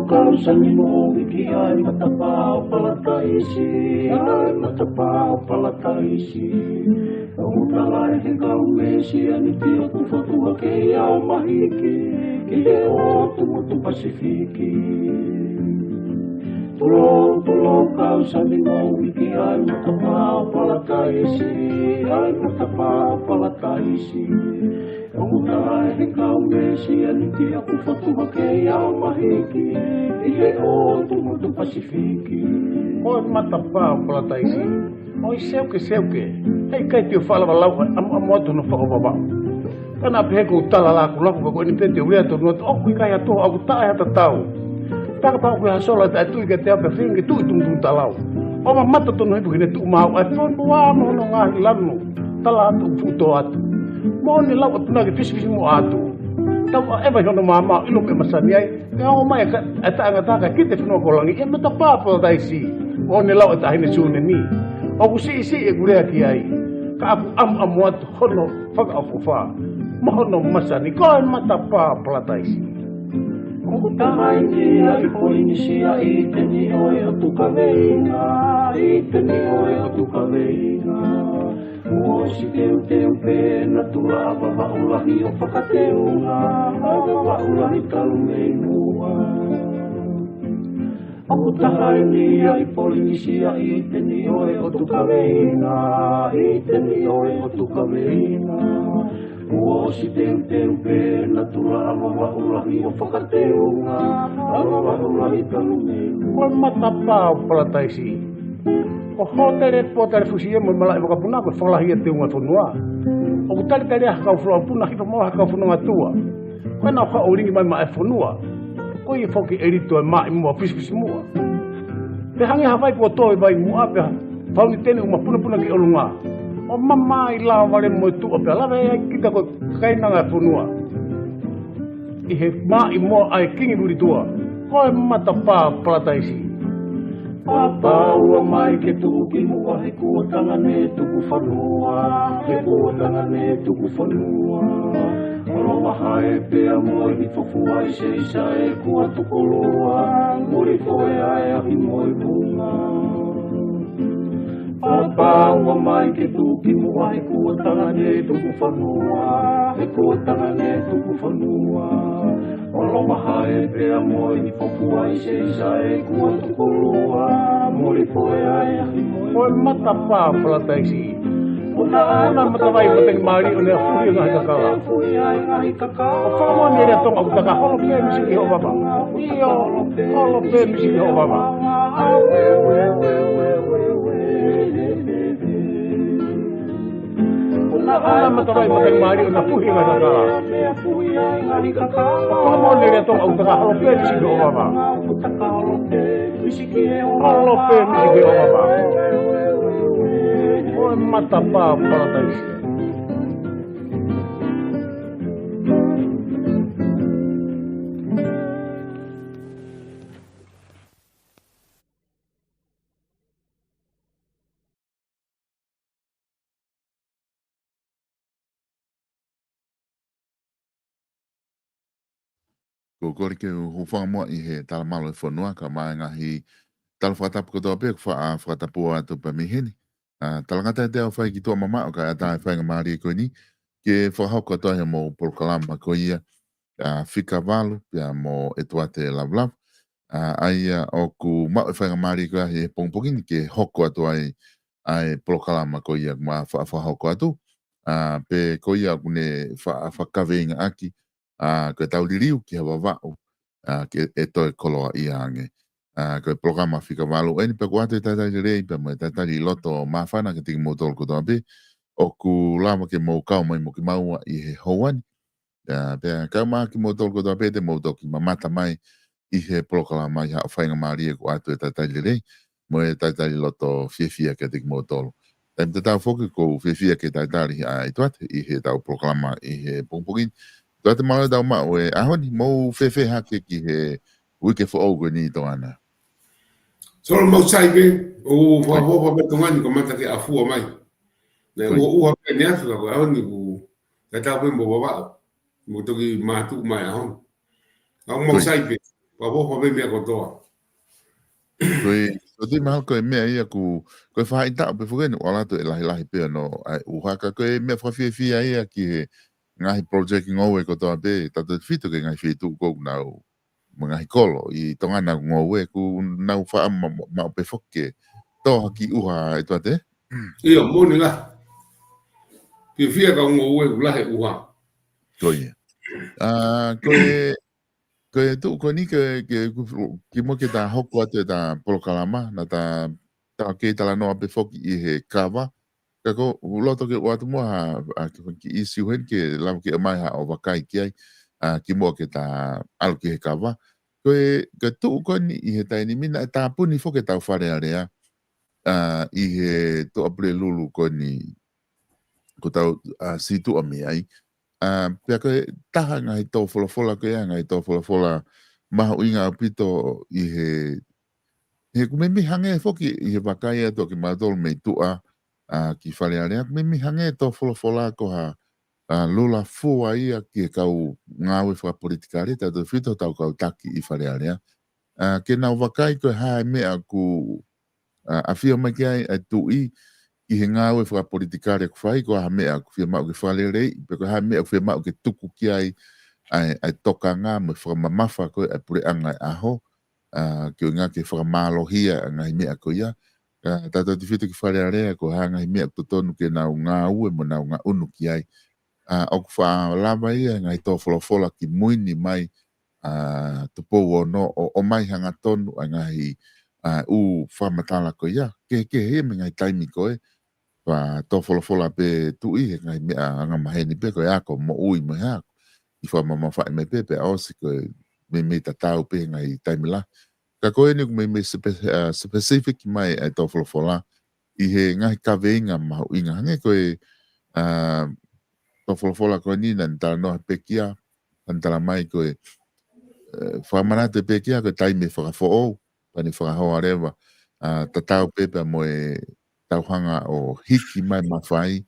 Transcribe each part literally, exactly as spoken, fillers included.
Kau sani mo viki ai matapā ʻo Palataisi, ai matapā ʻo Palataisi. ʻOku tala ʻe he kau Mesianiti ʻoku fotu hake ia ʻo mahiki ki he ʻotu motu Pasifiki. Tulou, tulou kau sani mo viki ai matapā ʻo Palataisi, ai matapā ʻo Palataisi. ʻOku tala ʻe he kau Mesianiti ʻoku fotu hake ia ʻo mahiki ki he ʻotu motu Pasifiki. Ko e matapā ʻo Palataisi. ʻOi seuke, seuke. Heʻikai te u faʻa lava lau ʻamuʻamu atu hono fakaʻofoʻofa. Ka naʻa pehē ʻoku ou tala lakulaku, ka ko eni pē te u lea tonu atu, ʻoku ʻikai ha toho, ʻoku taʻe ha tatau. Taka pau ko ha sola taʻetui kiate au pea feinga ke tuʻu ʻi tumutumu talau. ʻO mamata tonu hifo ki heʻene tuʻu maau ʻa e fonua mo hono ngaahi lanu. Tala atu ʻoku fuʻu tō atu. Moʻoni lau ʻa e punake fisifisimuʻa atu. Tau ʻaʻeva ʻi hono maama, ʻilo pē masani ai. Pea ongo mai e ka-, e taʻengata kae kite fonua ko langi, ʻe matapā Palataisi. Moʻoni lau ʻa e taʻahine Sunemi. ʻOku siʻisiʻi ʻeku lea ki ai. Ka ʻoku ʻamuʻamu atu hono fakaʻofoʻofa. Mo hono masani ko e matapā Palataisi. ʻOku taha eni ia ʻi Polinisia ʻi te ni ʻo e ʻotu kaveinga, ʻi te ni ʻo e ʻotu kaveinga. Kuo ʻosi teuteu pē natula ʻa Vavaʻu lahi ʻo fakateunga, ʻa Vavaʻu lahi talu mei muʻa. ʻOku taha eni ia ʻi Polinisia ʻi te ni ʻo e ʻotu kaveinga, ʻi te ni ʻo e ʻotu kaveinga. Kuo ʻosi teuteu pē natula ʻa Vavaʻu lahi ʻo fakateunga, ʻa Vavaʻu lahi talu mei muʻa. Ko e matapā ʻo Palataisi. Ko hōtele, pōtale fusi ia mo e malaʻe vakapuna ko e fakalahi ia teunga fonua. ʻOku talitali ʻa e kau folofola puna hifo mo e kau fononga tuʻa. Ko ena ʻoku haʻu ʻo lingi mai maʻa e fonua. Ko ia foki ʻe lito e maʻi muʻa fisifisimuʻa. Pea hangē ha vai kuo tō ʻi vai muʻa pea fauniteni ʻoku mapunapuna ki ʻolunga. ʻO mamaʻo ʻi lava vale mo e tuʻa pea lave ai kita ko e kainanga e fonua. ʻI he maʻi muʻa ʻa e kingi Vilitua. Ko e matapā Palataisi. Pāpā ua mai ke tuʻu ki muʻa he kuo tangane tuku fanua, he kuo tangane tuku fanua. ʻOlo vahae pea mo e hifo fua ʻi se isa e kuo tukulua, muli foe ʻa e ahi mo e vunga. Pāpā ua mai ke tuʻu ki muʻa he kuo tangane tuku fanua, he kuo tangane tuku fanua. ʻOlo vahae pea mo e hifo fua ʻi se isa e kuo tukulua, muli foe ʻa e ahi mo e vunga. Ko e matapā Palataisi. Puna ʻa e matavai matangi mālie ʻo ne afuhi e ngaahi kakala. ʻO fakamoʻoni e lea Tonga ʻoku taka holo pē misi ki hoʻo vava. ʻIo, holo pē misi ki hoʻo vava. Puna ʻa e matavai matangi mālie ʻo ne afuhi e ngaahi kakala. ʻO fakamoʻoni e lea Tonga ʻoku taka holo pē misi ki hoʻo vava. Holo pē misi ki hoʻo vava. Ko e matapā Palataisi. Ko e kole ke u hūfanga muʻa ʻi he talamalu e fonua, kae ʻumaʻā e ngaahi tala fakatapu kotoa pē, ʻoku faʻa fakatapu atu pē mei heni. ʻA, talangata ʻiate au fai ki tuʻa mamaʻo, kae ʻatā e faingamālie ko eni ke fakahoko atu ai hoʻomou polokalama ko ia, ʻa, Fika Valu, pea mo ʻEtuate Lavulavu. ʻA, ʻa ia ʻoku maʻu e faingamālie ko ia he pongipongi ni ke hoko atu ai ʻa e polokalama ko ia ʻoku ma faʻa fakahoko atu. ʻA, pea ko ia ʻoku ne faʻa fakakaveingaʻaki, ʻa, ko ʻetau liliu ki ha Vavaʻu, ʻa, ke ʻe toe koloaʻia ange. ʻA, ko e polokalama Fika Valu eni pea ʻoku ʻoatu e talitali lelei pea mo e talitali loto māfana kiate kimoutolu kotoa pē ʻoku lava ke mou kau mai mo kimaua ʻi he houa ni. ʻA, pea kae ʻumaʻā kimoutolu kotoa pē te mou toki mamata mai ʻi he polokalama ʻi haʻo faingamālie ʻoku ʻoatu e talitali lelei mo e talitali loto fiefia kiate kimoutolu. Taimi tatau foki ʻoku ou fiefia ke talitali ʻa ʻEtuate ʻi heʻetau polokalama ʻi he pongipongi ni. ʻEtuate, mālō e tau maʻu e ʻaho ni, mou fēfē hake ki he uike foʻou ko eni, Toʻana? Solo, mau sai pē, ʻoku ou fakaʻofoʻofa pē Tonga ni, kamata ke ʻafua mai. Naʻe ʻuha pē ʻaneafi ka ko e ʻaho ni ʻoku tatau pē mo Vavaʻu. Mo toki mātuʻu mai ʻaho ni. ʻOku mau sai pē. Pea ʻoku ʻi ai e meʻa kotoa. Ko e, ko e mahalo ko e meʻa ia ʻoku, ko e faʻahitaʻu pē foki eni ʻoku ʻalu atu e lahilahi pē ʻo e ʻuha, ka ko e meʻa fakafiefia ia ki he ngaahi project ngoue kotoa pē, tautautefito ki he ngaahi feituʻu ʻoku nau, mo e ngaahi kolo ʻi Tonga naʻa nau ngoue, ʻoku nau faʻa ma-, ma-, maʻu pē foki ke tō ha kiʻi ʻuha ʻe tuate. ʻIo, moʻoni lahi. Fiefia ka ngoue ʻoku lahi e ʻuha. Ko ia. ʻA, ko e, ko e tuʻu ko eni ke, ke, kimuʻa ke ta hoko atu ʻeta polokalama, naʻa ta, ta kei talanoa pē foki ʻi he kava. Ka ʻoku ou loto ke ʻoatu muʻa ha, ʻa, ki he kiʻi ʻīsiu heni ke lava ke ʻomai haʻo vakai ki ai, ʻa, kimuʻa ke ta ʻalu ki he kava. Ko e, ko e tuʻu ko eni ʻi he taimi ni naʻe tāpuni foki ʻetau Fale Alea, ʻa, ʻi he Tuʻapulelulu ko eni ʻoku tau, ʻa, situʻa mei ai. ʻA, pea ko e taha ngaahi tō folofola ko ia, ngaahi tō folofola mahuʻinga ʻaupito ʻi he, he ʻoku meimei hangē foki ʻi he vakai atu ʻa kimautolu mei tuʻa, ʻa, ki Fale Alea, ʻoku meimei hangē tō folofola ko ha, ʻa, lula fua ia ki he kau ngāue fakapolitikale, tautautefito hotau kau taki ʻi Fale Alea. ʻA, ke nau vakai ko e hā e meʻa ʻoku, ʻa, ʻafio mai ki ai ʻa e tuʻi ki he ngāue fakapolitikale ʻoku fai, ko e hā e meʻa ʻoku fiemaʻu ke fakaleleiʻi, pe ko e hā e meʻa ʻoku fiemaʻu ke tuku ki ai ʻa e, ʻa e tokanga mo e fakamamafa ko ē ʻa e puleʻanga ʻo e ʻaho, ʻa, ke ʻuhinga ke fakamālohia ʻa e ngaahi meʻa ko ia. ʻA, tautautefito ki Fale Alea, ko e hā e ngaahi meʻa ʻoku totonu ke nau ngāue mo nau ngaʻunu ki ai. ʻA, ʻoku faʻa lava ia e ngaahi tō folofola kimui ni mai, ʻa, Tupou Ono ʻo, ʻomai hangatonu ʻa e ngaahi, ʻa, ʻū fakamatala ko ia. Kehekehe ia mei he ngaahi taimi ko ē, pea tō folofola pē tuʻi he ngaahi meʻa angamaheni pē ko e ako, moʻui mo e hā, ʻi fakamamafaʻi mai pē, pea ʻosi ko e meimei tatau pē he ngaahi taimi lahi. Ka ko eni ʻoku meimei spe-, ʻa, specific mai ʻa e tō folofola ʻi he ngaahi kaveinga mahuʻinga. Hangē ko e, ʻa, tō folofola ko eni naʻa ne talanoa he pekia, naʻa ne talamai ko e, ʻe, fakamanatu e pekia ko e taimi fakafoʻou, pea ne fakahoa leva, ʻa, tatau pē pea mo ʻetau hanga ʻo hiki mai mafai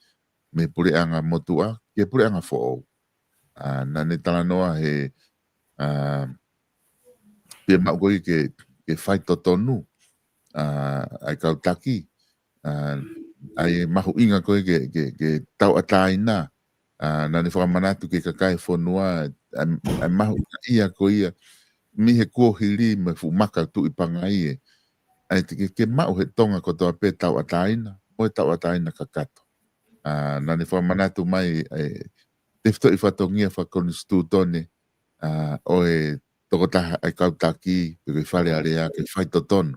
mei he puleʻanga motuʻa ki he puleʻanga foʻou. ʻA, naʻa ne talanoa he, ʻa, fiemaʻu ko ē ke, ke faitotonu, ʻa, ʻa e kau taki, ʻa, ʻa e mahuʻinga ko ē ke, ke, ke tauʻatāina, ʻa, naʻa ne fakamanatu ki he kakai e fonua, ʻa, ʻa e mahuʻinga ia ko ia, mei he kuohili mo e fuʻu maka Tuʻi Pangai ē. ʻA e te ke, ke maʻu he Tonga kotoa pē tauʻatāina, mo e tauʻatāina kakato. ʻA, naʻa ne fakamanatu mai, ʻa e tefitoʻi fatongia fakakonisitūtone, ʻa, ʻo e tokotaha ʻa e kau taki, pe ko e Fale Alea ke faitotonu.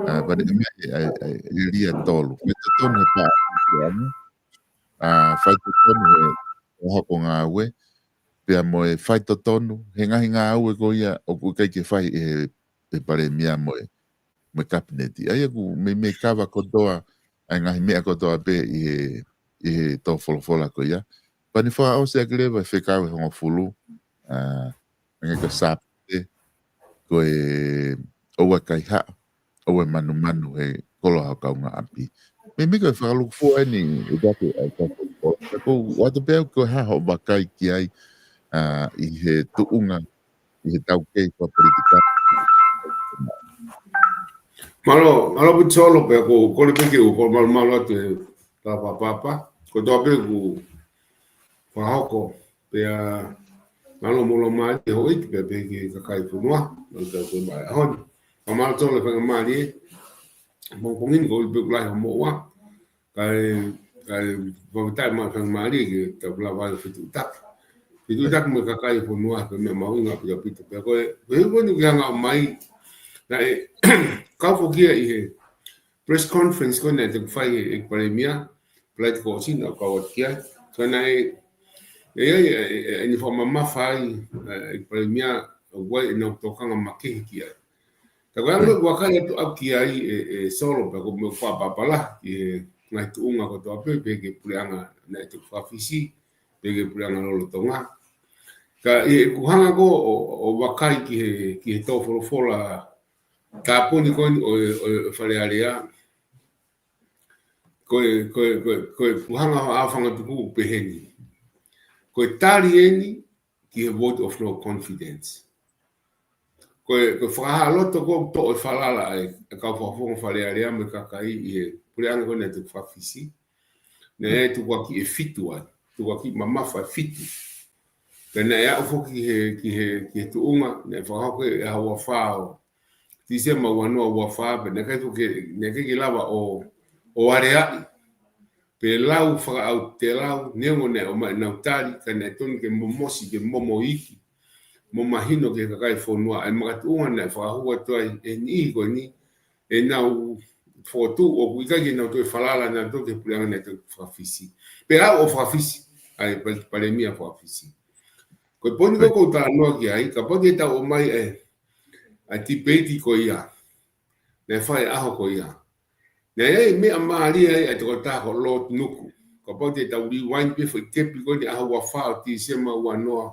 ʻA, pea ne ʻomai ʻa e, ʻa e, ʻa e ʻēlia ʻe tolu. Faitotonu he pā, ʻa, faitotonu he, he hoko ngāue, pea mo e faitotonu he ngaahi ngāue ko ia ʻoku ʻikai ke fai ʻe he, he palēmia mo e, mo e kapineti. ʻA ia ʻoku meimei kava kotoa ʻa e ngaahi meʻa kotoa pē ʻi he, ʻi he tō folofola ko ia. Pea ne fakaʻosi ʻaki leva e fekau ʻe hongofulu, ʻa, hangē ko e Sāpate, ko e ʻoua ʻe kaihaʻa, ʻoua ʻe manumanu he kolo ʻa ho kaungāʻapi. Meimei ko e fakalūkufua eni ʻe taku ʻa e tō folofola. Ka ʻoku ou ʻoatu pē au ko e hā hoʻo vakai ki ai, ʻa, ʻi he tuʻunga ʻi he taukei fakapolitikale. Mālō, mālō ʻaupito Solo, pea ʻoku ou kole pē ke u kole malumalu atu he tala fakapapa. Ko e tō pē ʻoku fakahoko, pea mālō mo e laumālie ʻo e houʻeiki pea pehē ki he kakai e fonua, ʻo tau ko e mai ʻaho ni. Pea mālō Solo e faingamālie, pongipongi ni ko e pē ʻoku lahi hoʻomou ʻuha. Kae, kae, fakafetaʻi mo e faingamālie ke tau lava ai ʻo fetuʻutaki. Fetuʻutaki mo e kakai e fonua, ko e meʻa mahuʻinga ʻaupito ʻaupito. Pea ko e, ko e ʻuhinga ko eni ʻoku ke hanga ʻo ʻomai, naʻe kau foki ia ʻi he press conference ko ē naʻe toki fai ʻe he ʻEiki Palēmia, Polataivai Kōsina ʻo kau atu ki ai. Ko e naʻe, ʻe, ʻe, ʻe, ʻe, ʻene fakamamafa ai, ʻe, ʻEiki Palēmia, ʻoku ʻi ai ʻenau tokanga makehe ki ai. Ka ko e anga ʻeku vakai atu au ki ai ʻe, ʻe Solo pea ko e meʻa ʻoku fakapapau lahi ki he ngaahi tuʻunga kotoa pē, pehē ki he puleʻanga naʻe toki fakafisi, pehē ki he puleʻanga lolotonga. Ka ʻi heʻeku hanga ko ē ʻo, ʻo vakai ki he, ki he tō folofola tāpuni ko eni ʻo e, ʻo e Fale Alea, ko e, ko e, ko e, ko e ʻeku hanga ʻo ʻafangatuku ʻoku pehē ni. Ko e tali eni ki he vote of no confidence. ko e, ko e fakahā loto ko ē ʻoku toʻo e falala ai e kau fakafofonga Fale Alea mo e kakai ʻi he puleʻanga ko eni ʻa e Tuku Fakafisi. Naʻe tukuakiʻi ʻe fitu ai, tukuakiʻi mamafa ʻe fitu. Pea naʻe aʻu foki ki he, ki he, ki he tuʻunga, naʻe fakahoko e ʻaho ua fā ʻo Tīsema ua noa ua fā, pea naʻe ʻikai foki, naʻe ʻikai ke lava ʻo, ʻo aleaʻi. Pe lau fakaʻautelau, neongo naʻe ʻomai ʻenau tali, ka naʻe tonu ke momosi, ke momoiki, mo mahino ki he kakai fonua, ʻa e makatuʻunga naʻe fakahū atu ai e niʻihi ko eni, ʻenau fokotuʻu ʻoku ʻikai ke nau toe falala nautolu ki he puleʻanga ʻa e Tuku Fakafisi. Pea aʻu ʻo fakafisi ʻa e pal-, palēmia fakafisi. Ko e poini ko ē ʻoku ou talanoa ki ai, kapau te tau ʻomai e, ʻa e tipeiti ko ia, naʻe fai ʻaho ko ia. Naʻe ʻi ai e meʻa mālie ai ʻa e tokotaha ko Lord Nuku. Kapau te tau rewind pē foʻi tepi ko eni ʻaho ua fā ʻo Tīsema ua noa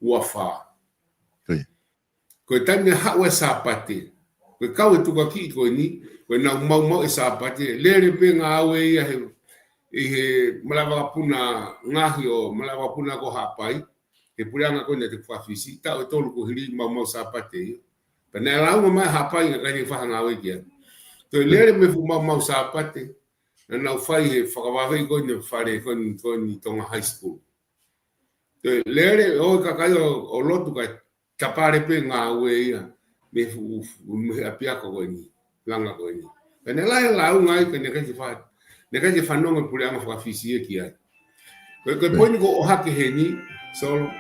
ua fā. Ko ia. Ko e taimi naʻe haʻu ai e Sāpate. Ko e kau e tukuakiʻi ko eni, ko ʻenau maumauʻi e Sāpate. Lele pē ngāue ia he, ʻi he malaʻe vakapuna Ngahi ʻo malaʻe vakapuna ko Haʻapai. He puleʻanga ko eni ʻa e Tuku Fakafisi, taʻu ʻe tolu kuo hili maumau Sāpate ia. Pea naʻe lāunga mai Haʻapai naʻe ʻikai ke fai ha ngāue ki ai. Toe lele mei he fuʻu maumau Sāpate, naʻa nau fai he fakavaveʻi ko eni e fale ko eni, ko eni Tonga High School. Toe lele ʻo e kakai ʻo, ʻo lotu kae tapale pē ngāue ia mei he fuʻu, fuʻu, mei he ʻapiako ko eni, langa ko eni. Ka naʻe lahi e lāunga ai, ka naʻe ʻikai ke fa-, naʻe ʻikai ke fanongo e puleʻanga fakafisi ia ki ai. Ko e, ko e poini ʻoku ou ʻohake heni, Solo.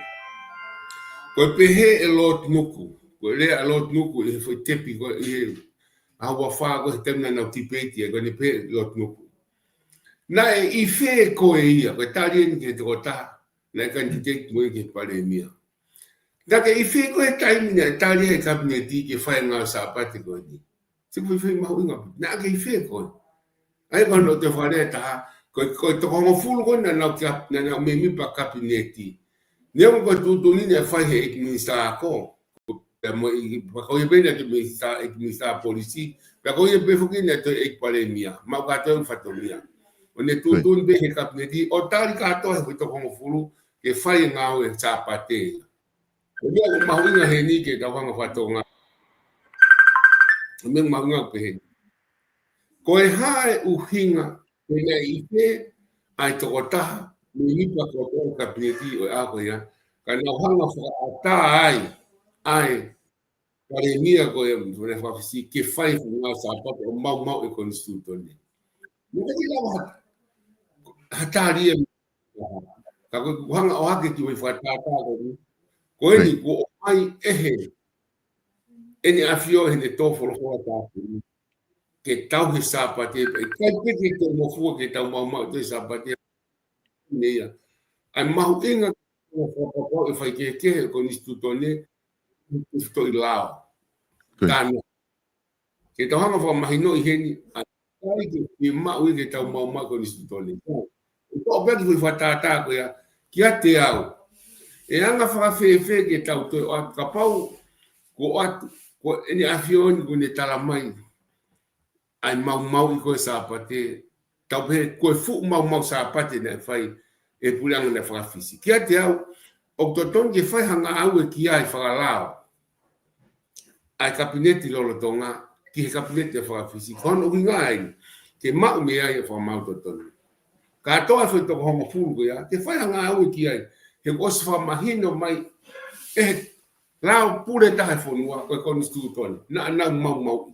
Ko e pehē ʻe Lord Nuku, ko e lea ʻa Lord Nuku ʻi he foʻi tepi ko ē ʻi he ʻaho ua fā ko ē he taimi naʻa nau tipeiti ai, ko ʻene pehē ʻe Lord Nuku. Naʻe ʻi fē koe ia, ko e tali eni ki he tokotaha naʻe candidate mo ia ki he palēmia. Naʻa ke ʻi fē koe he taimi naʻe tali ai e Kapineti ke fai e ngāue Sāpate ko eni. Sio ki he foʻi mahuʻinga. Naʻa ke ʻi fē koe. ʻA ia ko hono toe fakalea ʻe taha, ko e, ko e toko hongofulu ko ē naʻa nau kia, naʻa nau mēmipa Kapineti. Neongo ko e tuʻutuʻuni naʻe fai ʻe he ʻEiki Minisitā Ako, pea mo e, pea ko ia pē naʻe toe Minisitā, ʻEiki Minisitā Polisi, pea ko ia pē foki naʻe toe ʻEiki Palēmia, maʻu kātoa e fatongia. ʻO ne tuʻutuʻuni pē he Kapineti, ʻo tali kātoa he foʻi toko hongofulu, ke fai e ngāue Sāpate. Ko e meʻa ʻoku mahuʻinga heni ke tau hanga ʻo fakatokangaʻi. Ko e meʻa mahuʻinga ʻoku pehē ni. Ko e hā e ʻuhinga, pe naʻe ʻi fē ʻa e tokotaha, mēmipa kotoa ʻo e Kapineti ʻo e ʻaho ko ia, ka nau hanga ʻo fakaʻatā ai, ʻa e palēmia ko ia, mo e fakafisi, ke fai e ngāue Sāpate ʻo maumauʻi e konisitūtone. Naʻe ʻikai ke lava ha, ha tali ia. Ka ko ʻeku hanga ʻo ʻohake ki he fakatātā ko eni. Ko eni, kuo ʻomai ʻe he, ʻEne ʻAfio ʻi heʻene tō folofola tāpuni ke tauhi e Sāpate, ʻikai pē ke tau mafua ke tau maumauʻi e Sāpate. Meʻa ia. ʻA e mahuʻinga ke fakapapauʻi e faikehekehe ʻo e konisitūtone, ʻi he toʻilao. Ko ia. Tano. Ke tau hanga ʻo fakamahinoʻi heni, ʻa e ʻikai ke fiemaʻu ia ke tau maumauʻi e konisitūtone. ʻOku ou pehē ki he foʻi fakatātā ko ia, kiate au. ʻE anga fakafēfē ke tau toe ʻoatu, kapau kuo ʻoatu, ko ʻEne ʻAfio eni kuo ne tala mai ʻa e maumauʻi ko ē Sāpate, tau pehē ko e fuʻu maumau Sāpate naʻe fai ʻe he puleʻanga naʻe fakafisi. Kiate au, ʻoku totonu ke fai ha ngāue ki ai fakalao ʻa e Kapineti lolotonga, ki he Kapineti naʻe fakafisi. Ko hono ʻuhinga ia, ke maʻu mei ai e fakamaau totonu. Kātoa e foʻi toko hongofulu ko ia, ke fai ha ngāue ki ai, he kuo ʻosi fakamahino mai ʻe he lao pule taha e fonua, ko e konisitūtone, naʻa nau maumauʻi.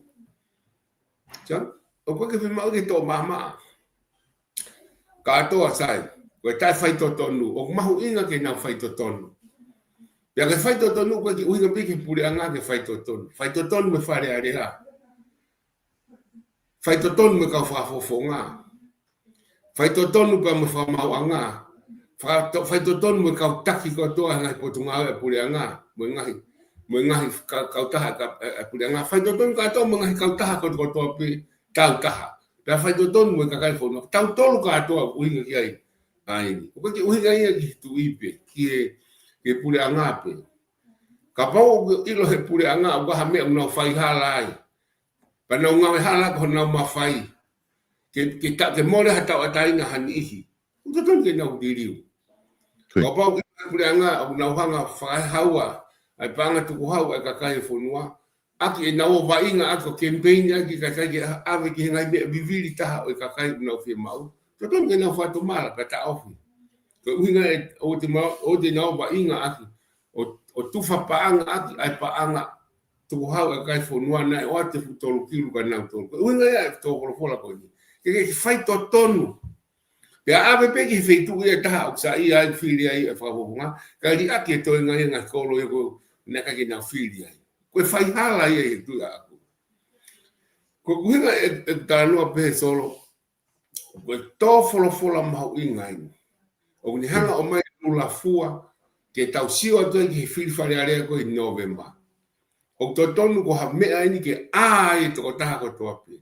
Sio? ʻOku ʻikai ke fiemaʻu ke tō maʻamaʻa. Kātoa sai, ko e taʻe faitotonu, ʻoku mahuʻinga ke nau faitotonu. Pea ke faitotonu, ʻoku ʻikai ke ʻuhinga pē ki he puleʻanga ke faitotonu. Faitotonu mo e Fale Alea. Faitotonu mo e kau fakafofonga. Faitotonu pea mo e fakamaauʻanga. Fakato-, faitotonu mo e kau taki kotoa he ngaahi potungāue ʻa e puleʻanga. Mo e ngaahi, mo e ngaahi ka-, kautaha ka-, ʻa e puleʻanga. Faitotonu kātoa mo e ngaahi kautaha kotokotoa pē. Tau taha. Pea faitotonu mo e kakai fonua. Tautolu kātoa ʻoku ʻuhinga ki ai. ʻA eni. ʻOku ʻikai ke ʻuhinga ia ki he tuʻi pē, ki he, ki he puleʻanga pē. Kapau ʻoku ʻilo ʻe he puleʻanga ʻoku ʻi ai ha meʻa ʻoku nau faihala ai. Pea nau ngāue hala ko honau mafai. Ke, ke ta-, ke mole ha tauʻatāina ha niʻihi. ʻOku totonu ke nau liliu. Kapau ʻoku ʻilo ʻe he puleʻanga ʻoku nau hanga ʻo fakahaua ʻa e paʻanga tukuhau ʻa e kakai e fonua, ʻaki ʻenau ō vaʻinga ʻaki ʻo kemipeini ʻaki kakai ke ʻave ki he ngaahi meʻa vivili taha ʻo e kakai ʻoku nau fiemaʻu. Totonu ke nau fakatomala pea taʻofi. Ko e ʻuhinga ē ʻoku te ma-, ʻoku te nau vaʻinga ʻaki ʻo, ʻo tufa paʻanga ʻaki ʻa e paʻanga tukuhau ʻa e kakai fonua naʻe ʻoatu e fuʻu tolu kilu ka nau tolu. Ko e ʻuhinga ia e tō folofola ko eni. Ke, ke faitotonu. Pea ʻave pē ki he feituʻu ia ʻe taha ʻoku saiʻia ai, fili ai e fakafofonga, kae liʻaki e toenga ia e ngaahi kolo ia ko ē naʻe ʻikai ke nau fili ai. Ko e faihala ia ʻi he tuʻi ʻaʻaku. Ko e ʻuhinga e, e talanoa pē Solo, ko e tō folofola mahuʻinga eni. ʻOku ne hanga ʻo ʻomai e lula fua, ke tau sio atu ai ki he fili Fale Alea ko ē ʻi Nōvema. ʻOku totonu ko ha meʻa eni ke ʻā ai e tokotaha kotoa pē.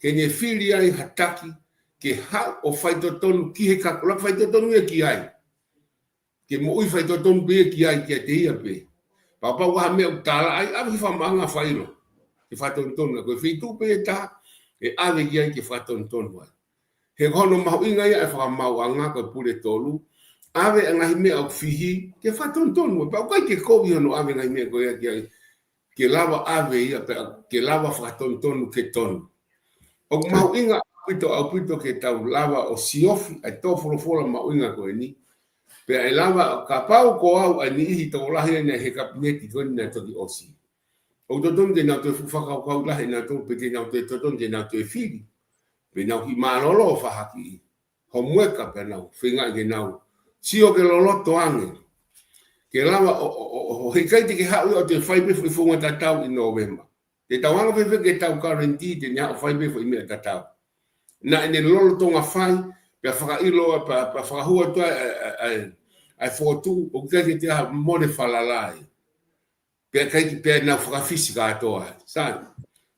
Ke ne fili ai ha taki, ke haʻu ʻo faitotonu ki he kakai, ʻoku faitotonu ia ki ai. Ke moʻui faitotonu pē ia ki ai kiate ia pē. Pau pē ha meʻa ʻoku tālaʻa ai, ʻave ki he fakamaʻuʻanga failo. Ke fakatonutonu, ko e feituʻu pē ʻe taha, ʻe ʻave ki ai ke fakatonutonu ai. He ko hono mahuʻinga ia e fakamaauʻanga ko e pule tolu, ʻave e ngaahi meʻa ʻoku fihi, ke fakatonutonu, pea ʻoku ʻikai ke kovi hono ʻave e ngaahi meʻa ko ia ki ai, ke lava ʻave ia, pea ke lava fakatonutonu ke tonu. ʻOku mahuʻinga ʻaupito, ʻaupito ke tau lava ʻo siofi ʻa e tō folofola mahuʻinga ko eni, pea ʻe lava kapau ko au ʻa e niʻihi tokolahi ʻeni he kapineti ko eni naʻe toki ʻosi. ʻOku totonu ke nau toe fuʻu fakakaukau lahi ʻe nautolu pe te nau toe totonu ke nau toe fili. Pe nau kiʻi mālōlō fahakiʻi. Homueka pea nau feingaʻi ke nau sio ke loloto ange. Ke lava ʻo, ʻo, ʻo, ʻo, heʻikai te ke haʻu ia ʻo te fai pē foʻi founga tatau ʻi Nōvema. Te tau anga fēfē ke tau guarantee te ne haʻu ʻo fai pē foʻi meʻa tatau. Naʻa ne lolotonga fai, pea fakaʻilo, pea, pea fakahua atu ʻa e, ʻa e, ʻa e, ʻa e fokotuʻu, ʻoku ʻikai ke toe ʻi ai ha mole falala ai. Pea ʻikai ke, pea nau fakafisi kātoa. Sai.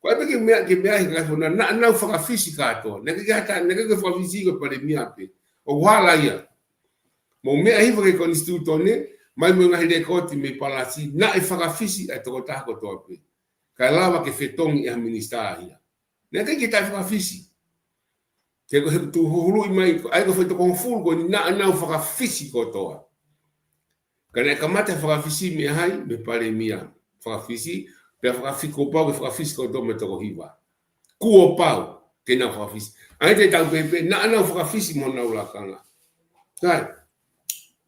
Ko e pē ke meʻa, ke meʻa he kakai fonua, naʻa nau fakafisi kātoa. Naʻe ʻikai ke ʻi ai ha taha, naʻe ʻikai ke fakafisi ko e palēmia pē. ʻOku hala ia. Mou meʻa hifo ki he konisitūtone, mai mo e ngaahi lekooti mei Palasi, naʻe fakafisi ʻa e tokotaha kotoa pē. Kae lava ke fetongi ʻe ha minisitā ia. Naʻe ʻikai ke taʻefakafisi. Ke ko e tuʻu huhuluʻi mai, ʻa ia ko e faitoko hongofulu ko eni naʻa nau fakafisi kotoa. Ka naʻe kamata fakafisi mei hai, mei palēmia. Fakafisi, pea fakafisi kuo pau ke fakafisi kotoa mei he toko hiva. Kuo pau ke nau fakafisi. ʻA ia te tau pehē pē, naʻa nau fakafisi mo honau lakanga. Sai,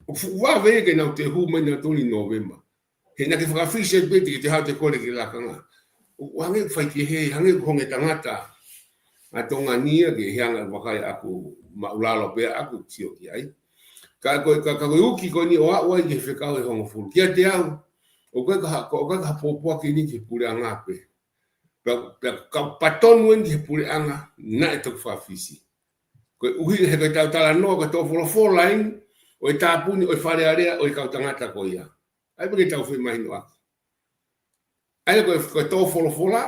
ʻoku fuʻu vave ia ke nau toe hū mai nautolu ʻi Nōvema. He naʻa ke fakafisi pē te ke toe haʻu ʻo toe kole ki he lakanga. ʻOku hangē ʻoku faikehe, hangē ʻoku honge tangata ʻa Tonga ni ia ke he anga ʻeku vakai ʻaku, māʻulalo pē ʻaku sio ki ai. Ka ko e, ka, ka ko e uki ko eni ʻo aʻu ai ki he fekau ʻe hongofulu. Kiate au, ʻoku ʻikai ko ha, ʻoku ʻikai ko ha pōpoaki eni ki he puleʻanga pē. Pea, pea kapau ʻe tonu eni ki he puleʻanga, naʻe toki fakafisi. Ko e ʻuhinga he ko e tau talanoa, ko e tō folofola eni ʻo e tāpuni ʻo e Fale Alea ʻo e kau tangata ko ia. ʻA ia pē ke tau femahinoʻaki. ʻA ia ko e, ko e tō folofola,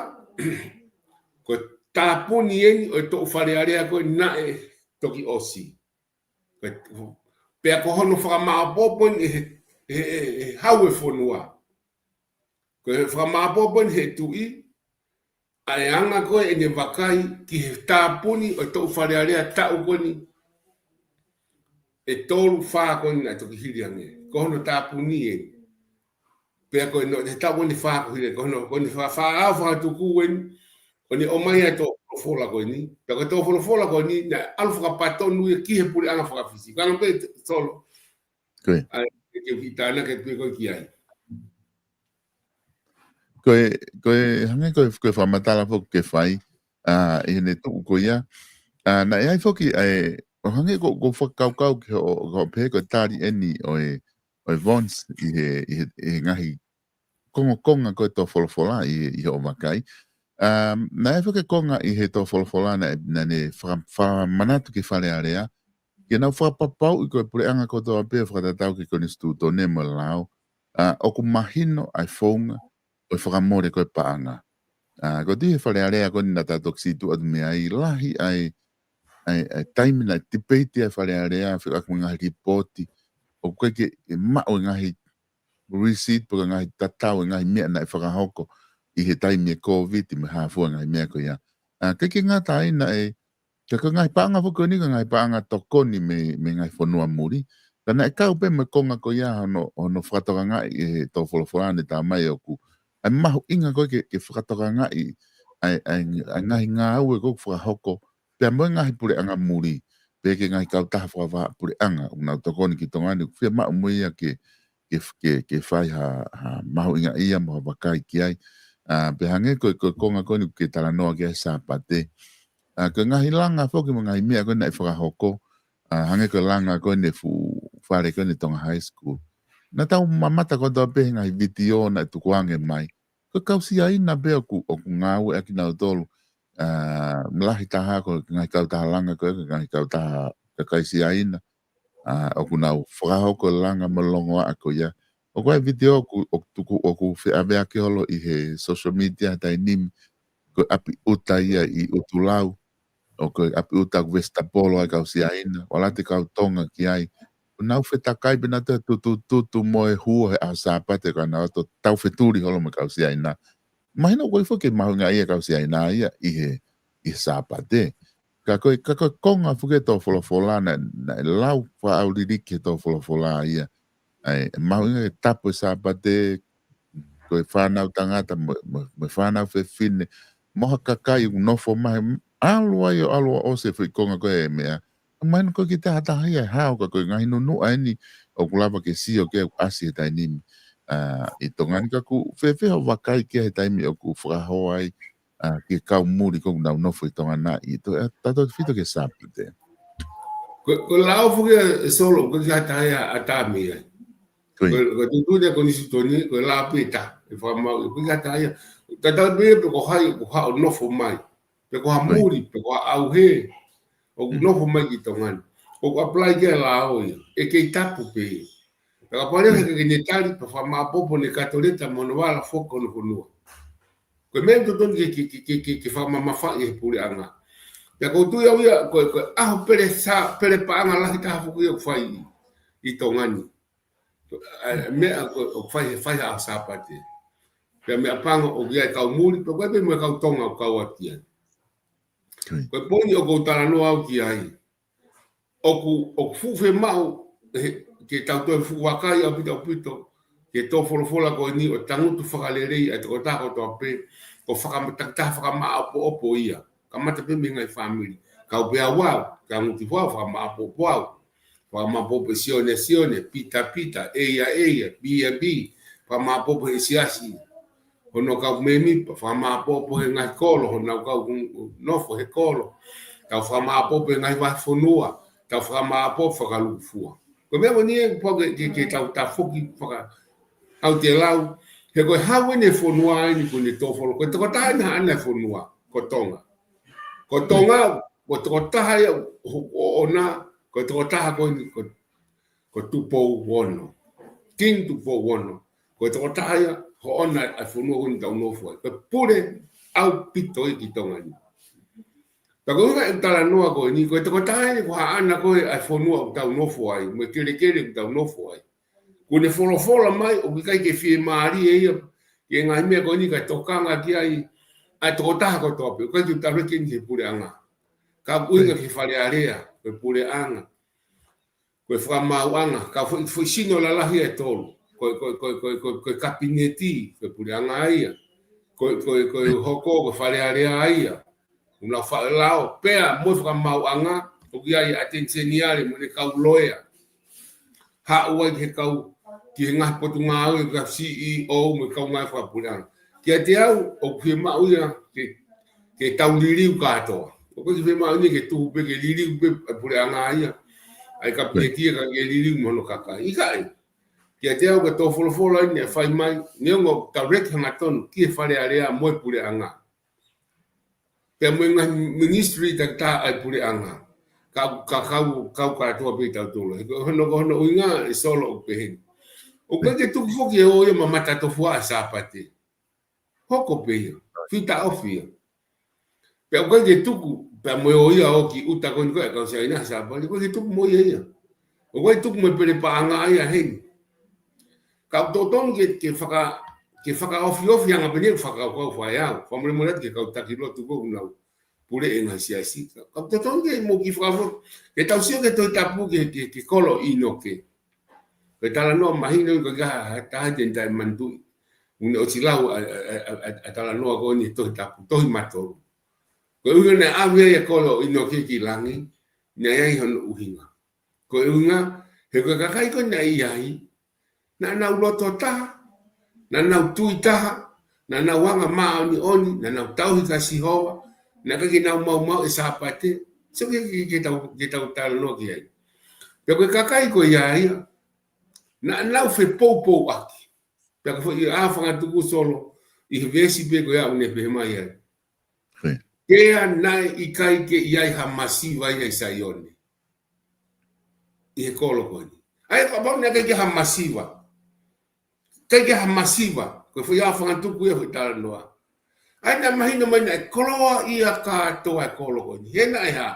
ko e tāpuni eni ʻo e toʻu Fale Alea ko ē naʻe toki ʻosi. Ko e, pea ko hono fakamāopoopo eni ʻe he, ʻe he, ʻe he, ʻe he hau e fonua. Ko e fakamāopoopo eni ʻe he tuʻi, ʻa e anga ko ē ʻene vakai ki he tāpuni ʻo e toʻu Fale Alea taʻu ko eni ʻe tolu fā ko eni naʻe toki hili ange. Ko hono tāpuni eni. Pea ko eni he taʻu ko eni fā ko ē hili, ko hono, ko eni fā, fā ʻa fakatuku eni, ko eni ʻomai ʻa e tō folofola ko eni. Pea ko e tō folofola ko eni, naʻe ʻalu fakapatonu ia ki he puleʻanga fakafisi. Ko e anga pē Solo. Ko ia. ʻA ia, ke u kiʻi tānaki pē ko ē ki ai. Ko e, ko e, hangē ko e, ko e fakamatala foki ke fai, ʻa, ʻi heʻene tuʻu ko ia. ʻA, naʻe ʻi ai foki, ʻa e, ʻo hangē ko, ko e fakakaukau ki hoʻo, ko e pehē ko e tali eni ʻo e, ʻo e Vons ʻi he, ʻi he, ʻi he ngaahi kongokonga ko e tō folofola ʻi, ʻi hoʻo vakai. ʻA, naʻe ʻi ai foki e konga ʻi he tō folofola naʻe, naʻa ne faka-, fakamanatu ki Fale Alea, ke nau fakapapauʻi ko e puleʻanga kotoa pē fakatatau ki he konisitūtone mo e lao, ʻa, ʻoku mahino ʻa e founga ʻo e fakamole ko e paʻanga. ʻA, ko e tuʻi he Fale Alea ko eni naʻa ta toki situʻa atu mei ai, lahi ʻa e, ʻa e, ʻa e taimi naʻe tipeiti ai Fale Alea, fekauʻaki mo e ngaahi lipooti, ʻoku ʻikai ke maʻu e ngaahi receipt, pe ko e ngaahi tatau, e ngaahi meʻa naʻe fakahoko ʻi he taimi e Covid, mo e hā fua e ngaahi meʻa ko ia. ʻA, ʻikai ke ngata ai naʻe, ka ko e ngaahi paʻanga foki ko eni, ko e ngaahi paʻanga tokoni mei, mei he ngaahi fonua muli. Pea naʻe kau pē mo e konga ko ia hono, hono fakatokangaʻi ʻe he tō folofola ne tā mai ʻoku ʻa e mahuʻinga ko ē ke, ke fakatokangaʻi ʻa e, ʻa e, ʻa e ngaahi ngāue ko ē ʻoku fakahoko, pea mo e ngaahi puleʻanga muli, pea ki he ngaahi kautaha fakavahaʻapuleʻanga ʻoku nau tokoni ki Tonga ni, ʻoku fiemaʻu mo ia ke, ke, ke, ke fai ha, ha mahuʻingaʻia mo ha vakai ki ai. ʻA, pea hangē ko e, ko e konga ko eni ʻoku ke talanoa ki ai Sāpate. ʻA, ko e ngaahi langa foki mo e ngaahi meʻa ko ē naʻe fakahoko, ʻa, hangē ko e langa ko eni e fuʻu fale ko eni Tonga High School. Naʻa tau mamata kotoa pē he ngaahi vitiō naʻe tukuange mai. Ko e kau Siaina pē ʻoku, ʻoku ngāueʻaki nautolu, ʻa, lahi taha ko e ngaahi kautaha langa ko ē, ko e ngaahi kautaha kakai Siaina, ʻa, ʻoku nau fakahoko e langa mo e longoaʻa ko ia. ʻOku ʻi ai e vitiō ʻoku, ʻoku tuku, ʻoku feʻaveaki holo ʻi he social media he taimi ni, ko e ʻapi ʻuta ia ʻi ʻUtulau, ʻo ko e ʻapi ʻuta ʻoku vesitapolo ai kau Siaina, ʻoku ʻalu atu e kau Tonga ki ai. ʻOku nau fetakai pē nautolu he tutututu mo e huo he ʻaho Sāpate ka nau ō atu ʻo tau fetuli holo mo e kau Siaina. Mahino ko e foki e mahuʻingaʻia e kau Siaina ia ʻi he, ʻi he Sāpate. Ka ko e, ka ko e konga foki e tō folofola naʻe, naʻe lau fakaʻauliliki he tō folofola ia. ʻA e, mahuʻinga ke tapu e Sāpate, ko e fānau tangata, mo, mo, mo e fānau fefine, mo ha kakai ʻoku nofo mai, ʻalu ai ʻo ʻalu ʻo ʻosi e foʻi konga ko ē e meʻa. Mahino ko e kiʻi taha taha ia e hao ka ko e ngaahi nunuʻa eni ʻoku lava ke sio ki ai ʻoku ʻasi he taimi ni. ʻA, ʻi Tonga ni ka ʻoku fēfē hoʻo vakai ki ai he taimi ʻoku fakahoa ai, ʻa, ki he kau muli ko ē ʻoku nau nofo ʻi Tonga na ʻi he tautefito ki he Sāpate. Ko, ko e lao foki ʻa e Solo, ko e kiʻi taha ia ʻa Tami ai. Ko ia. Ko e, ko e tuʻutuʻuni ʻa Konisitūtone, ko e lao pē ʻe taha, ʻe fakamaau, ko e kiʻi taha ia. Tatau pē pe ko hai, ko haʻo nofo mai. Pe ko ha muli, pe ko ha ʻauhē. ʻOku nofo mai ki Tonga ni. ʻOku apply ki ai e lao ia. ʻE kei tapu pē ia. Pea kapau leva he ʻikai ke ne tali, pea fakamāʻopoʻopo ʻene kato leta mo hono vala foki hono fonua. Ko e meʻa totonu ke, ke, ke, ke, ke, ke fakamamafaʻi he puleʻanga. Pea ʻoku ou tui au ia, ko e, ko e ʻaho pele sa, pele paʻanga lahi taha foki ia ʻoku fai ʻi, ʻi Tonga ni. ʻA, meʻa ko, ʻoku fai he fai ha ʻaho Sāpate. Pea meʻapango ʻoku ʻi ai e kau muli, pea ko e pē mo e kau Tonga ʻoku kau atu ki ai. Ko ia. Ko e poini ʻoku ou talanoa au ki ai. ʻOku, ʻoku fuʻu fiemaʻu, he, ke tau toe fuʻu vakai ʻaupito ʻaupito, ki he tō folofola ko eni ʻo tangutu fakalelei ʻa e tokotaha kotoa pē, ʻo fakama-, takitaha fakamāʻopoʻopo ia. Kamata pē mei he ngaahi fāmili. Kau pē au au, tangutu pē au, fakamāʻopoʻopo au. Fakamāʻopoʻopo ʻe Sione, Sione, Pita, Pita, ʻEia, ʻEia, Bia, Bi, fakamāʻopoʻopo ʻe he siasi. Hono kau mēmipa, fakamāʻopoʻopo he ngaahi kolo, honau kau nofo he kolo. Tau fakamāʻopoʻopo he ngaahi vahefonua, tau fakamāʻopoʻopo fakalūkufua. Ko e meʻa ko eni ʻoku pau ke, ke, ke tau tafoki faka-, ʻau te lau, he ko e hau eni e fonua eni ko eni tō folo, ko e tokotaha eni haʻana e fonua, ko Tonga. Ko Tonga, ko e tokotaha ia ho-, ʻoʻona, ko e tokotaha ko eni, ko ko Tupou Ono. King Tupou Ono. Ko e tokotaha ia, hoʻona ʻa e fonua ko eni ʻoku tau nofo ai. Ko e pule ʻaupito ia ki Tonga ni. Pea ko e ʻuhinga e talanoa ko eni, ko e tokotaha ia ko haʻana ko ē ʻa e fonua ʻoku tau nofo ai, mo e kelekele ʻoku tau nofo ai. Ko ʻene folofola mai, ʻoku ʻikai ke fiemālie ia, ki he ngaahi meʻa ko eni kae tokanga ki ai, ʻa e tokotaha kotoa pē, ʻoku ʻikai ke tau leke eni ki he puleʻanga. Ka ʻoku ʻuhinga ki he Fale Alea, ko e puleʻanga. Ko e fakamaauʻanga, ka foʻi, foʻi sino lalahi ʻe tolu. Ko, ko, ko e kapineti, ko e puleʻanga ia. Ko, ko, ko e hoko, ko e Fale Alea ia. ʻOku nau faʻa lao, pea mo e fakamaauʻanga, ʻoku ʻi ai ʻa e ʻAteni Seniale, mo ʻene kau loea. Haʻu ai ki he kau, ki he ngaahi potungāue, ka C E O, mo e kau ngāue fakapuleʻanga. Kiate au, ʻoku fiemaʻu ia, ke, ke tau liliu kātoa. ʻOku ʻikai ke fiemaʻu eni ke tuku pē ke liliu pē ʻa e puleʻanga ia. ʻA e kapineti ia ka ke liliu mo hono kakai. ʻIkai. Kiate au ko e tō folofola eni ʻe fai mai, neongo tau leke hangatonu ki he Fale Alea mo e puleʻanga. Pea mo e ngaahi ministry takitaha ʻa e puleʻanga. Ka, ka kau, kau kātoa pē tautolu. He ko hono, ko hono ʻuhinga ʻe Solo ʻoku pehē ni. ʻOku ʻikai ke tuku foki ʻe ō ia ma matatofu ʻa Sāpate. Hoko pē ia. Fita ofi ia. Pea ʻoku ʻikai ke tuku, pea mo e ō ia ʻo ki ʻuta ko eni ko e kau Siaina Sāpate, ʻoku ʻikai ke tuku mo ia ia. ʻOku ʻikai tuku mo e pele paʻanga ia heni. Ka ʻoku totonu ke, ke faka-, ke fakaofiofi anga pē eni ʻeku fakakaukau fai au. Fakamolemole atu ki he kau taki lotu ko ē ʻoku nau pule ʻi he ngaahi siasi. Ka ʻoku totonu ke mou kiʻi fakaofiofi. Ke tau sio ki he Tohi Tapu ki he, ki he, ki he kolo ʻInoke. Ko e talanoa mahino ko e ka ha taha te ne taʻemanatuʻi. ʻOku ne ʻosi lau ʻa, ʻa, ʻa, ʻa, ʻa e talanoa ko eni he Tohi Tapu, Tohi Matolu. Ko e ʻuhinga naʻe ʻave ai e kolo ʻo ʻInoke ki langi, naʻe ʻi ai hono ʻuhinga. Ko e ʻuhinga, he ko e kakai ko ē naʻe ʻi ai, naʻa nau loto taha, naʻa nau tui taha, naʻa nau anga māʻoniʻoni, naʻa nau tauhi kia Sihova, naʻe ʻikai ke nau maumauʻi e Sāpate, sio ki he, ki he, ki he tau, ki he tau talanoa ki ai. Pea ko e kakai ko ia ia, naʻa nau fepoupouaki. Pea ko e foʻi ʻā fangatuku Solo, ʻi he veesi pē ko ia ʻoku ne pehē mai ai. Pea naʻe ʻikai ke ʻi ai ha masiva ia ʻi Saione. ʻI he kolo ko eni. ʻA ia, kapau naʻe ʻikai ke ha masiva. ʻIkai ke ha masiva. Ko e foʻi ʻā fangatuku ia foʻi talanoa. ʻA ia naʻe mahino mai naʻe koloaʻia kātoa e kolo ko eni. He naʻe hā.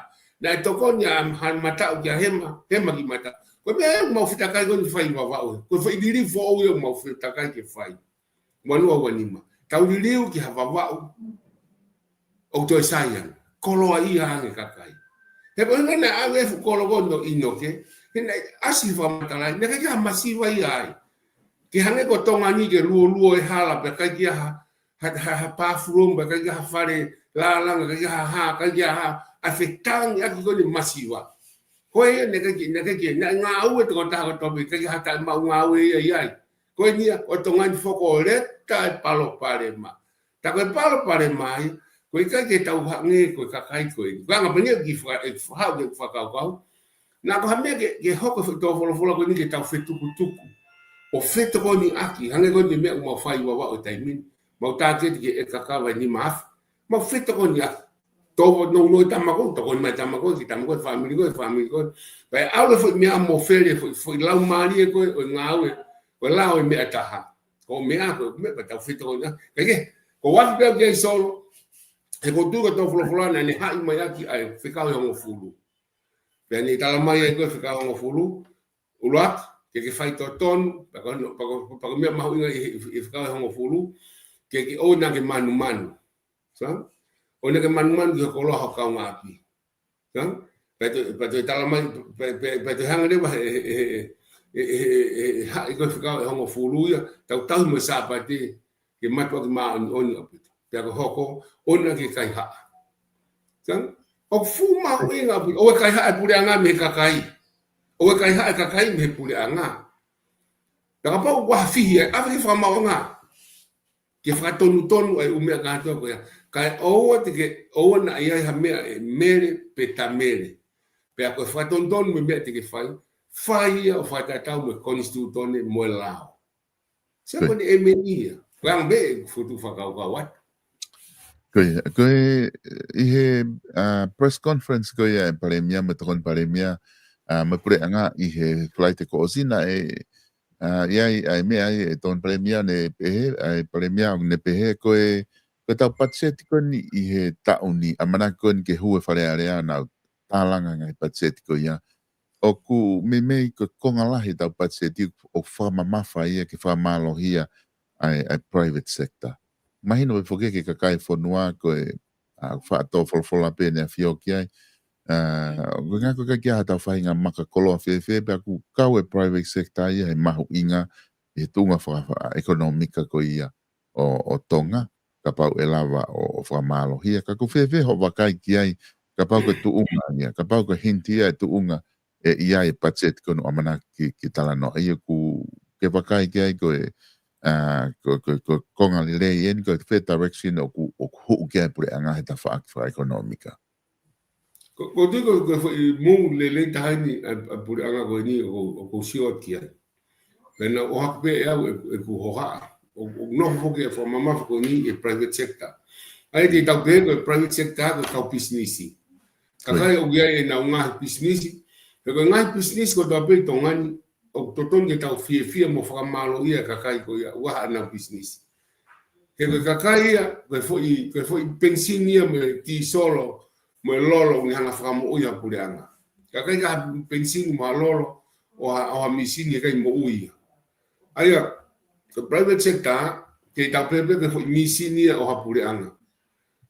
Naʻe tokoni ʻa ha mataʻu kia Hema, Hema ki mataʻu. Ko e meʻa ʻoku mau fetakai ko eni fai Vavaʻu. Ko e foʻi liliu foʻou ia ʻoku mau fetakai ke fai. Ua noa ua nima. Tau liliu ki ha Vavaʻu ʻoku toe sai ange. Koloaʻia ange kakai. He ko e ʻuhinga naʻe ʻave e fuʻu kolo ko eni ʻo ʻInoke. He naʻe ʻasi fakamatala ai. Naʻe ʻikai ke ha masiva ia ai. Ke hangē ko Tonga ni ke luoluo e hala pea ʻikai ke ha, ha, ha, ha bathroom, pea ʻikai ke ha fale lālanga, ʻikai ke ha hā, ʻikai ke ha hā. ʻA e fetāngiʻaki ko eni masiva. Ko ia naʻe ʻikai ke, naʻe ʻikai ke, naʻe ngāue tokotaha kotoa pē, ʻikai ke ha taʻemaʻu ngāue ia ʻi ai. Ko eni ia, ʻo Tonga ni foki ʻo leta e palopalema. Tā ko e palopalema ia, ko e ʻikai ke tau hangē ko e kakai ko eni. Ko e anga pē eni ki fa-, e fa-, ke fakakaukau. Naʻa ko ha meʻa ke, ke hoko e foʻi tō folofola ko eni ke tau fetukutuku. ʻO fetokoniʻaki, hangē ko eni meʻa ʻoku mau fai Vavaʻu he taimi ni. Mau tāketi ke ʻe kakava e nima afe. Mau fetokoniʻaki. Tō nounou e tama ko ē, tokoni mai e tama ko ē, ki he tama ko ē, fāmili ko ē, fāmili ko ē. Pea ʻalu e foʻi meʻa mo fele, foʻi, foʻi laumālie ko ē, ʻo e ngāue, ʻo e lao e meʻa taha. Ko e meʻa ko ē, meʻa pea tau fetokoniʻaki. Kae kehe, ko e ʻalu pē au ki ai Solo, he ko e tuʻu ko e tō folofola naʻa ne haʻi mai ʻaki ʻa e fekau ʻe hongofulu. Pea ne tala mai ai ko e fekau ʻe hongofulu, ʻuluaki, ke ke faitotonu, pea ko, pea ko, pea ko e meʻa mahuʻinga ʻi he, ʻi he fekau ʻe hongofulu, ke ke ʻoua naʻa ke manumanu. Sa? ʻOua naʻa ke manumanu ki he koloa ho kaungāʻapi. Sa? Pea toe, pea toe tala mai, pea, pea, pea toe hanga leva he, he, he haʻi ko e fekau ʻe hongofulu ia, tau tauhi mo e Sāpate, ke mātuʻaki māʻoniʻoni ʻaupito. Pea ko e hoko, ʻoua naʻa ke kaihaʻa. Sa? ʻOku fuʻu mahuʻinga ʻaupito, ʻoua ʻe kaihaʻa e puleʻanga mei he kakai. ʻOua ʻe kaihaʻa e kakai mei he puleʻanga. Pea kapau ʻoku ʻi ai ha fihi ai, ʻave ki he fakamaauʻanga. Ke fakatonutonu ai e ʻū meʻa kātoa ko ia. Kae ʻoua te ke, ʻoua naʻa ʻi ai ha meʻa ʻe mele pe taʻemele. Pea ko e fakatonutonu mo e meʻa te ke fai, fai ia ʻo fakatatau mo e konisitūtone mo e lao. Sio ko eni ʻe meni ia. Ko e anga pē ʻeku fotu fakakaukau atu. Ko ia, ko e, ʻi he, ʻa, press conference ko ia ʻa e Palēmia mo e Tokoni Palēmia, ʻa, mo e puleʻanga ʻi he Falaite kuo ʻosi naʻe, ʻa, ʻi ai, ʻa e meʻa ʻa e Tokoni Palēmia ne pehē, ʻa e Palēmia ne pehē ko e, ko ʻetau patiseti ko eni ʻi he taʻu ni, ʻamanaki ko eni ke hū e Fale Alea naʻa nau tālanga e ngaahi patiseti ko ia. ʻOku meimei ko e konga lahi ʻetau patiseti ʻoku fakamamafa ia ke fakamālohia ʻa e, ʻa e private sector. Mahino pē foki ki he kakai e fonua ko e, ʻa, faʻa tō folofola pē ʻEne ʻAfio ki ai. ʻA, ko e ʻuhinga ko e ʻikai ke ʻi ai haʻatau faʻahinga maka koloa fēfē, pea ʻoku kau e private sector ia he mahuʻinga ʻi he tuʻunga faka-, fakaʻekonōmika ko ia ʻo, ʻo Tonga, kapau ʻe lava ʻo, ʻo fakamālohia. Ka ʻoku fēfē hoʻo vakai ki ai, kapau ko e tuʻunga ia, kapau ko e hint ia e tuʻunga ʻe ʻi ai e patiseti ko eni ʻoku ʻamanaki ke, ke talanoa. ʻA ia ʻoku ke vakai ki ai ko e, ʻa, ko, ko, ko e konga lelei eni, ko e fē direction ʻoku, ʻoku hū ki ai e puleʻanga he tafaʻaki fakaʻekonōmika. Ko, ko e tuʻu ko, ko e foʻi move lelei taha eni ʻa, ʻa e puleʻanga ko eni ʻoku, ʻoku ou sio ki ai. Pea naʻe ʻohake pē ʻe au ʻeku, ʻeku hohaʻa. ʻO, ʻoku nofo foki e fakamamafa ko eni ʻi he private sector. ʻA ia te tau pehē ko e private sector ko e kau pisinisi. Kakai ʻoku ʻi ai ʻenau ngaahi pisinisi. Pea ko e ngaahi pisinisi kotoa pē ʻi Tonga ni, ʻoku totonu ke tau fiefia mo fakamālōʻia e kakai ko ia ʻoku ʻi ai haʻanau pisinisi. He ko e kakai ia, ko e foʻi, ko e foʻi penisini ia mo e tīsolo, mo e lolo, ʻoku ne hanga fakamoʻui ʻa e puleʻanga. Kakai ka ha penisini mo ha lolo, ʻo ha, ʻo ha mīsini ʻe ʻikai moʻui ia. ʻA ia, ko e private sector, te tau pehē pē ko e foʻi mīsini ia ʻo ha puleʻanga.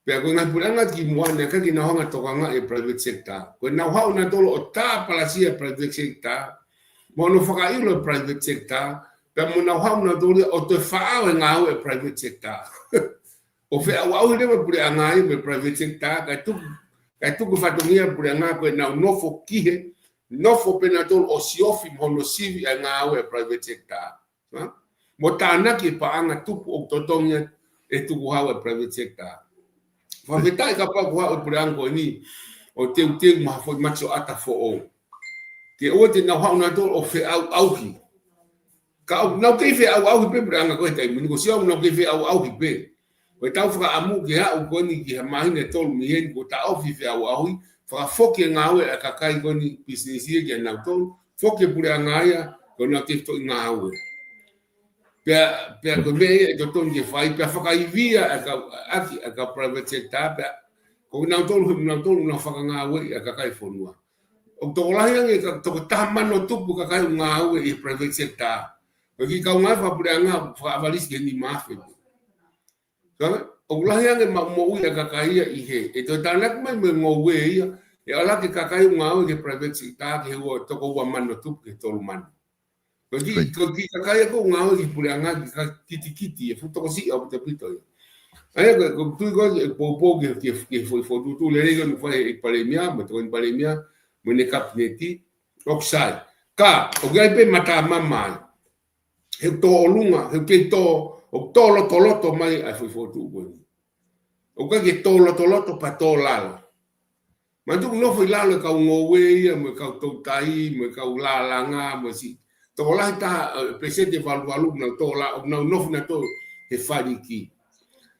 Pea ko e ngaahi puleʻanga kimuʻa naʻe ʻikai ke nau hanga tokangaʻi e private sector. Ko ʻenau haʻu nautolu ʻo tāpalasia e private sector, Mo hono fakaʻilo e private sector, pea mo nau haʻu nautolu ia ʻo toe faʻao e ngāue e private sector. ʻO feʻauʻauhi leva e puleʻanga ia mo e private sector, kae tuku, kae tuku fatongia e puleʻanga ko ʻenau nofo ki he, nofo pē nautolu ʻo siofi mo hono sivi e ngāue e private sector. Ha? Mo tānaki e paʻanga tupu ʻoku totongi e tukuhau e private sector. Fakafetaʻi kapau ʻoku haʻu e puleʻanga ko eni ʻo teuteu mo ha foʻi mati ʻo ʻata foʻou. Ke ʻoua te nau haʻu nautolu ʻo feʻauʻauhi. Ka ʻoku nau kei feʻauʻauhi pē puleʻanga ko e taimi ni, ko siʻa ʻoku nau kei feʻauʻauhi pē. Ko e tau fakaʻamu ke aʻu ko eni ki he māhina ʻe tolu mei heni kuo taʻofi e feʻauʻauhi, fakafoki e ngāue ʻa e kakai ko eni pisinisi ia kia nautolu, foki e puleʻanga ia, ko ʻenau tefitoʻi ngāue. Pea, pea ko e meʻa ia ʻe totonu ke fai, pea fakaivia ʻa e kau, ʻaki ʻa e kau private sector, pea ko nautolu, nautolu ʻoku nau fakangāueʻi ʻa e kakai e fonua. ʻOku tokolahi ange ka, toko taha mano tupu e kakai ʻoku ngāue ʻi he private sector. Ko e kiʻi kaungā fakapuleʻanga, fakaʻavalisi ki he nima afe. Ka, ʻoku lahi ange e maʻu moʻui ʻa e kakai ia ʻi he, ʻe toe tānaki mai mo e ngoue ia, ʻe ala ke kakai ʻoku ngāue ki he private sector, ki he ua, toko ua mano tupu ki he tolu mano. Ko e kiʻi, Right. ko e kiʻi kakai ia ʻoku ngāue ki he puleʻanga, kiʻi kakai kitekite, ʻe fuʻu tokosiʻi ʻaupito ia. ʻA ia, ko, ko e tui ko ē, ʻe poupou ki he, ki he, ki he foʻi fokotuʻutuʻu lelei ko eni ʻoku fai ʻe he palēmia, mo e tokoni palēmia, mo ʻene kapineti, ʻoku sai. Ka, ʻoku ʻi ai pē mata mamae. He ʻoku tō ʻolunga, he ʻoku kei tō, ʻoku tō lotoloto mai ʻa e foʻi fokotuʻutuʻu ko eni. ʻOku ʻikai ke tō lotoloto pea tō lalo. Manatuʻi ʻoku nofo ʻi lalo e kau ngoue ia, mo e kau toutai, mo e kau lālanga, mo e siʻi. Tokolahi taha, ē, pēseti ʻe valu valu ʻoku nau tō la, ʻoku nau nofo nautolu he faliki.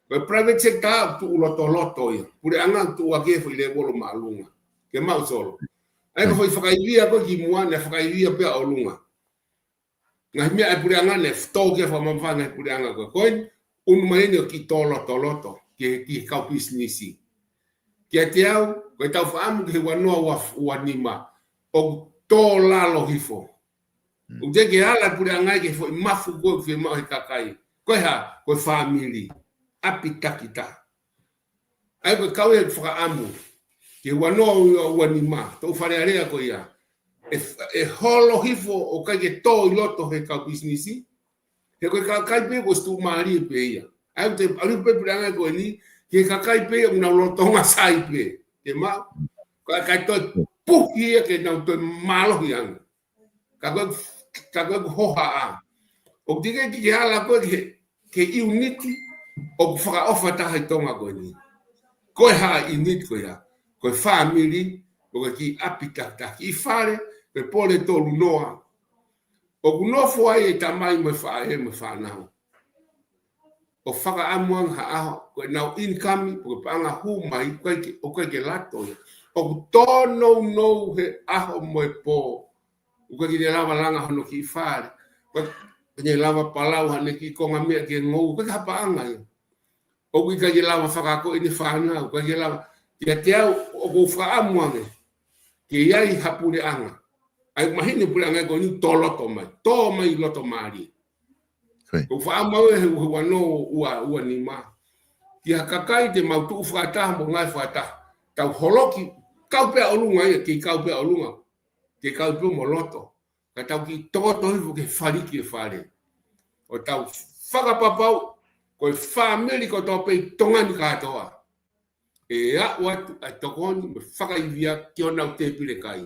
Ko e private sector ʻoku tuʻu lotoloto ia. Puleʻanga ʻoku tuʻu ʻaki e foʻi lēvolo māʻolunga. Ke maʻu Solo. ʻA ia ko e foʻi fakaivia ko ē kimuʻa naʻe fakaivia pē ʻa ʻolunga. Ngaahi meʻa ʻa e puleʻanga naʻe fetō ki ai e fakamamafa ʻa e ngaahi puleʻanga ko ē. Ko eni, ʻunu mai eni ʻo kiʻi tō lotoloto, ki he, ki he kau pisinisi. Kiate au, ko e tau fakaʻamu ki he ua noa ua, ua nima, ʻoku tō lalo hifo. Mm. ʻOku teʻeki ke ala e puleʻanga ia ki he foʻi mafu ko ē ʻoku fiemaʻu ʻe he kakai. Ko e hā, ko e fāmili. ʻApi takitaha. ʻA ia ko e kau ia ʻoku fakaʻamu. Ki he ua noa ua, ua nima, toʻu Fale Alea ko ia. ʻE, ʻe holo hifo ʻoku ʻikai ke tō ʻi loto he kau pisinisi. He ko e kakai pē ʻoku ʻosi tuʻumālie pē ia. ʻA ia ʻoku te, ʻalu pē puleʻanga ko eni, ki he kakai pē ʻoku nau lolotonga sai pē. Ke maʻu, ka, kae toe puhi ia ke nau toe mālohi ange. Ka ko e, ka ko e hohaʻa. ʻOku teʻeki ke ala ko ē ke, ke ʻiuniti ʻoku fakaʻofa taha ʻi Tonga ko eni. Ko e hā e ʻiuniti ko ia? Ko e fāmili, ko e kiʻi ʻapi takitaha, kiʻi fale, ko e pole tolu noa. ʻOku nofo ai e tamai mo e faʻē mo e fānau. ʻO fakaʻamu ange ha ʻaho, ko ʻenau ʻinikami, ko e paʻanga hū mai, ʻoku ʻikai ke, ʻoku ʻikai ke lato ia. ʻOku tōnounou he ʻaho mo e pō. ʻOku ʻikai ke ne lava langa hono kiʻi fale. ʻOku ʻikai ke ne lava palau haʻane kiʻi konga meʻa ke ngou. ʻOku ʻikai ke ha paʻanga ia. ʻOku ʻikai ke lava fakaakoʻi ʻene fānau. ʻOku ʻikai ke lava. Kiate au, ʻoku ou fakaʻamu ange ke ʻi ai ha puleʻanga. ʻA ia mahino e puleʻanga ko eni tō loto mai. Tō mai loto mālie. Ko e fakaʻamu au ʻe he ua noa ua, ua nima. Ki ha kakai te mau tuʻu fakataha mo ngāue fakataha. Tau holoki, kau pē ʻa ʻolunga ia, kei kau pē ʻa ʻolunga. Kei kau pē mo loto. Ka tau kiʻi tokoto hifo ki he faliki e fale. ʻO tau fakapapau, ko e fāmili kotoa pē ʻi Tonga ni kātoa. ʻE aʻu atu ʻa e tokoni mo e fakaivia ki honau tēpile kai.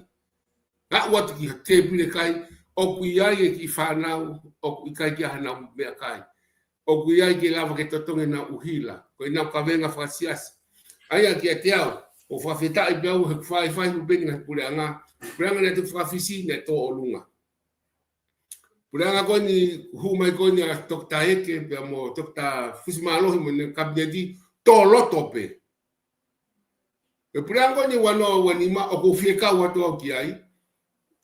Aʻu atu ki he tēpile kai, ʻoku ʻi ai e kiʻi fānau, ʻoku ʻikai ke ʻi ai hanau meʻakai. ʻOku ʻi ai ke lava ke totongi ʻenau ʻuhila, ko ʻenau kavenga fakasiasi. ʻA ia kiate au, ʻoku ou fakafetaʻi pē au he faifai hu peni ngaahi puleʻanga, puleʻanga naʻe tuʻu fakafisi naʻe tō ʻolunga. Puleʻanga ko eni hū mai ko eni ʻa Toketā Eke, pea mo Toketā Fusimālohi mo ʻene kapineti, tō loto pē. Ko e puleʻanga ko eni ua noa ua nima ʻoku ou fie kau atu au ki ai,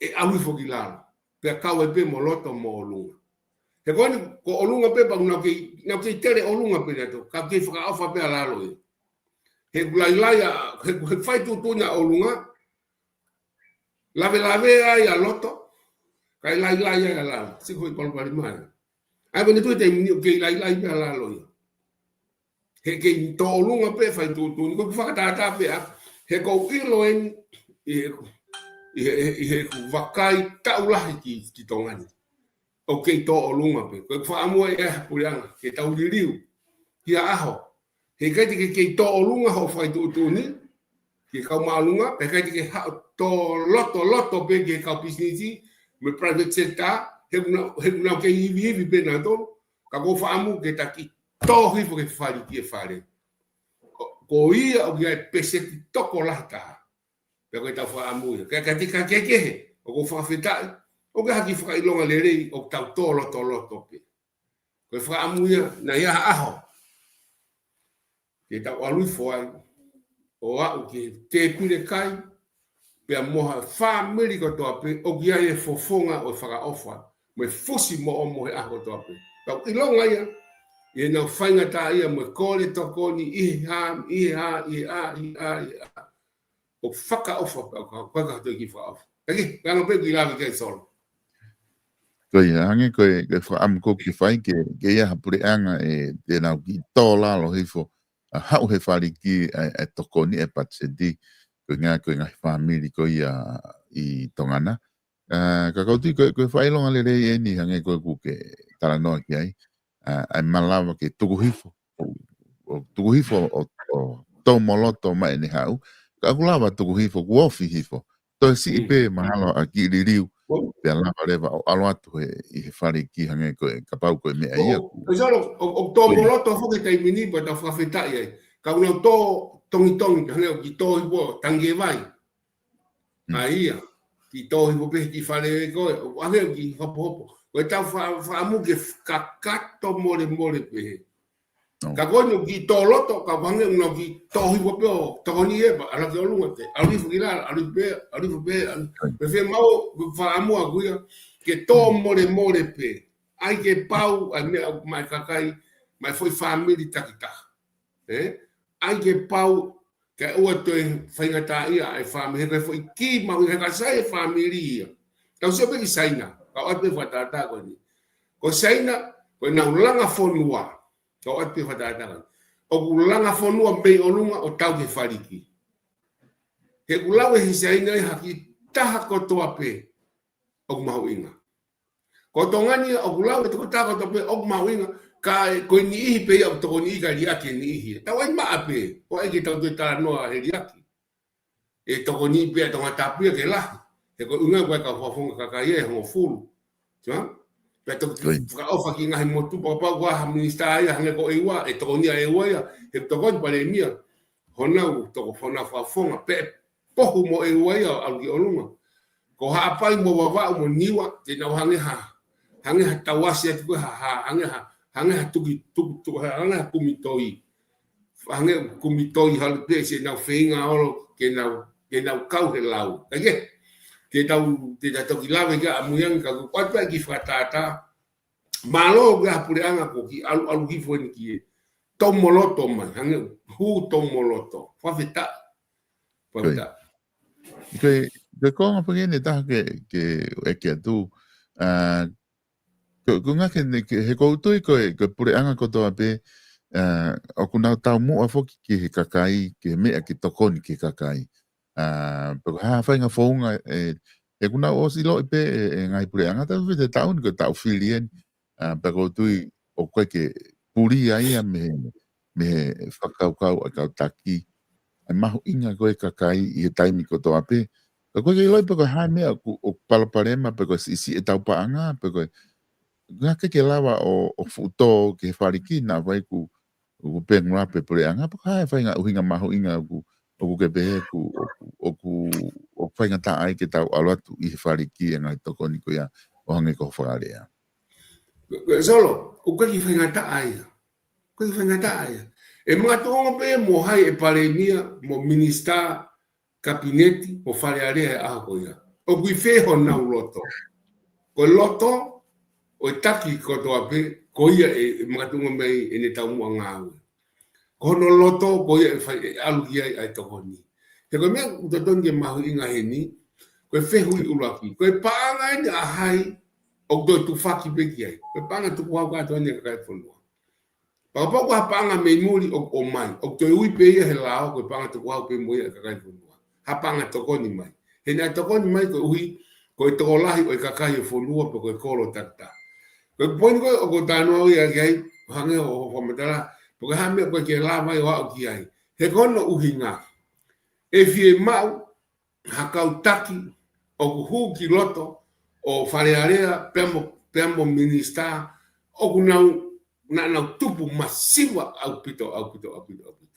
ʻe ʻalu hifo ki lalo. Pea kau ai pē mo loto mo ʻolunga. He ko eni, ko ʻolunga pē pea ʻoku nau kei, nau kei tele ʻolunga pē nautolu, ka kei fakaʻofa pē ʻa lalo ia. He ʻoku lailai ʻa, he, he fai tuʻutuʻuni ʻa ʻolunga, lavelave ai ʻa loto, kae lailai ai ʻa lalo, siko i palopalema ia. ʻA ia ko ʻene tui taimi ni ʻoku kei lailai pē ʻa lalo ia. He kei tō ʻolunga pē fai tuʻutuʻuni, ko e fakatātā pē ʻa, he ʻoku ou ʻilo eni, ʻe, ʻi he, ʻi heʻeku vakai taʻu lahi ki, ki Tonga ni. ʻOku kei tō ʻolunga pē. Ko e fakaʻamu ia ʻa e puleʻanga ke tau liliu. Hia ʻaho. Heʻikai te ke kei tō ʻolunga hoʻo fakaituʻutuʻuni ki he kau māʻolunga, pea ʻikai te ke haʻu tō loto loto pē ki he kau pisinisi mo e private sector, he ʻoku nau, he ʻoku nau kei ivi ivi pē nautolu, ka ko e fakaʻamu ke ta kiʻi tō hifo ki he fale ki he fale. Ko, ko ia ʻoku ʻi ai e peseti tokolahi taha. Pea ko ʻetau fakaʻamu ia. Ka, ka tika kehekehe, ʻoku ou fakafetaʻi, ʻoku ʻi ai ha kiʻi fakaʻilonga lelei ʻoku tau tō loto loto pē. Ko e fakaʻamu ia, naʻa ʻi ai ha ʻaho ke tau ʻalu hifo ai, ʻo aʻu ki he tēpile kai, pea mo ha fāmili kotoa pē, ʻoku ʻi ai e fofonga ʻo e fakaʻofa, mo e fusi moʻo mo e ʻaho kotoa pē. Tau ʻilonga ia, ʻi heʻenau faingataʻaʻia mo e kole tokoni, ʻi he hā, ʻi he hā, ʻi he hā, ʻi he hā, ʻi he hā. ʻOku fakaʻofa pē, ʻoku, ʻoku, ʻoku ʻikai ke fakaʻofa. Kae kehe, ʻoku anga pē ʻeku lave ki ai Solo. Ko ia, hangē ko e, ko e fakaʻamu ʻoku ke fai ke, ke ʻi ai ha puleʻanga ʻe te nau kiʻi tō lalo hifo, ʻa haʻu he fale ki ai, ʻa e tokoni e patiseti, ko e ngaahi, ko e ngaahi fāmili ko ia ʻi Tonga na. ʻA, ka ʻoku ou tui ko e, ko e fakaʻilonga lelei eni hangē ko ʻeku ke talanoa ki ai. ʻA, ʻa e malava ke tuku hifo. ʻO, ʻo tuku hifo ʻo, ʻo tō mo loto mai ʻene haʻu. Ka ʻoku lava tuku hifo, kuo ofi hifo. Toe siʻi pē mahalo ʻa e kiʻi liliu. Pea lava leva ʻo ʻalu atu he, ʻi he fale ki hangē ko e kapau ko e meʻa ia ʻoku. ʻO, ʻo, ʻo, ʻo tō mo loto foki he taimi ni pea tau fakafetaʻi ai. Ka ʻoku nau tō tongitongi, hangē ʻoku kiʻi tō hifo tangi vai. ʻA ia, kiʻi tō hifo pē he kiʻi fale ko ē, ʻo hangē ʻoku kiʻi hopohopo. Ko ʻetau fa-, fakaʻamu ke kakato molemole pē he. Ka ko eni ʻoku kiʻi tō loto, ka ʻoku hangē ʻoku nau kiʻi tō hifo pē ʻo tokoni ē, pea ʻalu ki ʻolunga te, ʻalu hifo ki lalo, ʻalu pē, ʻalu hifo pē, ʻalu. Pea fiemaʻu, fakaʻamu ʻaku ia, ke tō molemole pē. ʻAi ke pau, ʻa e meʻa ʻoku maʻa e kakai, maʻa e foʻi fāmili takitaha. Ē? ʻAi ke pau, kae ʻoua toe faingataʻaʻia ʻa e fāmili, he ko e foʻi kī mahuʻinga he ka sai e fāmili ia. Tau sio pē ki Saina, ka ʻoatu pē fakatātā ko eni. Ko Saina, ko ʻenau langa fonua, ka ʻoatu pē fakatātā ko eni. ʻOku langa fonua mei ʻolunga ʻo tau ki he fale ki. He ʻoku lau ʻe he Saina ʻe ha kiʻi taha kotoa pē ʻoku mahuʻinga. Ko Tonga ni ʻoku lau ʻe he tokotaha kotoa pē ʻoku mahuʻinga, ka ko e niʻihi pē ia ʻoku tokoniʻi kae liʻaki e niʻihi. Tau ʻai maʻa pē, ʻoua ʻe ʻai ke tau toe talanoa he liʻaki. ʻE tokoniʻi pē ʻa Tongatapu ia ke lahi. He ko e ʻuhinga ko e kau fakafofonga kakai ia ʻe hongofulu. Sio? Pea toki fakaʻofa ki he ngaahi motu pea kapau ko ha minisitā ia hangē ko ʻEua, ʻe tokoni ʻa ʻEua ia, he tokoni palēmia. Honau toko fona fakafofonga pē pohu mo ʻEua ia ʻalu ki ʻolunga. Ko Haʻapai mo Vavaʻu mo Niua, te nau hangē ha, hangē ha tauasi atu ko ē ha, ha, hangē ha, hangē ha tuki, tuku, tuku, hangē ha kumi toi. Hangē kumi toi halo pē siʻenau feinga holo ke nau, ke nau kau he lau. Kae kehe, te tau, te tau toki lave ki ai ʻamui ange ka ʻoku ʻoatu pē kiʻi fakatātā. Mālō ʻoku ʻi ai ha puleʻanga ʻoku kiʻi ʻalu, ʻalu hifo eni ki he tō mo loto mai, hangē hū tō mo loto. Fakafetaʻi. Fakafetaʻi. Ko e, ko e konga pē eni ʻe taha ke, ke ʻeke atu. ʻA, ko, ko e ʻuhinga ke ne, ke, he ʻoku ou tui ko e, ko e puleʻanga kotoa pē, ʻa, ʻoku nau taumuʻa foki ki he kakai, ki he meʻa ke tokoni ki he kakai. ʻA, pe ko e hā e faʻahinga founga, ʻe, ʻoku nau ʻosi ʻiloʻi pē ʻe, ʻe he ngaahi puleʻanga, tapu pē he taʻu ni ko e taʻu fili eni. ʻA, pea ʻoku ou tui ʻoku ʻikai ke pulia ia mei he, mei he fakakaukau ʻa e kau taki. ʻA e mahuʻinga ko ē kakai ʻi he taimi kotoa pē. Ka ʻoku ʻikai ke ʻiloʻi pe ko e hā e meʻa ʻoku, ʻoku palopalema pe ko e siʻisiʻi ʻetau paʻanga, pe ko e, ʻoku ʻikai ke lava ʻo, ʻo fuʻu tō ki he fale ki naʻa vai ʻoku ʻoku pē ngula pe puleʻanga, pe ko e hā e faʻahinga ʻuhinga mahuʻinga ʻoku, ʻoku ke pehē ʻoku, ʻoku, ʻoku, ʻoku faingataʻa ai ke tau ʻalu atu ʻi he fale ki he ngaahi tokoni ko ia ʻo hangē ko hoʻo fakalea. Ko, ko e Solo, ʻoku ʻikai ke faingataʻa ia. ʻOku ʻikai ke faingataʻa ia. ʻE makatuʻunga pē mo hai e palēmia, mo minisitā, kapineti mo Fale Alea he ʻaho ko ia. ʻOku ʻi fē honau loto? Ko e loto ʻo e taki kotoa pē, ko ia ʻe, ʻe makatuʻunga mai ʻene taumuʻa ngāue. Ko hono loto, ko ia ʻe fai, ʻe ʻalu ki ai ʻa e tokoni. He ko e meʻa ʻoku totonu ke mahuʻinga heni, ko e fehuʻi ʻuluaki. Ko e paʻanga eni ʻa hai ʻoku toe tufaki pē ki ai? Ko e paʻanga tukuhau kātoa eni ʻa e kakai e fonua. Pea kapau ko ha paʻanga mei muli ʻoku ʻomai, ʻoku toe ui pē ia he lao ko e paʻanga tukuhau pē mo ia ʻa e kakai e fonua. Ha paʻanga tokoni mai. He naʻe tokoni mai koeʻuhi ko e tokolahi ʻo e kakai ʻo e fonua pe ko e kolo takitaha. Ko e poini ko ē ʻoku ou talanoa ia ki ai, hangē ko hoʻo fakamatala, pe ko e hā e meʻa ʻoku ʻikai ke lava ai ʻo aʻu ki ai. He ko hono ʻuhinga, ʻe fiemaʻu ha kau taki ʻoku hū ki loto ʻo Fale Alea pea mo, pea mo minisitā ʻoku nau, naʻa nau tupu masiva ʻaupito, ʻaupito, ʻaupito, ʻaupito.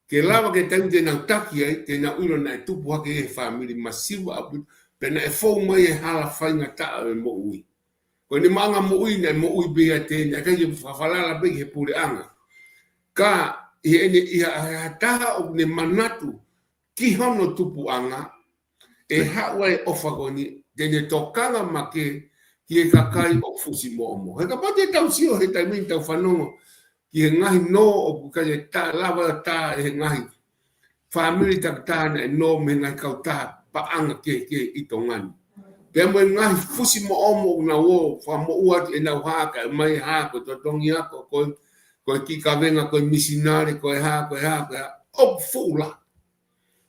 Ke lava ke taimi te nau taki ai, te nau ʻilo naʻe tupu hake e fāmili masiva ʻaupito, pea naʻe fou mai e hala faingataʻa ʻo e moʻui. Ko ʻene maʻuʻanga moʻui naʻe moʻui pē ia te, naʻe ʻikai ke fakafalala pē ki he puleʻanga. Ka ʻi heʻene, ʻi ha, ha taha ʻoku ne manatu ki hono tupuʻanga, ʻe haʻu ai e ʻofa ko eni, te ne tokanga makehe ki he kakai ʻoku fusi moʻomoʻo. He kapau te tau sio he taimi ni tau fanongo ki he ngaahi nō ʻoku ʻikai ke tā, lava tā ʻe he ngaahi fāmili takitaha naʻe nō mei he ngaahi kautaha paʻanga kehekehe ʻi Tonga ni. Pea mo e ngaahi fusi moʻomoʻo ʻoku nau ō fakamoʻua atu ʻenau hā, kae ʻomai e hā, ko e totongi ako, ko e, ko e kiʻi kavenga, ko e misinale, ko e hā, ko e hā, ko e hā, ʻoku fuʻu lahi.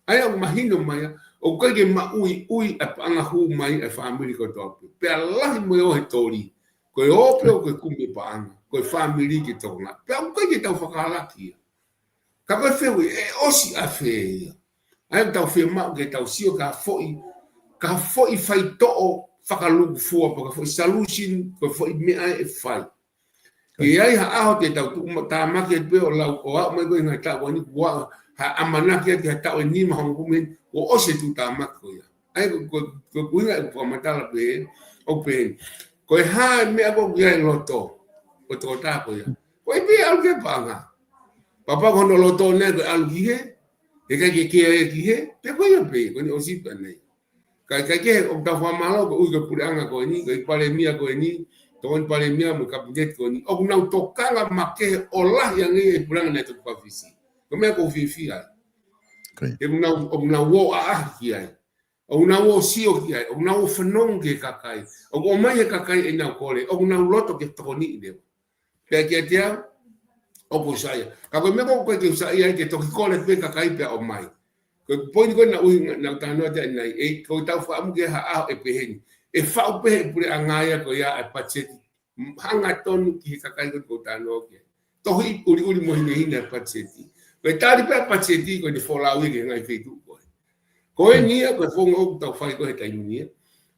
ʻA ia ʻoku mahino mai ia, ʻoku ʻikai ke maʻuiʻui e paʻanga hū mai e fāmili kotoa pē. Pea lahi mo e ō he toli, ko e ō pē ʻo ko e kumi e paʻanga, ko e fāmili ke tokanga. Pea ʻoku ʻikai ke tau fakahalaki ia. Ka ko e fehuʻi, ʻe ʻosi ʻafē ia? ʻA ia ʻoku tau fiemaʻu ke tau sio ki ha foʻi, ki ha foʻi faitoʻo fakalūkufua, pe ko ha foʻi solution, ko e foʻi meʻa ʻe fai. Ke ʻi ai ha ʻaho te tau tuʻu ma-, tāmaki atu pē ʻo lau, ʻo aʻu mai ko e ngaahi taʻu ko eni, kuo aʻu ha ʻamanaki atu ki ha taʻu ʻe nima, hongofulu mei heni, kuo ʻosi e tuʻutāmaki ko ia. ʻA ia ko, ko, ko e ʻuhinga ʻeku fakamatala pē, ʻoku pehē ni. Ko e hā e meʻa ko ē ʻoku ʻi ai e loto ʻo e tokotaha ko ia? Ko e pē ʻalu ki he paʻanga. Pea kapau ko hono loto ʻona ko e ʻalu ki hē, he ʻikai ke kea ia ki hē, pea ko ia pē, ko eni ʻosi pē ʻanai. Ka ʻikai ke, ʻoku tau fakamālō koeʻuhi ko e puleʻanga ko eni, ko e palēmia ko eni, tokoni palēmia mo e kapineti ko eni. ʻOku nau tokanga makehe ʻo lahi ange ia ʻi he puleʻanga naʻe toki fakafisi. Ko e meʻa ʻoku ou fiefia ai. Ko ia. He ʻoku nau, ʻoku nau ō ʻaʻahi ki ai. ʻOku nau ō sio ki ai, ʻoku nau ō fanongo ki he kakai. ʻOku ʻomai ʻe he kakai ʻenau kole, ʻoku nau loto ke tokoniʻi leva. Pea kiate au, ʻoku ou saiʻia. Ka ko e meʻa ko ē ʻoku ʻikai ke u saiʻia ai ke toki kole pē kakai pea ʻomai. Ko e poini ko ē naʻa ku ʻuhinga, naʻa ku talanoa atu ai ʻanai, ʻe, ʻoku tau fakaʻamu ke ha ʻaho ʻe pehē ni. ʻE faʻu pē ʻe he puleʻanga ia ko ia e patiseti hangatonu ki he kakai ko ē ʻoku ou talanoa ki ai. Tohi ʻuliʻuli mo hinehina e patiseti. Ko e tali pē e patiseti ko ʻene folau ia ki he ngaahi feituʻu ko ē. Ko eni ia, ko e founga ʻoku tau fai ko ē he taimi ni ia.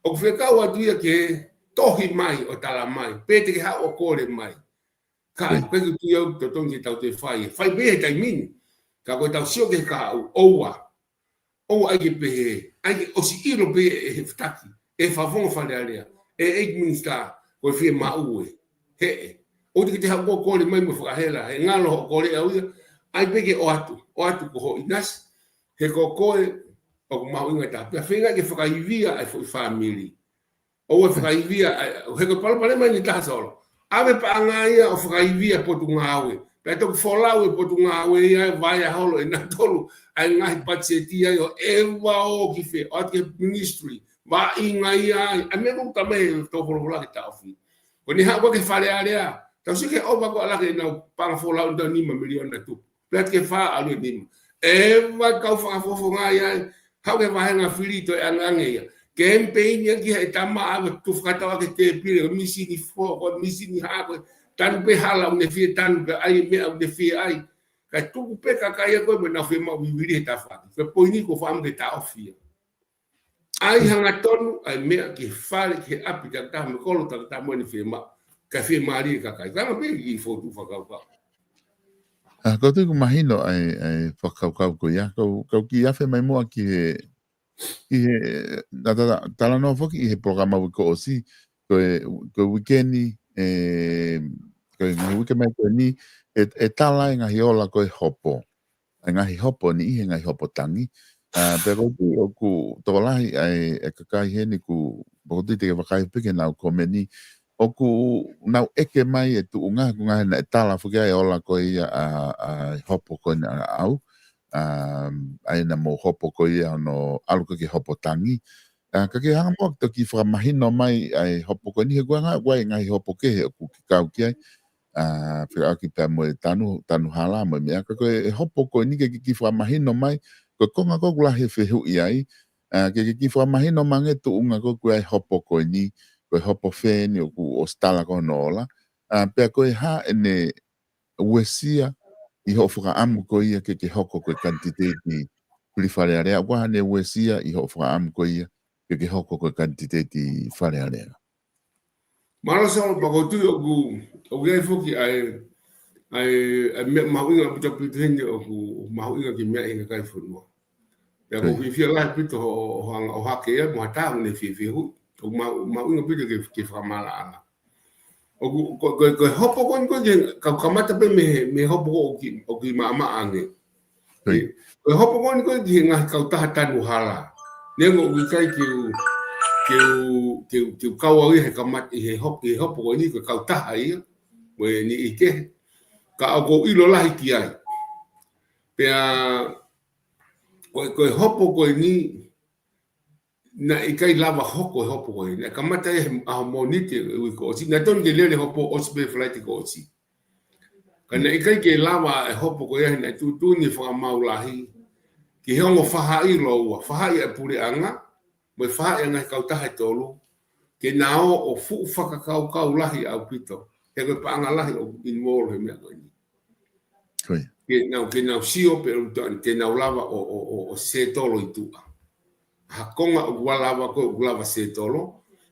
ʻOku fekau atu ia ke tohi mai, ʻo tala mai. Pe te ke haʻu ʻo kole mai. Ka, ʻikai ke u tui au ʻoku totonu ke tau toe fai. Fai pē he taimi ni. Ka ko e tau sio ki he kahaʻu, ʻoua. ʻOua ʻai ke pehē, ʻai ke ʻosi ʻilo pē ʻe he fetaki, ʻe he fakafofonga Fale Alea, ʻe he ʻEiki Minisitā, ko e fiemaʻu ē. Heʻe. ʻOua te ke te haʻu ʻo kole mai mo fakahela, he ngalo hoʻo kole ʻau ia, ʻai pē ke ʻoatu, ʻoatu ko hoʻo ʻinasi, he ko koe, ʻoku mahuʻinga taha. Pea feinga ke fakaivia ʻa e foʻi fāmili. ʻOua ʻe fakaivia, ʻa, he ko e palopalema ʻeni taha Solo. ʻAve paʻanga ia ʻo fakaivia e potungāue. Pea toki folau e potungāue ia ʻe vaea holo ʻe nautolu ʻa e ngaahi patiseti ia ʻo ʻeva ō ki fē, ʻo atu ki he ministry. Vaʻinga ia ai. ʻA e meʻa ʻoku talamai ʻe he tō folofola ke taʻofi. Ko ʻene haʻu ko ē ki Fale Alea. Tau sio ki he ʻova ko ē ʻa e laka ʻenau paʻanga folau ʻe nima miliona tupu. Pea ke fā ʻalu ʻe nima. ʻEva e kau fakafofonga ia, haʻu ki he vāhenga fili toe ʻangeʻange ia. Kemipeini ia ki he tama ʻave tuʻu fakatau ʻaki e tēpile, misini fō, ko e misini hā, ko e tanu pē hala ʻoku ne fie tanu, pea ʻai e meʻa ʻoku ne fie ʻai. Kae tuku pē kakai ia ko ē mo ʻenau fiemaʻu vivili he tafaʻaki. Ko e poini ʻoku ou fakaʻamu ke taʻofi ia. ʻAi hangatonu, ʻai meʻa ki he fale, ki he ʻapi takitaha mo e kolo takitaha mo ʻene fiemaʻu. Kae fiemālie e kakai. Ka ʻanga pē ki he fotu fakakaukau. ʻA, ko e tuku mahino ʻa e, ʻa e fakakaukau ko ia. Kau, kau kiʻi afe mai muʻa ki he, ki he, na ta-, ta-, talanoa foki ʻi he polokalama uike kuo ʻosi, ko e, ko e uike ni, ʻe, ko e ngaahi uike mai ko eni, ʻe, ʻe tala e ngaahi ola ko e hopo. ʻA e ngaahi hopo ni ʻi he ngaahi hopo tangi. ʻA, pea ʻoku ou tui ʻoku tokolahi ʻa e, e kakai heni ʻoku, ʻoku ou tui te ke vakai pē ki heʻenau komeni. ʻOku nau ʻeke mai e tuʻunga, ko e ngaahi naʻe tala foki ʻa e ola ko ia ʻa, ʻa e hopo ko ena ʻa au. ʻA, ʻa ena mo hopo ko ia ʻo ʻalu ko ē ki he hopo tangi. ʻA, ka ke hanga muʻa toki fakamahino mai ʻa e hopo ko eni he kuanga, ko e ngaahi hopo kehe ʻoku ke kau ki ai. ʻA, fekauʻaki pea mo e tanu, tanu hala mo e meʻa ka ko e hopo ko eni ke kiʻi fakamahino mai, ko e konga ko ē ʻoku lahi e fehuʻi ai, ʻa, ke ke kiʻi fakamahino mai ange tuʻunga ko ē ʻa e hopo ko eni, ko e hopo fē eni ʻoku ʻosi tala ko hono ola, ʻa, pea ko e hā ʻene uesia ʻi hoʻo fakaʻamu ko ia ke ke hoko ko e kanititeiti fili Fale Alea, ʻoku ʻi ai haʻane uesia ʻi hoʻo fakaʻamu ko ia ke ke hoko ko e kanititeiti Fale Alea. Mālō Solo, pea ʻoku ou tui ʻoku, ʻoku ʻi ai foki ʻa e, ʻa e, ʻa e meʻa mahuʻinga ʻaupito ʻaupito heni ʻoku mahuʻinga ke meaʻi ʻe he kakai e fonua. Pea ʻoku ou fiefia lahi ʻaupito hoʻo, hoʻo hanga ʻo hake ia mo ha taha ʻoku ne fiefia hui. ʻOku ma-, mahuʻinga ʻaupito ke, ke fakamaʻalaʻala. ʻOku, ko, ko, ko e hopo ko eni ko ē, ke kau kamata pē mei he, mei he hopo ko ē ʻoku kiʻi, ʻoku kiʻi maʻamaʻa ange. Ko e hopo ko eni ko ē ki he ngaahi kautaha tanu hala. Neongo ʻoku ʻikai ke u, ke u, ke u, ke u kau au ia he kamata, ʻi he hopo, ʻi he hopo ko eni ko e kautaha ia, mo e niʻihi kehe. Ka ʻoku ou ʻilo lahi ki ai. Pea, ko e, ko e hopo ko eni, naʻe ʻikai lava hoko e hopo ko ē. Naʻe kamata ia he ʻaho Mōnite e uike kuo ʻosi. Naʻe tonu ke lele hopo ʻosi pē Falaite kuo ʻosi. Ka naʻe ʻikai ke lava e hopo ko ia he naʻe tuʻutuʻuni e fakamaau lahi ki he ongo faʻahi ʻe ua. Faʻahi ʻa e puleʻanga, mo e faʻahi ʻa e ngaahi kautaha ʻe tolu. Ke na ō ʻo fuʻu fakakaukau lahi ʻaupito. He ko e paʻanga lahi ʻoku involve he meʻa ko eni. Ke nau, ke nau sio pē ʻo tuʻu, ke nau lava ʻo, ʻo, ʻo, ʻo settle ʻi tuʻa. Ha konga ʻoku lava ko ē, ʻoku lava settle.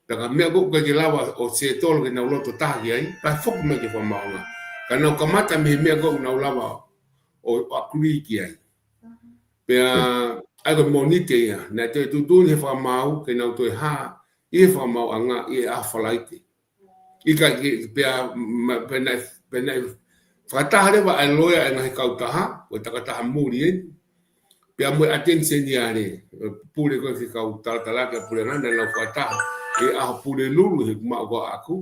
Pea ka meʻa ko ē ʻoku ʻikai ke lava ʻo settle ke nau loto taha ki ai, pea foki mai ki he fakamaauʻanga. Ka nau kamata mei he meʻa ko ē ʻoku nau lava ʻo, ʻo agree ki ai. Pea, ʻa ia ko e Mōnite ia, naʻe toe tuʻutuʻuni he fakamaau, ke nau toe hā ʻi he fakamaauʻanga ʻi he ʻaho Falaite. ʻIkai ke, pea, ma, pea naʻe, pea naʻe fakataha leva ʻa e loea ʻa e ngaahi kautaha, ko e takataha muli eni. Pea mo e ʻAteni Seniale, pule ko ē ki he kau talatalaaki ʻa e puleʻanga, naʻa nau fakataha he ʻaho Pulelulu he kuo maʻu ko ē ʻaʻaku.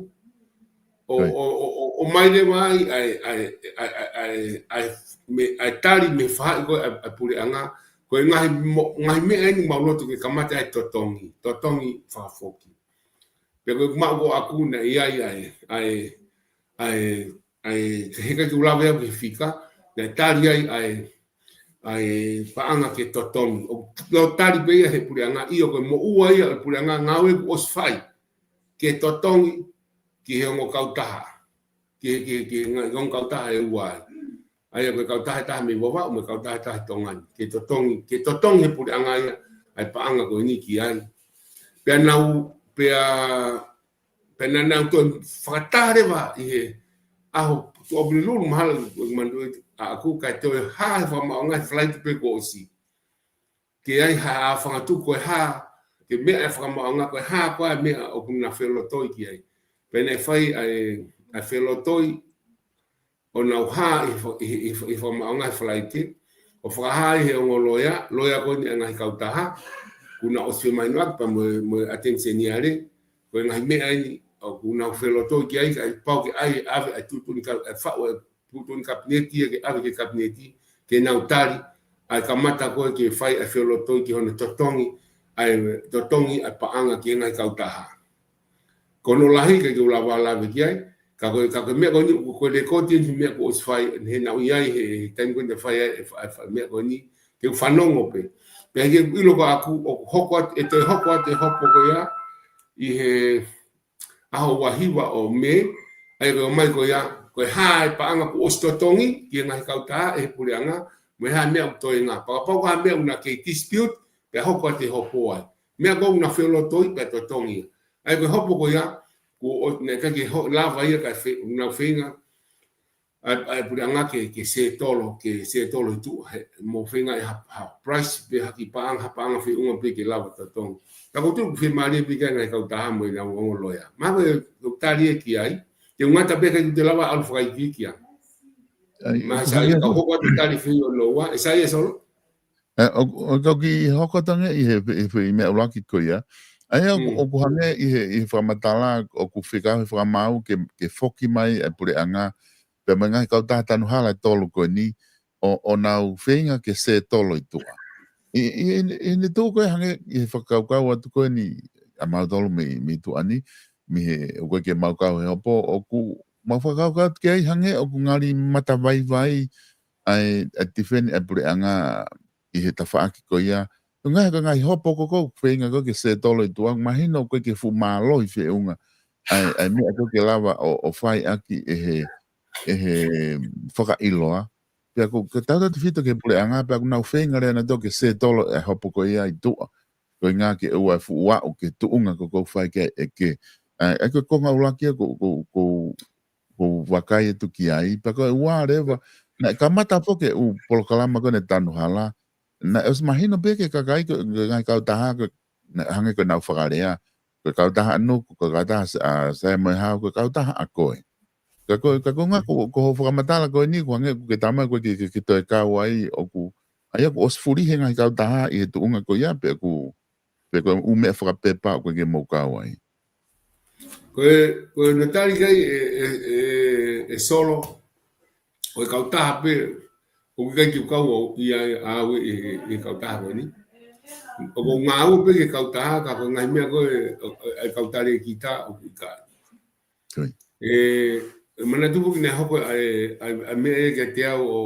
ʻO, ʻo, ʻo, ʻo, ʻomai leva ai, ʻa e, ʻa e, ʻa e, ʻa e, ʻa e, me, ʻa e tali mei he faʻahi ko ē ʻa e, ʻa e puleʻanga, ko e ngaahi mo-, ngaahi meʻa eni ʻoku mau loto ke kamata ai e totongi, totongi fakafoki. Pea ko e kuo maʻu ko ē ʻaʻaku naʻe ʻi ai ʻa e, ʻa e, ʻa e, ʻa e, he ʻikai ke u lave au ki he fika, naʻe tali ai ʻa e, ʻa e paʻanga ke totongi. ʻO, ʻo tali pē ia he puleʻanga, ʻio ko e moʻua ia ʻo e puleʻanga ngāue kuo ʻosi fai. Ke totongi ki he ongo kautaha. Ki he, ki he, ki he ngaahi ongo kautaha ʻe ua ai. ʻA ia ko e kautaha ʻe taha mei Vavaʻu, mo e kautaha ʻe taha ʻi Tonga ni. Ke totongi, ke totongi he puleʻanga ia, ʻa e paʻanga ko eni ki ai. Pea nau, pea, pea naʻa nau toe fakataha leva ʻi he ʻaho Tuʻapulelulu mahalo ko e mandu ʻaʻaku kae toe hā he fakamaauʻanga he Falaite pē kuo ʻosi. Ke ʻi ai ha fangatuku ko e hā, ke meʻa e fakamaauʻanga ko e hā ko ā e meʻa ʻoku na felotoi ki ai. Pea naʻe fai ʻa e, ʻa e felotoi ʻo nau hā ʻi he fa-, ʻi he, ʻi he fa-, ʻi he fakamaauʻanga he Falaite. ʻO fakahā ʻe he ongo loea, loea ko eni ʻa e ngaahi kautaha, kuo na ʻosi femahinoʻaki pea mo e, mo e ʻAteni Seniale, ko e ngaahi meʻa eni, ʻoku nau felotoi ki ai, kae pau ke ʻai ʻave ʻa e tuʻutuʻuni ka-, ʻa e faʻu ʻa e tuʻutuʻuni kapineti ia ke ʻave ki he kapineti, ke nau tali, ʻa e kamata ko ē ke fai ʻa e felotoi ki hono totongi, ʻa e totongi ʻa e paʻanga ki he ngaahi kautaha. Ko hono lahi ʻikai ke u lava lave ki ai, ka ko e, ka ko e meʻa ko eni, ko e lēkooti eni he meʻa kuo ʻosi fai, he naʻa ku ʻi ai he, he taimi ko eni naʻe fai ai, e fa-, e fa-, meʻa ko eni, ke u fanongo pē. Pea ke ʻilo ko ʻaʻaku, ʻoku hoko atu, ʻe toe hoko atu e hopo ko ia, ʻi he ʻaho ua hiva ʻo Mē, ʻa ia ko e ʻomai ko ia, ko e hā e paʻanga kuo ʻosi totongi, ki he ngaahi kautaha ʻe he puleʻanga, mo e hā e meʻa ʻoku toenga. Pea kapau ko ha meʻa ʻoku na kei dispute, pea hoko atu e hopo ai. Meʻa ko ē ʻoku na felotoi, pea totongi ia. ʻA ia ko e hopo ko ia, kuo ʻo, naʻe ʻikai ke ho-, lava ia kae fe-, ʻoku nau feinga, ʻa e, ʻa e puleʻanga ke, ke settle, ke settle ʻi tuʻa he, mo feinga ʻe ha, ha price pe ha kiʻi paʻanga, ha paʻanga feʻunga pē ke lava totongi. Ka ʻoku ou tui ʻoku fiemālie pē ki ai e ngaahi kautaha mo ʻenau ongo loea. Mahalo ko e, ko e tali ē ki ai, te u ngata pē kae ʻikai te u lava ʻalu fakaikiiki ange. ʻAi, Mā ʻoku sai, hangē ka ko hoko atu e tali fei ʻo Noa, ʻe sai ē Solo? ʻE, ʻo, ʻo toki hoko atu ange ʻi he, he, he meʻa ʻuluaki ko ia. ʻA ia ʻoku, Mm. ʻoku hangē ʻi he, ʻi he fakamatala, ʻoku fekau he fakamaau ke, ke foki mai e puleʻanga, pea mo e ngaahi kautaha tanu hala ʻe tolu ko eni, ʻo, ʻo nau feinga ke settle ʻi tuʻa. ʻI, ʻi, ʻi, ʻi he tuʻu ko ē hangē ʻi he fakakaukau atu ko eni, ʻa mautolu mei, mei tuʻa ni, mei he, ʻoku ʻikai ke mau kau he hopo, ʻoku mau fakakaukau atu ki ai hangē ʻoku ngali matavaivai ʻa e, ʻa e tifeni ʻa e puleʻanga ʻi he tafaʻaki ko ia, Ko e ngaahi, ko e ngaahi hopo ko ē ʻoku feinga ko ē ke settle ʻi tuʻa, mahino ʻoku ʻikai ke fuʻu mālohi feʻunga ʻa e, ʻa e meʻa ko ē ke lava ʻo, ʻo fai ʻaki ʻe he, ʻe he fakaʻiloa. Pea ko e tautautefito ki he puleʻanga, pea ʻoku nau feinga leva nautolu ke settle ʻa e hopo ko ia ʻi tuʻa. Ko e ʻuhinga ke ʻoua ʻe fuʻu aʻu ki he tuʻunga ko ē ʻoku fai ki ai e ʻeke. ʻA ia ko e konga ʻuluaki ia ʻoku, ʻoku, ʻoku, ʻoku ou vakai atu ki ai, pea ko e ua leva, naʻe kamata foki e ʻū polokalama ko ē ne tanu hala, naʻe ʻosi mahino pē ki he kakai ko ē, ki he ngaahi kautaha ko ē, naʻe hangē ko ʻenau fakalea, ko e kautaha ʻa Nuku, ko e kautaha ʻa Sa-, ʻa Samoa ʻi he Hau, ko e kautaha ʻa koe. Ka ko e, ka ko e ʻuhinga ko, ko hoʻo fakamatala ko eni, ʻoku hangē ʻoku ke talamai ʻoku ʻikai ke, ke, ke toe kau ai, ʻoku, ʻa ia ʻoku ʻosi fulihi e ngaahi kautaha ʻi he tuʻunga ko ia, pe ʻoku, pe ko e ʻū meʻa fakapepa ʻoku ʻikai ke mou kau ai. Ko e, ko e ʻuhinga tali ki ai ʻe, ʻe, ʻe, ʻe Solo, ko e kautaha pē, ʻoku ʻikai ke u kau au ia, ʻa au ʻi he, ʻi he kautaha ko eni. ʻOku ou ngāue pē ki he kautaha, ka ko e ngaahi meʻa ko ē, ʻo, ʻo, ʻa e kau talēkita, ʻoku ʻikai. Ko ia. ʻE, ʻe manatu foki naʻe hoko ʻa e, ʻa e, ʻa e meʻa ia kiate au ʻo,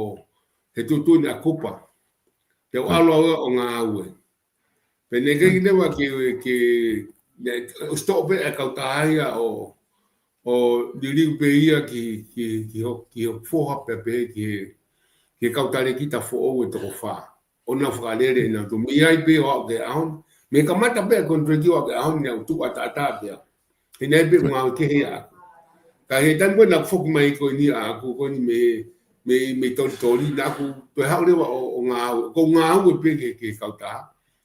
he tuʻutuʻuni ʻa Kupa. Te u Ko ia. ʻalu au ʻo ngāue. Pea naʻe ʻikai ke lava ke, ke, naʻe, ʻosi toʻo pē ʻa e kautaha ia ʻo, ʻo liliu pē ia ki, ki, ki ho-, ki hoku foha pea pehē ki he, ki he kau talēkita foʻou ʻe toko fā. ʻO nau fakalele ʻe nautolu. Mei ai pē ʻo aʻu ki he ʻaho ni. Mei he kamata pē ʻa e contract ʻo aʻu ki he ʻaho ni naʻa ku tuʻu ʻataʻatā pē au. He naʻe pē Ko ia. ngāue kehe ʻaʻaku. Ka he taimi ko ē naʻa ku foki mai ko eni ʻaʻaku ko eni mei, mei, mei Tolitoli, naʻa ku toe haʻu leva ʻo, ʻo ngāue, ʻoku ou ngāue pē ki he, ki he kautaha.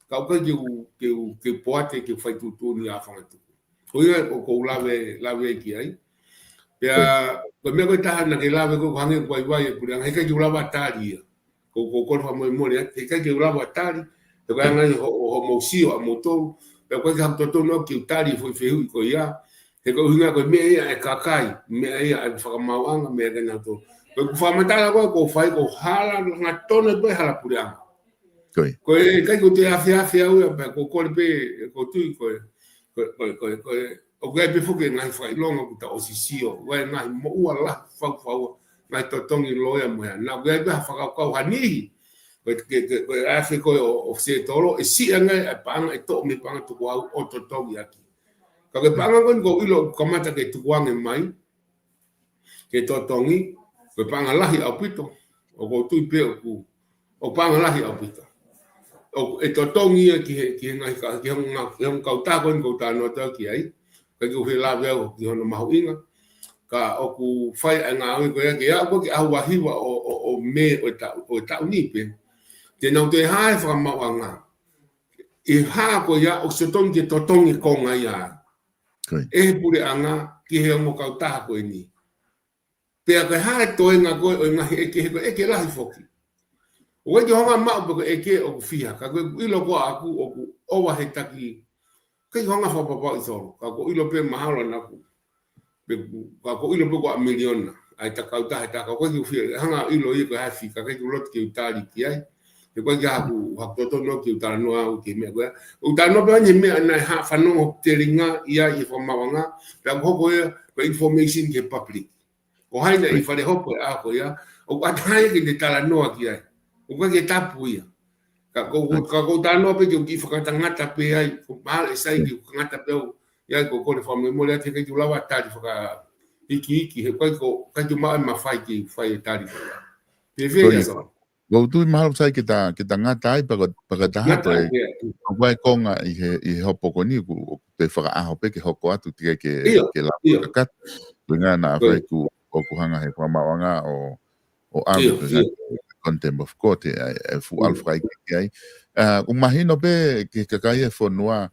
Ka ʻoku ʻikai ke u, ke u, ke u poate, ke u fai tuʻutuʻuni ʻa Fangatuku. Ko ia ʻoku ou lave, lave ki ai. Pea, Ko ia. ko e meʻa ko ē ʻe taha naʻa ke lave ko ē ʻoku hangē ʻoku vaivai e puleʻanga, he ʻikai ke u lava tali ia. Ko, ko, ko e fakamolemole, he ʻikai ke u lava tali, he ko e ʻuhinga ia ho, ho, hoʻomou sio ʻamoutolu, pea ʻoku ʻikai ke u totonu ke u tali e foʻi fehuʻi ko ia, he ko e ʻuhinga ko e meʻa ia ʻa e kakai, meʻa ia ʻa e fakamaauʻanga, meʻa ia ʻa kinautolu. Ko ʻeku fakamatala ko ē ʻoku ou fai, ʻoku ou hala, hangatonu pē hala puleʻanga. Ko ia. Ko e ʻikai ke u toe afeafe au ia, pea ʻoku ou kole pē, ʻoku ou tui ko e, ko e, ko e, ko e, ko e, ʻoku ʻi ai pē foki e ngaahi fakaʻilonga ʻoku tau ʻosi sio, ʻoku ʻi ai e ngaahi moʻua lahi fakafaua, ngaahi totongi loea mo ia. Naʻa ʻoku ʻi ai pē ha fakakaukau ha niʻihi, ko e, ke, ke, ko e afe ko ē ʻo, ʻo settle, ʻe siʻi ange ʻa e paʻanga ʻe toʻo mei he paʻanga tukuhau ʻo totongi ʻaki. Ka ko e paʻanga ko eni ʻoku ou ʻilo ʻoku kamata ke tukuange mai, ke totongi, ko e paʻanga lahi ʻaupito, ʻoku ou tui pē ʻoku, ʻoku paʻanga lahi ʻaupito. ʻOku, ʻe totongi ia ki he, ki he ngaahi ka-, ki he ngaahi, ki he ngaahi kautaha ko eni ʻoku ou talanoa atu ki ai, ʻikai ke u fie lave au ki hono mahuʻinga, ka ʻoku fai ʻa e ngāue ko ia ke aʻu ko ē ki he ʻaho ua hiva ʻo, ʻo, ʻo Mē ʻo e taʻu, ʻo e taʻu ni pē. Te nau toe hā e fakamaauʻanga. ʻI he hā ko ia ʻoku totonu ke totongi e konga ia. Ko ia. ʻE he puleʻanga ki he ongo kautaha ko eni. Pea ko e hā e toenga ko ē ʻo e ngaahi ʻeke, he ko e ʻeke lahi foki. ʻOku ʻikai ke u hanga maʻu pe ko e ʻeke ʻoku fiha, ka ko ʻeku ʻilo ko ē ʻaʻaku ʻoku ʻova he taki, ʻikai ke u hanga fakapapauʻi Solo, ka ʻoku ou ʻilo pē mahalo ʻanaʻaku. Pe, ka ʻoku ou ʻilo pē ko e miliona, ʻa e kautaha ʻe taha, ka ʻoku ʻikai ke u fie, hanga ʻilo ia ko e hā e fika, ʻikai ke u loto ke u tali ki ai. He ʻoku ʻikai ke haku, haku totonu ke u talanoa au ki he meʻa ko ia. ʻOku ou talanoa pē au he meʻa naʻe hā fanongo telinga ia ʻi he fakamaauʻanga, pea ʻoku hoko ia, ko e information ki he public. Ko hai naʻe ʻi fale hopo he ʻaho ko ia, ʻoku ʻatā ia ke ne talanoa ki ai. ʻOku ʻikai ke tapu ia. Ka ʻoku, ka ʻoku ou talanoa pē ke u kiʻi fakatangata pē ai, ko e mahalo ʻe sai ke u fakatangata pē au, ʻi ai ʻoku ou kole fakamolemole atu he ʻikai ke u lava tali fakaikiiki, he ʻikai ko, ʻikai ke u maʻu e mafai ke fai e tali ko ia. Pe fē ia Solo. ʻOku ou tui mahalo sai ke ta, ke ta ngata ai pea ko, pea ko e taha Ngata ko e, ai, ia. ʻoku ʻi ai e konga ʻi he, ʻi he hopo ko eni ʻoku, ʻoku te fakaʻaho pē ke hoko atu teʻeki ke, ʻIo, ke lava ʻio. kakato. Ko e ʻuhinga naʻa Ko ia. fai ʻoku, ʻoku hanga he fakamaauʻanga ʻo, ʻo ʻalu ʻIo, pē ʻio. contempt of court, ʻa e, ʻa e fuʻu ʻalu ʻIo. fakaikiiki ai. ʻA, ʻoku mahino pē ki he kakai e fonua,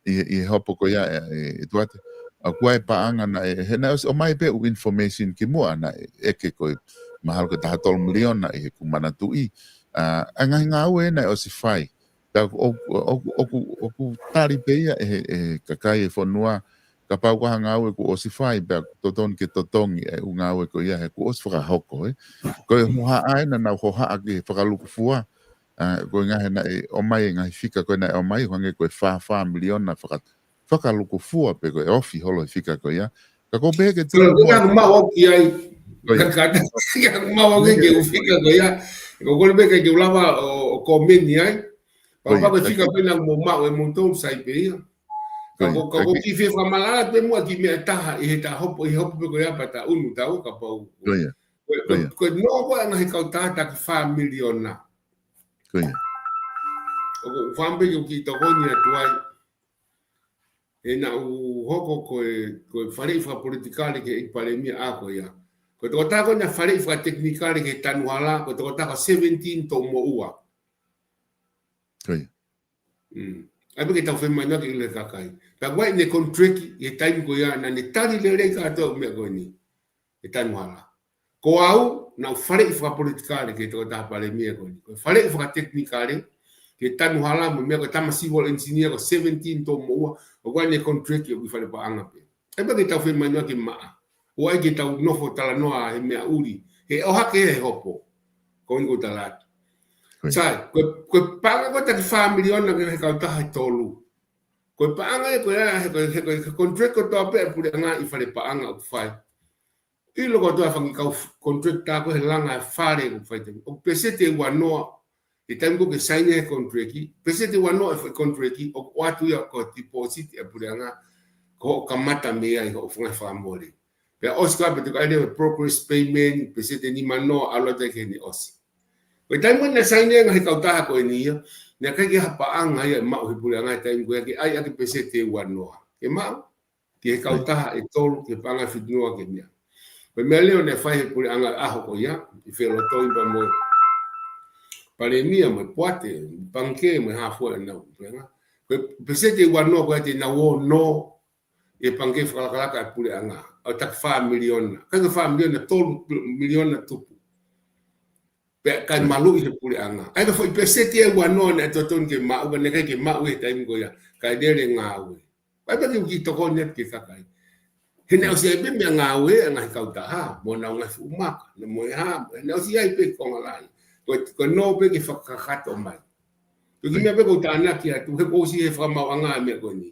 ʻi, ʻi he hopo ko ia, ʻe, ʻe, ʻe Tuate. ʻOku ʻi ai e paʻanga naʻe, he naʻe ʻosi ʻomai pē ʻū information kimuʻa naʻe ʻeke ko e mahalo ko e taha tolu miliona ʻi heʻeku manatuʻi. ʻA, ʻa e ngaahi ngāue naʻe ʻosi fai. Pea ʻoku, ʻoku, ʻoku, ʻoku tali pē ia ʻe he, ʻe he kakai e fonua, kapau ko ha ngāue kuo ʻosi fai, pea totonu ke totongi e ʻū ngāue ko ia he kuo ʻosi fakahoko, ē. Ko e hohaʻa ē naʻa nau hohaʻa ke fakalukufua, ʻa, ko e ngaahi naʻe ʻomai, ngaahi fika ko ē naʻe ʻomai, hangē ko e fā fā miliona faka-, fakalukufua pe ko e ofi holo e fika ko ia. Ka ʻoku ou pehē ke Ko e, tuku ko e muʻa. ʻikai ke u maʻu au ki ai. Ko ia. Ka, ka, ʻikai ke u maʻu au ki ai ke u fika ko ia. ʻOku ou kole pē ke u lava ʻo, ʻo komeni ai. Pau pau ke fika pē naʻa mou maʻu ʻe moutolu sai pē ia. Ka ko, ka ko e kiʻi fie fakamalala pē muʻa ki he meʻa ʻe taha ʻi he ta hopo, ʻi he hopo pē ko ia pea ta unu tau kapau. Ko ia. Ko e, ko e, ko e nō ko e ngaahi kautaha taki fā miliona. Ko ia. ʻOku ou fakaʻamu pē ke u kiʻi tokoni atu ai. ʻE naʻa ku hoko ko e, ko e faleʻi fakapolitikale ki he ʻEiki Palēmia ʻaho ko ia. Ko e tokotaha ko ē naʻe faleʻi fakatekinikale ki he tanu hala, ko e tokotaha ko Seventeen Toumoʻua. Ko ia. Mm. ʻAi pē ke tau fai mai na ke ʻilo ʻe he kakai. Pea ʻoku ʻi ai ʻene contract ʻi he taimi ko ia naʻa ne tali lelei kātoa ʻa e meʻa ko eni. ʻE tanu hala. Ko au, naʻa ku faleʻi fakapolitikale ki he tokotaha Palēmia ko eni. Ko e faleʻi fakatekinikale, ki he tanu hala mo e meʻa ko e tama civil engineer ko Seventeen Toumoʻua, ʻoku ʻi ai ʻene contract ʻoku ʻi fale paʻanga pē. ʻAi pē ke tau fai mai na ke maʻa. ʻOua ʻe ke tau nofo talanoa he meʻa ʻuli. He ʻohake he hopo. Ko eni ʻoku ou tala atu. Ko ia. Sai, ko e, ko e paʻanga ko e taki fā miliona ki he kautaha ʻe tolu. Ko e paʻanga ē ko ia, he ko e, he ko e contract kotoa pē ʻa e puleʻanga ʻi fale paʻanga ʻoku fai. ʻIlo kotoa e fanga kiʻi kau f-, contractor ko ē he langa e fale ʻoku fai taimi. ʻOku peseti ʻe uanoa, ʻi he taimi ko ē ke saini he contract, peseti ʻe uanoa e fai contract, ʻoku ʻoatu ia ko e deposit ʻa e puleʻanga, ko hoʻo kamata mei ai hoʻo fanga fakamole. Pea ʻosi ko ia pea te ke ʻai leva e progress payment, peseti ʻe nimanoa ʻalu atu ki heʻene ʻosi. Ko e taimi naʻe saini ai e ngaahi kautaha ko eni ia, naʻe ʻikai ke ʻi ai ha paʻanga ia ʻe maʻu he puleʻanga he taimi ko ia ke ʻai ʻaki e peseti ʻe uanoa. Ke maʻu, ki he kautaha ʻe tolu, ki he paʻanga ʻe fitungofulu ke meʻa. Ko e meʻa leva naʻe fai he puleʻanga ʻaho ko ia, ʻi he felotoi pea mo e Palēmia, mo e poate, pangikē, mo e hā fua ʻenau puleʻanga. Ko e peseti ʻe uanoa ko ia te nau ō ʻo nō ʻi he pangikē fakalakalaka ʻa e puleʻanga. ʻO taki fā miliona. ʻIkai ko e fā miliona, tolu miliona tupu. Pea ʻikai maluʻi he puleʻanga. ʻAi ko e foʻi peseti ʻe uanoa naʻe totonu ke maʻu, ka naʻe ʻikai ke maʻu he taimi ko ia. Kae lele ngāue. ʻAi pē ke u kiʻi tokoni atu ki he kakai. He naʻe ʻosi ʻi ai pē meʻa ngāue ʻa e ngaahi kautaha, mo ʻenau ngaahi fuʻu maka, mo e hā, mo e naʻe ʻosi ʻi ai pē konga lahi. Ko e, ko e nō pē ke fakakakato mai. Ko e kiʻi meʻa pē ʻoku ou tānaki atu, he kuo ʻosi ʻi he fakamaauʻanga e meʻa ko eni.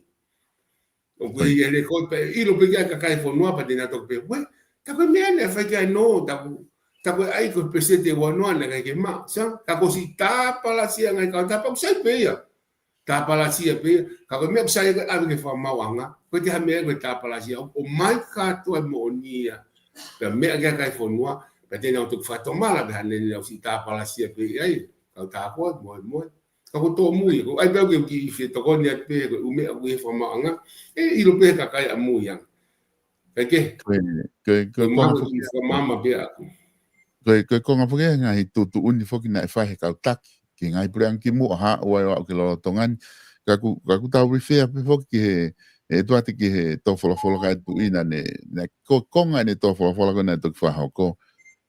ʻOku ʻi ai e record pē, ʻilo pē ki ai e kakai e fonua pea te nau toki pehē, "Uē, tā ko e meʻa naʻe fai ki ai e nō, tā ko, tā ko e ʻai ko e peseti ʻe uanoa naʻe ʻikai ke maʻu." Sai, tā kuo ʻosi tāpalasia e ngaahi kautaha pea ʻoku sai pē ia. Tāpalasia pē ia, ka ko e meʻa ʻoku sai ʻoku ʻave ki he fakamaauʻanga, ko e hā e meʻa ko e tāpalasia, ʻo, ʻomai kātoa e moʻoni ia. Pea meʻa ki ai e kakai e fonua, pea te nau toki fakatomala, pea hangē naʻe ʻosi tāpalasia pē ia ai, kautaha ko ē, moe, moe. Ka ko e tōmui, ko e ʻai pē au ke u kiʻi fie tokoni atu pē, ko e ʻū meʻa ʻoku ʻi he fakamaauʻanga, ʻe ʻilo pē ʻe he kakai ʻamui ange. Kae kehe. Ko e, ko e, ko e Ko e konga mahu foki ki he fakamaama pē ʻaku. Ko e, ko e konga foki e ngaahi tuʻutuʻuni foki naʻe fai he kau taki ki he ngaahi puleʻanga kimuʻa, haʻu ai ʻo aʻu ki lolotonga ni. Ka ʻoku, ka ʻoku tau refer pē foki ki he, ʻe tuʻu atu ki he tō folofola kae tuʻu ina ne, ne ko, konga ʻene tō folofola ko ē naʻe toki fakahoko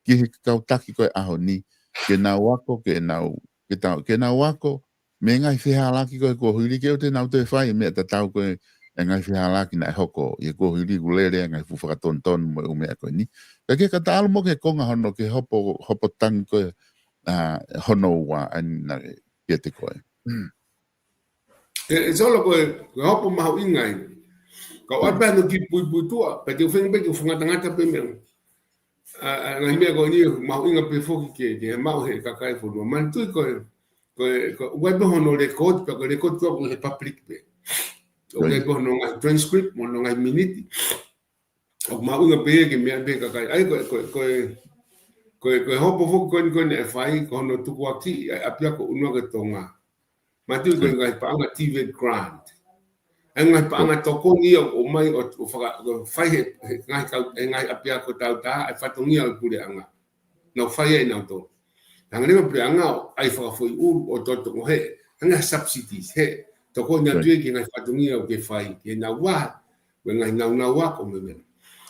ki he kau taki ko ē ʻaho ni, ke nau ako, ke nau, ke tau, ke nau ako mei he ngaahi fehālaaki ko ē kuo hili, ke ʻoua te nau toe fai e meʻa tatau ko ē, e ngaahi fehālaaki naʻe hoko ʻi he kuo hili, kuo lele e ngaahi fuʻu fakatonutonu mo e ʻū meʻa ko eni. Kae kehe, ka ta ʻalu mo e konga hono, ki he hopo, hopo tangi ko ē, ʻa, hono ua, ʻa ia naʻe kiate koe. ʻE, ʻe Solo, ko e, ko e hopo mahuʻinga ia. Ka ʻoku ʻi ai pē hano kiʻi puipuituʻa, pea te u feinga pē ke u fakangatangata pē meʻa. ʻA, ʻa, ngaahi meʻa ko eni mahuʻinga pē foki ke, ke maʻu ʻe he kakai e fonua. Manatuʻi ko e, ko e, ko e, ʻoku ʻi ai pē hono record, pea ko e record ko ē ʻoku ʻi he public pē. ʻOku ʻi ai pē hono ngaahi transcript, mo hono ngaahi miniti. ʻOku mahuʻinga pē ia ke meʻa pē ʻe he kakai. ʻAi, ko e, ko e, ko e, ko e, ko e hopo foki ko eni ko ē naʻe fai, ko hono tukuakiʻi ʻa e ʻapiako ʻUnuaki ʻo Tonga. Manatuʻi ko e ngaahi paʻanga TVET grant. ʻA e ngaahi paʻanga tokoni ia ʻoku ʻomai ʻo, ʻo faka-, ʻo fai he, he ngaahi kau, he ngaahi ʻapiako tautaha, ʻa e fatongia ʻo e puleʻanga. Nau fai ai ʻenautolu. Hanga leva e puleʻanga ʻo ʻai fakafoʻi ʻulu ʻo totongi he, hanga subsidies he, tokoni atu ia ki he ngaahi fatongia ʻoku ke fai, ki heʻenau vahe, mo e ngaahi naunau ako mo e meʻa.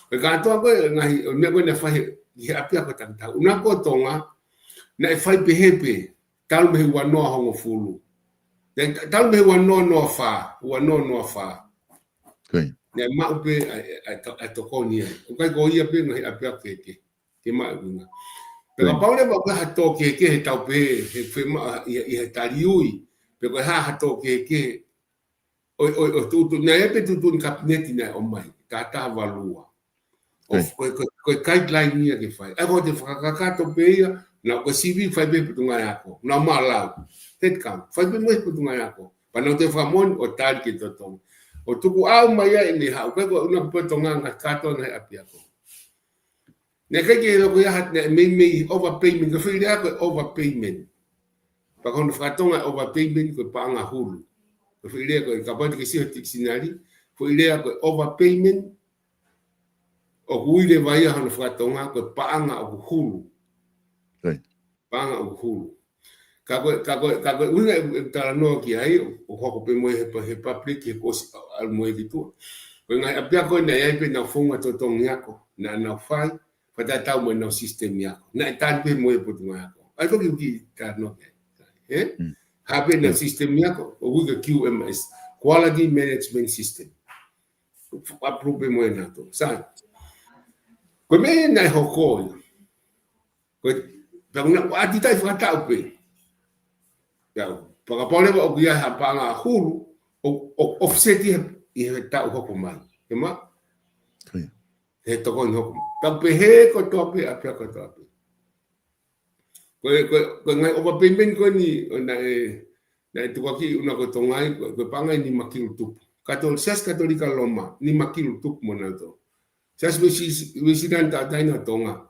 Ko e kātoa ko ē, ngaahi, ʻo e meʻa ko ē naʻe fai he, he ʻapiako takitaha. ʻUnuaki ʻo Tonga, naʻe fai pehē pē, talu mei he ua noa hongofulu. Naʻe ta-, talu mei he ua noa noa fā, ua noa noa fā. Naʻe maʻu pē ʻa e, ʻa e, ʻa e to-, ʻa e tokoni ai. ʻOku ʻikai ko ia pē ngaahi ʻapiako kehekehe, ke maʻu e ʻuhinga. Pea kapau leva ʻoku ʻi ai ha tō kehekehe he tau pehē, he fema-, ʻi, ʻi he taliui, pe ko e hā ha tō kehekehe, ʻo, ʻo, ʻo tuʻutuʻuni, naʻe ʻi ai pē tuʻutuʻuni kapineti naʻe ʻomai, taha taha valu ua. ʻO, ko e, ko e, ko e guideline ia ke fai. ʻA ia ko e fakakakato pē ia, Naʻa ko e sivi fai pē he Potungāue Ako. Naʻa ma lau. Headcount. Fai pē mo e Potungāue Ako. Pea naʻa te fakamoʻoni ʻo tali ke totongi. ʻO tuku ʻau mai ai ʻene haʻu. Ko e ko ʻuna ko Potungāue Ako, kātoa ngaahi ʻapiako. Naʻe ʻikai ke loko ia hat naʻe meimei overpayment. Ko e foʻi lea ko e overpayment. Pea ko hono fakatonga overpayment ko e paʻanga hulu. Ko e foʻi lea ko e kapau te ke sio he tikisinali. Foʻi lea ko e overpayment. ʻOku ui leva ia hono fakatonga ko e paʻanga ʻoku hulu. Paʻanga ʻoku hulu. Ka ko e, ka ko e, ka ko e ʻuhinga ʻeku, ʻeku talanoa ki ai, ʻo, ʻo hoko pē mo e he pa-, he public, he ko ʻosi ʻalu mo e ki tuʻa. Ko e ngaahi ʻapiako naʻe ʻi ai pē ʻenau founga totongi ako, naʻa nau fai, fakatatau mo ʻenau system ako. Naʻe tali pē mo e Potungāue Ako. ʻAi ko e kiʻi talanoa ki ai. Ē? Hā pē ʻenau system ako, ʻoku ui ko e Q M S, Quality Management System. Approve pē mo e nato. Sa. Ko e meʻa naʻe hoko ia. Ko e, pea ʻuhinga ko e ʻatitaʻi fakataʻu pē. Ia, pea kapau leva ʻoku ʻi ai ha paʻanga hulu, ʻo, ʻo offset ia ʻi he taʻu hoko mai. Ke ma? He tokoni hoko mai. Pea pehē kotoa pē, ʻapiako kotoa pē. Ko e, ko e, ko e ngaahi overpayment ko eni, ʻo naʻe, naʻe tukuakiʻi ʻuna ko Tonga ai, ko e, ko e paʻanga ʻe nima kilu tupu. Kato-, Siasi Katolika Loma, nima kilu tupu mo nato. Siasi Uesi-, Uesiliana Tauʻatāina Tonga,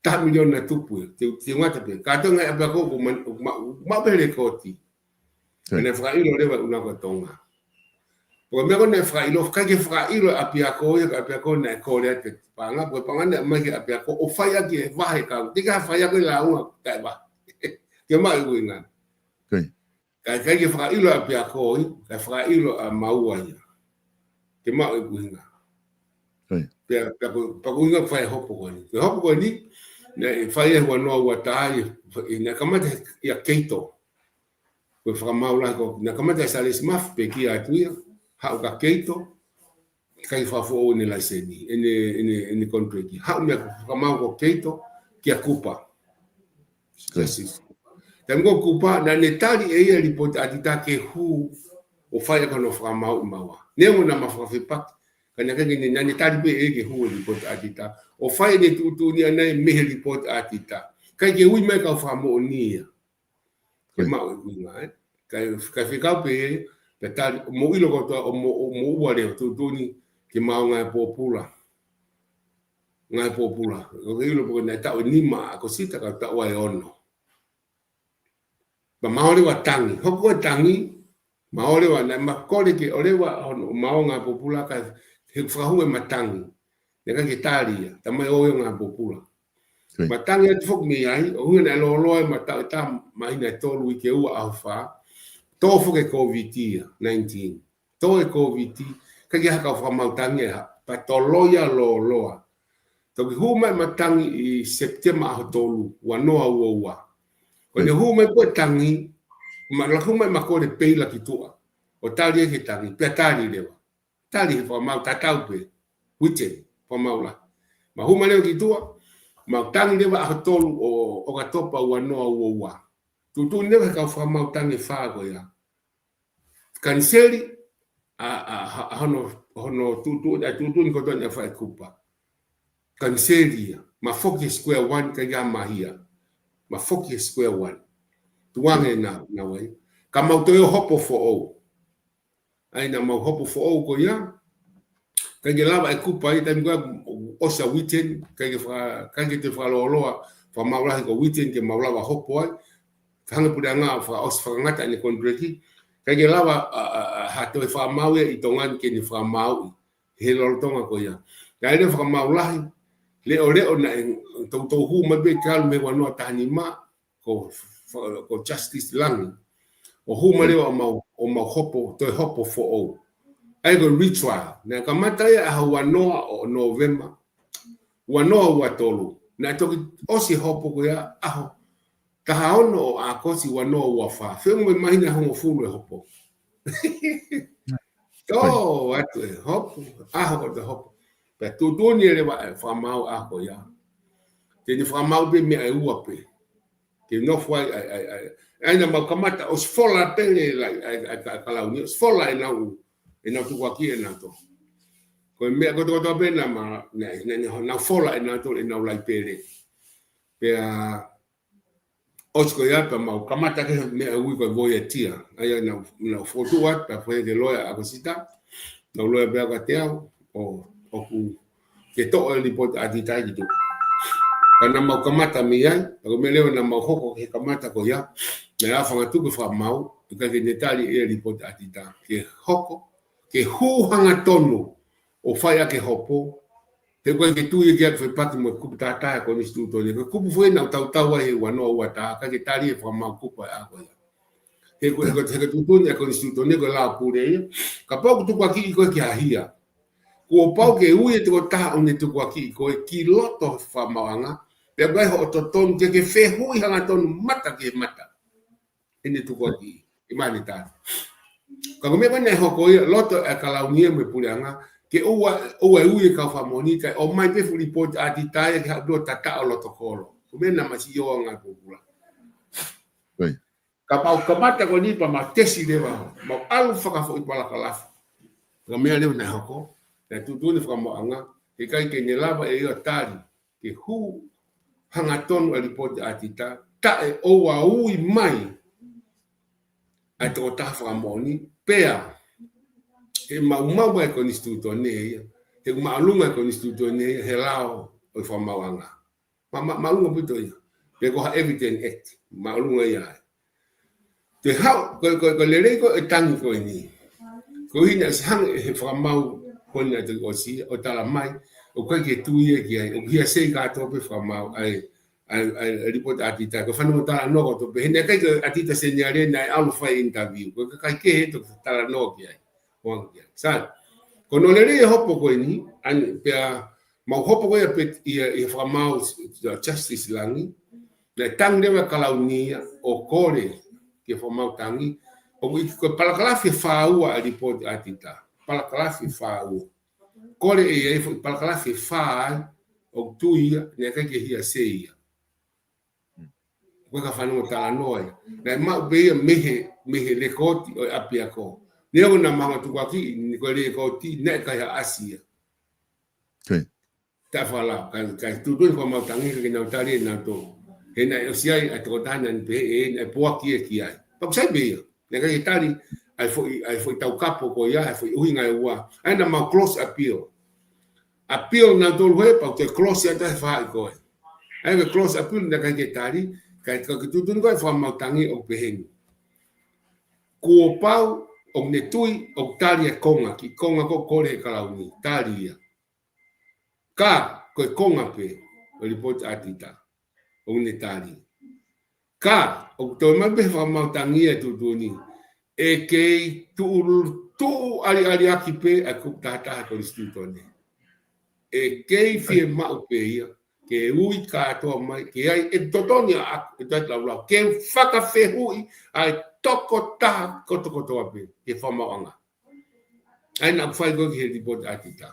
taha miliona tupu ia, te, te ngata pē. Kātoa ngaahi ʻapiako ʻoku ma-, ʻoku ma-, ʻoku maʻu pē he lekooti. Naʻe fakaʻilo leva ʻuna ko Tonga. Ko e meʻa ko ē naʻe fakaʻilo, ʻikai ke fakaʻilo ʻapiako ia, ka ʻapiako naʻe kole atu e paʻanga, ko e paʻanga naʻe ʻomai ki he ʻapiako, ʻo fai ʻaki e vahe kau. Te ka fai ʻaki e lāunga, kae vahe. Ke maʻu e ʻuhinga. Ka ʻikai ke fakaʻilo ʻapiako ia, kae fakaʻilo ʻa maua ia. Ke maʻu e ʻuhinga. Pea, pea ko, pea ko e ʻuhinga fai hopo ko eni. Ko e hopo ko eni, naʻe fai e ua noa ua taha, naʻe kamata ia Keito. Ko e fakamaau lahi ko, naʻe kamata e Salesi Mafi, pekia atu ia, haʻu kia Keito, ʻikai fakafoʻou ʻene laiseni, ʻene, ʻene, ʻene contract. Haʻu meia ko e fakamaau ko Keito, kia Kupa. Taimi ko Kupa, naʻa ne tali ʻe ia e lipooti ʻatita ke hū, ʻo fai ʻaki hono fakamaau ʻi maua. Neongo naʻa ma fakafepaki, ka naʻe ʻikai ke ne, naʻa ne tali pē ʻe ia ke hū e lipooti ʻatita. ʻO fai ʻene tuʻutuʻuni ʻana ia mei he lipooti ʻatita. ʻIkai ke ui mai kau fakamoʻoni ia. Ke maʻu e ʻuhinga, ē. Kae, kae fekau pē, pea tali, mou ʻilo kotoa, ʻo mou, ʻo mou ʻoua leva, tuʻutuʻuni ke maau ngāue pōpula. Ngāue pōpula. ʻOku ke ʻilo pē ko e naʻe taʻu ʻe nima ʻa ʻAkosita, ka taʻu ʻe ono. Pea maau leva tangi. Hoko e tangi, maau leva, naʻe ma kole ke ʻoleva, hono maau ngāue pōpula, ka he fakahū e matangi. Naʻe ʻikai ke tali ia, talamai ʻoua ʻe ngāue pōpula. Matangi atu foki mei ai, ʻo ʻuhinga naʻe lōloa e mataʻu ʻe taha māhina ʻe tolu, uike ua, ʻaho fā. Tō foki e Kōviti ia, nineteen. Tō e Kōviti, ʻikai ke ha kau fakamaau tangi ʻe ha, pea tolo ia lōloa. Toki hū mai matangi ʻi Sepitema ʻaho tolu, ua noa ua ua. Ko ʻene hū mai ko e tangi, ma, la hū mai ma kole peila ki tuʻa. ʻO tali ʻe he tangi, pea tali leva. Tali he fakamaau tatau pē. Witini, fakamaau lahi. Ma hū mai leva ki tuʻa, ma tangi leva ʻaho tolu ʻo, ʻo ʻOkatopa ua noa ua ua. Tuʻutuʻuni leva he kau fakamaau tangi ʻe fā ko ia. Kaniseli, ʻa, ʻa, ʻa, ʻa hono, hono tuʻutuʻuni, ʻa e tuʻutuʻuni kotoa naʻe fai ʻe Kupa. Kaniseli ia. Ma foki he square one, ʻikai ha mahia. Ma foki he square one. Tuʻu ange naʻa, naʻa wai. Ka mau toe ō hopo foʻou. ʻAi naʻa mau hopo foʻou ko ia. ʻIkai ke lava ʻe Kupa ia taimi ko ia ʻosi ʻa Witini, ʻikai ke faka-, ʻikai ke toe fakalōloa, fakamaau lahi ko Witini ke mau lava hopo ai. Ka hanga puleʻanga fakaʻosi fakangata ʻene contract. ʻIkai ke lava ʻa, ʻa, ʻa, ha toe fakamaau ia ʻi Tonga ni ke ne fakamaauʻi. He lolotonga ko ia. Ka ʻi ai e fakamaau lahi. Leʻoleʻo naʻe toutou hū mai pē kalu mei ua noa taha nima. Ko, ko Justice Langi. ʻO hū mai leva ʻo mau, ʻo mau hopo, toe hopo foʻou. ʻAi ko e retrial. Naʻe kamata ia ʻaho ua noa ʻo Novema. Ua noa ua tolu. Naʻe toki ʻosi hopo ko ia ʻaho taha ono ʻo ʻAokosi ua noa ua fā. Feʻunga mo e māhina ʻe hongofulu e hopo. Tō atu e hopo, ʻaho ko e hopo. Pea tuʻutuʻuni leva e fakamaau ʻaho ko ia. Te ne fakamaau pē meʻa ʻe ua pē. Ke nofo ai, ai, ai, ai. ʻAi naʻa mau kamata, ʻosi fola pē leva, ai, ai, ka, ka lau ni, ʻosi fola ʻenau, ʻenau tukuakiʻi ʻe nautolu. Ko e meʻa kotoa kotoa pē naʻa ma, naʻa, naʻa, naʻa, naʻa fola ʻe nautolu, ʻenau laipele. Pea, ʻOsi ko ia pea mau kamata ki he meʻa ʻoku ui ko e Voyatia. ʻA ia naʻa, naʻa ku fokotuʻu atu pea fohe ki he loea ʻa ʻAkosita. Naʻa ku loea pē au kiate au, ʻo, ʻoku ke toʻo e lipooti ʻa ʻAtita ki tuʻa. Ka naʻa mau kamata mei ai, ka ko e meʻa leva naʻa mau hoko ki he kamata ko ia, naʻe ʻalu ʻo fakatuku fakamaau, ʻikai ke ne tali e lipooti ʻa ʻAtita. Ke hoko, ke hū hangatonu, ʻo fai ʻaki e hopo, he ʻoku ʻikai ke tui ia ki he fepaki mo e kupu taha taha ʻa e konisitūtone. Ko e kupu foʻou naʻa ku tautau ai he ua noa ua taha, ʻikai ke tali e fakamaau kupu ʻa e ʻaho ko ia. He ko e, he ko e, he ko e tuʻutuʻuni ʻa e konisitūtone ko e lao pule ia. Kapau ʻoku tukuakiʻi koe ki ha hia, kuo pau ke ui e tokotaha ʻoku ne tukuakiʻi koe ki loto fakamaauʻanga, pea ʻoku ʻi ai hoʻo totonu ke ke fehuʻi hangatonu mata ki he mata ʻene tukuakiʻi, ʻi mānitā. Ka ko e meʻa ko ē naʻe hoko ia, loto e kalauni ia mo e puleʻanga, ke ʻoua, ʻoua ʻe ui e kau fakamoʻoni, kae ʻomai pē fuʻu lipooti ʻa ʻAtita ia ke haʻu ʻo tataʻo loto kolo. Ko e meʻa naʻa ma sio anga pupula. Kapau kamata ko eni pea ma tesi leva, mau ʻalu fakafoʻi palakalafi. Ka ko e meʻa leva naʻe hoko, naʻe tuʻutuʻuni fakamaauʻanga, he ʻikai ke ne lava ʻe ia ʻo tali ke hū hangatonu ʻa e lipooti ʻa ʻAtita, taʻe ʻoua ʻe ui mai ʻa e tokotaha fakamoʻoni, pea ʻe maumau mai e konisitūtone ia, he ʻoku māʻolunga e konisitūtone ia he lao ʻo e fakamaauʻanga. Ma, ma, māʻolunga ʻaupito ia. Pea ko ha Evidence Act, māʻolunga ia ai. Te hau, ko, ko, ko e lelei ko e tangi ko eni. Ko e hina si hang e he fakamaau ko eni naʻe toki ʻosi, ʻo tala mai, ʻoku ʻikai ke tui ia ki ai, ʻoku hearsay kātoa pē fakamaau, ʻa e, ʻa e, ʻa e, ʻa e lipooti ʻa ʻAtita, ko e fanongo talanoa kotoa pē, he naʻe ʻikai ke ʻAtita Seniale naʻe ʻalu ʻo fai interview, ko e kakai kehe ʻe toki talanoa ki ai, ʻo anga ki ai. Sai, ko hono lelei e hopo ko eni, ʻa eni, pea mau hopo ko ia pē ia, ia fakamaau Justice Langi, naʻe tangi leva e kalauni ia ʻo kole ki he fakamaau tangi, ʻoku ʻi ko e palakalafi ʻe fā ua ʻa e lipooti ʻa ʻAtita. Palakalafi ʻe fā ua. Kole ʻe ia e foʻi palakalafi ʻe fā ai, ʻoku tui ia, naʻe ʻikai ke hearsay ia. Ko e ka fanongo talanoa ia. Naʻe maʻu pē ia mei he, mei he lekooti ʻo e ʻapiako. Neongo naʻa ma hanga ʻo tukuakiʻi, ko e lekooti, naʻe ʻikai ha ʻasi ia. Taʻe fakalao, ka, ka tuʻutuʻuni fakamaau tangi ka ke nau tali ʻe nautolu. He naʻe ʻosi ʻi ai ʻa e tokotaha naʻa ne pehē ʻe, naʻe poaki ia ki ai. Pea ʻoku sai pē ia. Naʻe ʻikai ke tali ʻa e foʻi, ʻa e foʻi taukapo ko ia, ʻa e foʻi ʻuhinga ʻe ua. ʻA ia naʻa mau cross appeal. Appeal nautolu he pea ʻoku te cross atu he faʻahi ko ē. ʻA ia ko e cross appeal naʻe ʻikai ke tali, ka, ka ke tuʻutuʻuni ko e fakamaau tangi ʻoku pehē ni. Kuo pau, ʻoku ne tui, ʻoku tali e konga, kiʻi konga ko ē kole he kalauni, tali ia. Ka, ko e konga pē, ʻo e lipooti ʻa ʻAtita, ʻoku ne tali. Ka, ʻoku toe maʻu pē he fakamaau tangi ʻa e tuʻutuʻuni, ʻe kei tuʻu, tuʻu ʻaliʻaliaki pē ʻa e kupu taha taha konisitūtone. ʻE kei fiemaʻu pē ia, ke ui kātoa mai, ke ʻi ai e totongi ʻa, ʻa e tauhi laulau, ke fakafehuʻi ʻa e tokotaha kotokotoa pē, ke fakamaauʻanga. ʻA ia naʻa ku fai ko ē ki he lipooti ʻa ʻAtita.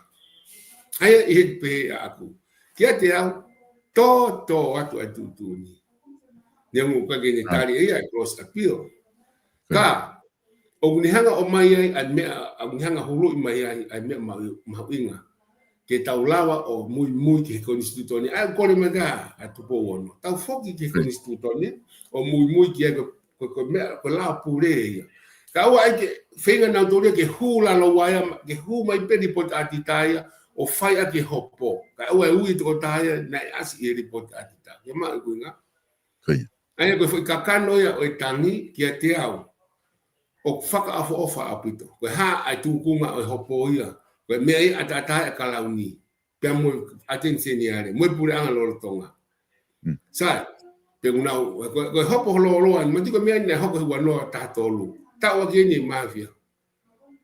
ʻA ia ʻi he pehē ʻaʻaku. Kiate au, tōtōatu ʻa e tuʻutuʻuni. Neongo ʻoku ʻikai ke ne tali ʻe ia ʻa e cross appeal. Ka, ʻoku ne hanga ʻo ʻomai ai, ʻa e meʻa, ʻoku ne hanga ʻo huluʻi mai ai, ʻa e meʻa mahu-, mahuʻinga. Ke tau lava ʻo muimui ki he konisitūtone. ʻA ia ʻoku kole mai ka, ʻa Tupou Ono. Tau foki ki he konisitūtone, ʻo muimui ki ai ko ko, ko e meʻa, ko e lao pule ia. Ka ʻoua ʻe ke feinga nautolu ia ke hū lalo ua ia, ke hū mai pē lipooti ʻa ʻAtita ia, ʻo fai ʻaki e hopo. Ka ʻoua ʻe ui e tokotaha ia, naʻe ʻasi ʻi he lipooti ʻa ʻAtita. Ke maʻu e ʻuhinga. ʻA ia ko e foʻi kakano ia ʻo e tangi kiate au. ʻOku fakaʻofoʻofa ʻaupito. Ko e hā ʻa e tūkunga ʻo e hopo ia. Ko e meʻa ia ʻataʻatā ʻa e kalauni. Pea mo e ʻAteni Seniale, mo e puleʻanga lolotonga. Sai, pea ʻoku nau, ko, ko e hopo lōloa, ma tiko meʻa naʻe hoko he ua noa taha tolu. Taʻu ʻaki eni e māfia.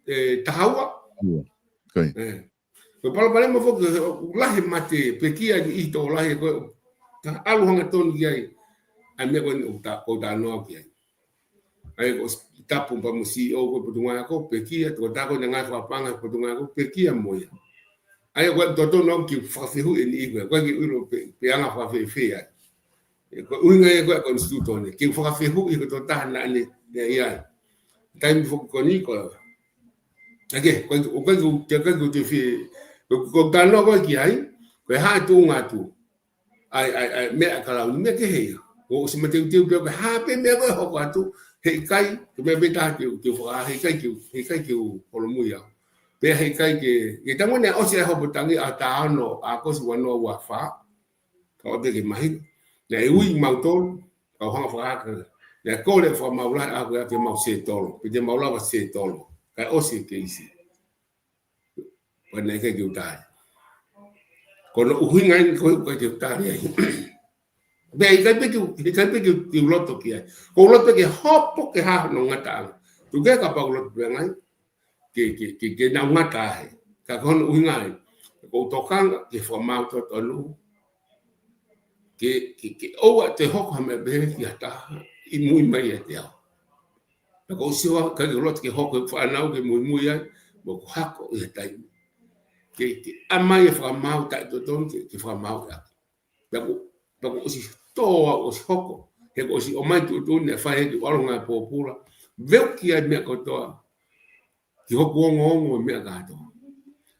ʻE, taha ua? Ko e palopalema foki, ʻoku lahi mate, pekia ʻi he tokolahi, ko e, ta ʻalu hangatonu ki ai. ʻA e meʻa ko eni ʻoku ta, ʻoku ta noa ki ai. ʻA ia ko e tapu pea mo e C E O ko e potungāue ako, pekia, tokotaha ko ē naʻe ngāue fakapaʻanga he potungāue ako, pekia mo ia. ʻA ia ko e totonu au ke fakafehuʻi eni ʻi ko e, ko e ke ʻilo pe, pe anga fakafefe ai. ʻE ko e ʻuhinga ia ko e konisitūtone, ke fakafehuʻi ko e tokotaha naʻa ne, ne ʻi ai. Taimi foki ko eni ko e. ʻAke, ko e, ko e, ko e, ko e, ko e te fi, ko, ko e tano ko e ki ai, ko e hā e tuʻunga atu. ʻAi, ʻai, ʻai, meʻa kalauni, meʻa kehe ia. ʻOsi mateuteu pē ʻo ka hā pē meʻa ko ē hoko atu, heʻikai, ko e meʻa pē taha ke u, ke u fakahā, heʻikai ke u, heʻikai ke u holomui au. Pea heʻikai ke, ke tango ne ʻosi e hopo tangi ʻa taha ono ʻAokosi ua noa ua fā, ka ʻoua pē ke mahino. Naʻe ui mautolu, kau hanga fakahā, naʻe kole fakamaau lahi ʻaʻaku ia ke mau settle, pe te mau lava settle, kae ʻosi e keisi. Pea naʻe ʻikai ke u tali. Ko hono ʻuhinga ia ko e ʻikai ke u tali ai. Pea ʻikai pē ke u, ʻikai pē ke u, ke u loto ki ai. Ko u loto ke hopo ke hā hono ngataʻanga. Tuku kehe kapau ʻoku loto pē ngai ke, ke, ke, ke nau ngata ai. Ka ko hono ʻuhinga ia, ko u tokanga ke fakamaau totonu. Ke, ke, ke ʻoua te hoko ha meʻa pehē ki ha taha ʻi mui mai ʻiate au. Ka ko u sio au, ʻikai ke u loto ke hoko e fānau ke muimui ai, mo ʻeku hako ʻi ha taimi. Ke, ke ʻomai e fakamaau taʻetotonu, ke, ke fakamaau ia. Pea ko, pea ko u ʻosi tō au ʻosi hoko. He ko u ʻosi ʻomai tuʻutuʻuni naʻe fai he ki ʻolunga pōpula. Veuki ai meʻa kotoa. Ki hoku ongoongo e meʻa kātoa.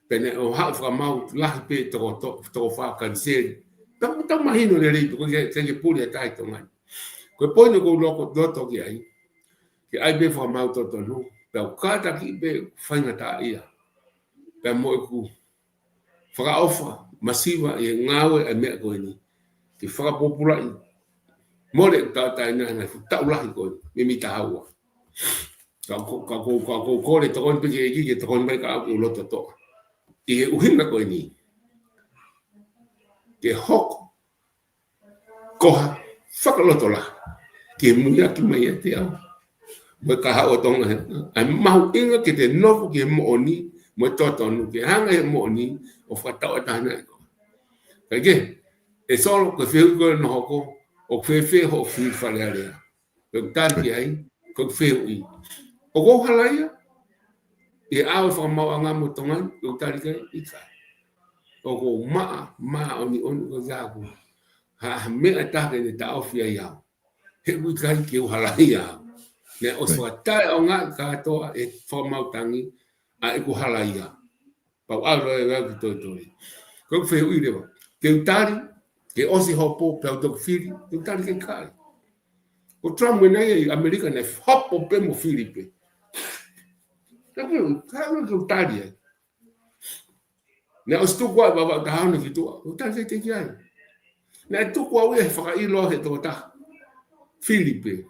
Pea naʻe ʻosi haʻu fakamaau lahi pē toko, to-, toko fā kaniseli. Tau, tau mahino lelei pē ko e ke, ke, ke puli ʻa tahi Tonga ni. Ko e poini ko u loko loto ki ai. Ke ʻai pē fakamaau totonu. Pea u kātaki pē faingataʻaʻia. Pea mo ʻeku fakaʻofa masiva ʻi he ngāue ʻa e meʻa ko eni. Ke fakapōpulaʻi. Mole ʻeku tauʻatāina he ngaahi fuʻu taʻu lahi ko eni. Mei mita haua. Ka ko, ka ko, ka ko, kole tokoni pē ki he ʻEiki ke tokoni mai ka ʻoku ou loto toʻa. ʻI he ʻuhinga ko eni. Ke hoko. Ko ha fakalotolahi. Ke muiaki mai ʻiate au. Mo e kahaʻu ʻo Tonga he. ʻA e mahuʻinga ke te nofo ki he moʻoni. Mo e totonu ke hanga he moʻoni ʻo fakatauʻatāina ʻe koe. Kae kehe, ʻe Solo, ko e fehuʻi ko ē naʻe hoko, ʻoku fēfē hoʻo fili Fale Alea. Pea u tali ki ai, ko e fehuʻi. ʻOku ou halaia? ʻI he ʻao e fakamaauʻanga mo Tonga ni, pea u tali ki ai, ʻikai. ʻOku ou maʻa, māʻoniʻoni ko ia ʻaʻaku. Ha, ha meʻa ʻe taha ke ne taʻofi ai au. He ʻoku ʻikai ke u halaia au. Naʻe ʻosi fakataʻeʻaongaʻi kātoa e fakamaau tangi, ʻa ʻeku halaia. Pau ʻalu ʻe au ki toitoi. Ko e fehuʻi leva. Ke u tali, ke ʻosi hopo, pea u toki fili, ke u tali ke kai. Ko Trump ena ia ʻi ʻAmelika naʻe hopo pē mo fili pē. Ka ke u, ka ke u tali ai. Naʻe ʻosi tuku ai Vavaʻu taha ono ki tuʻa, u tali ke teki ai. Naʻe tuku au ia he fakaʻilo he tokotaha. Fili pē.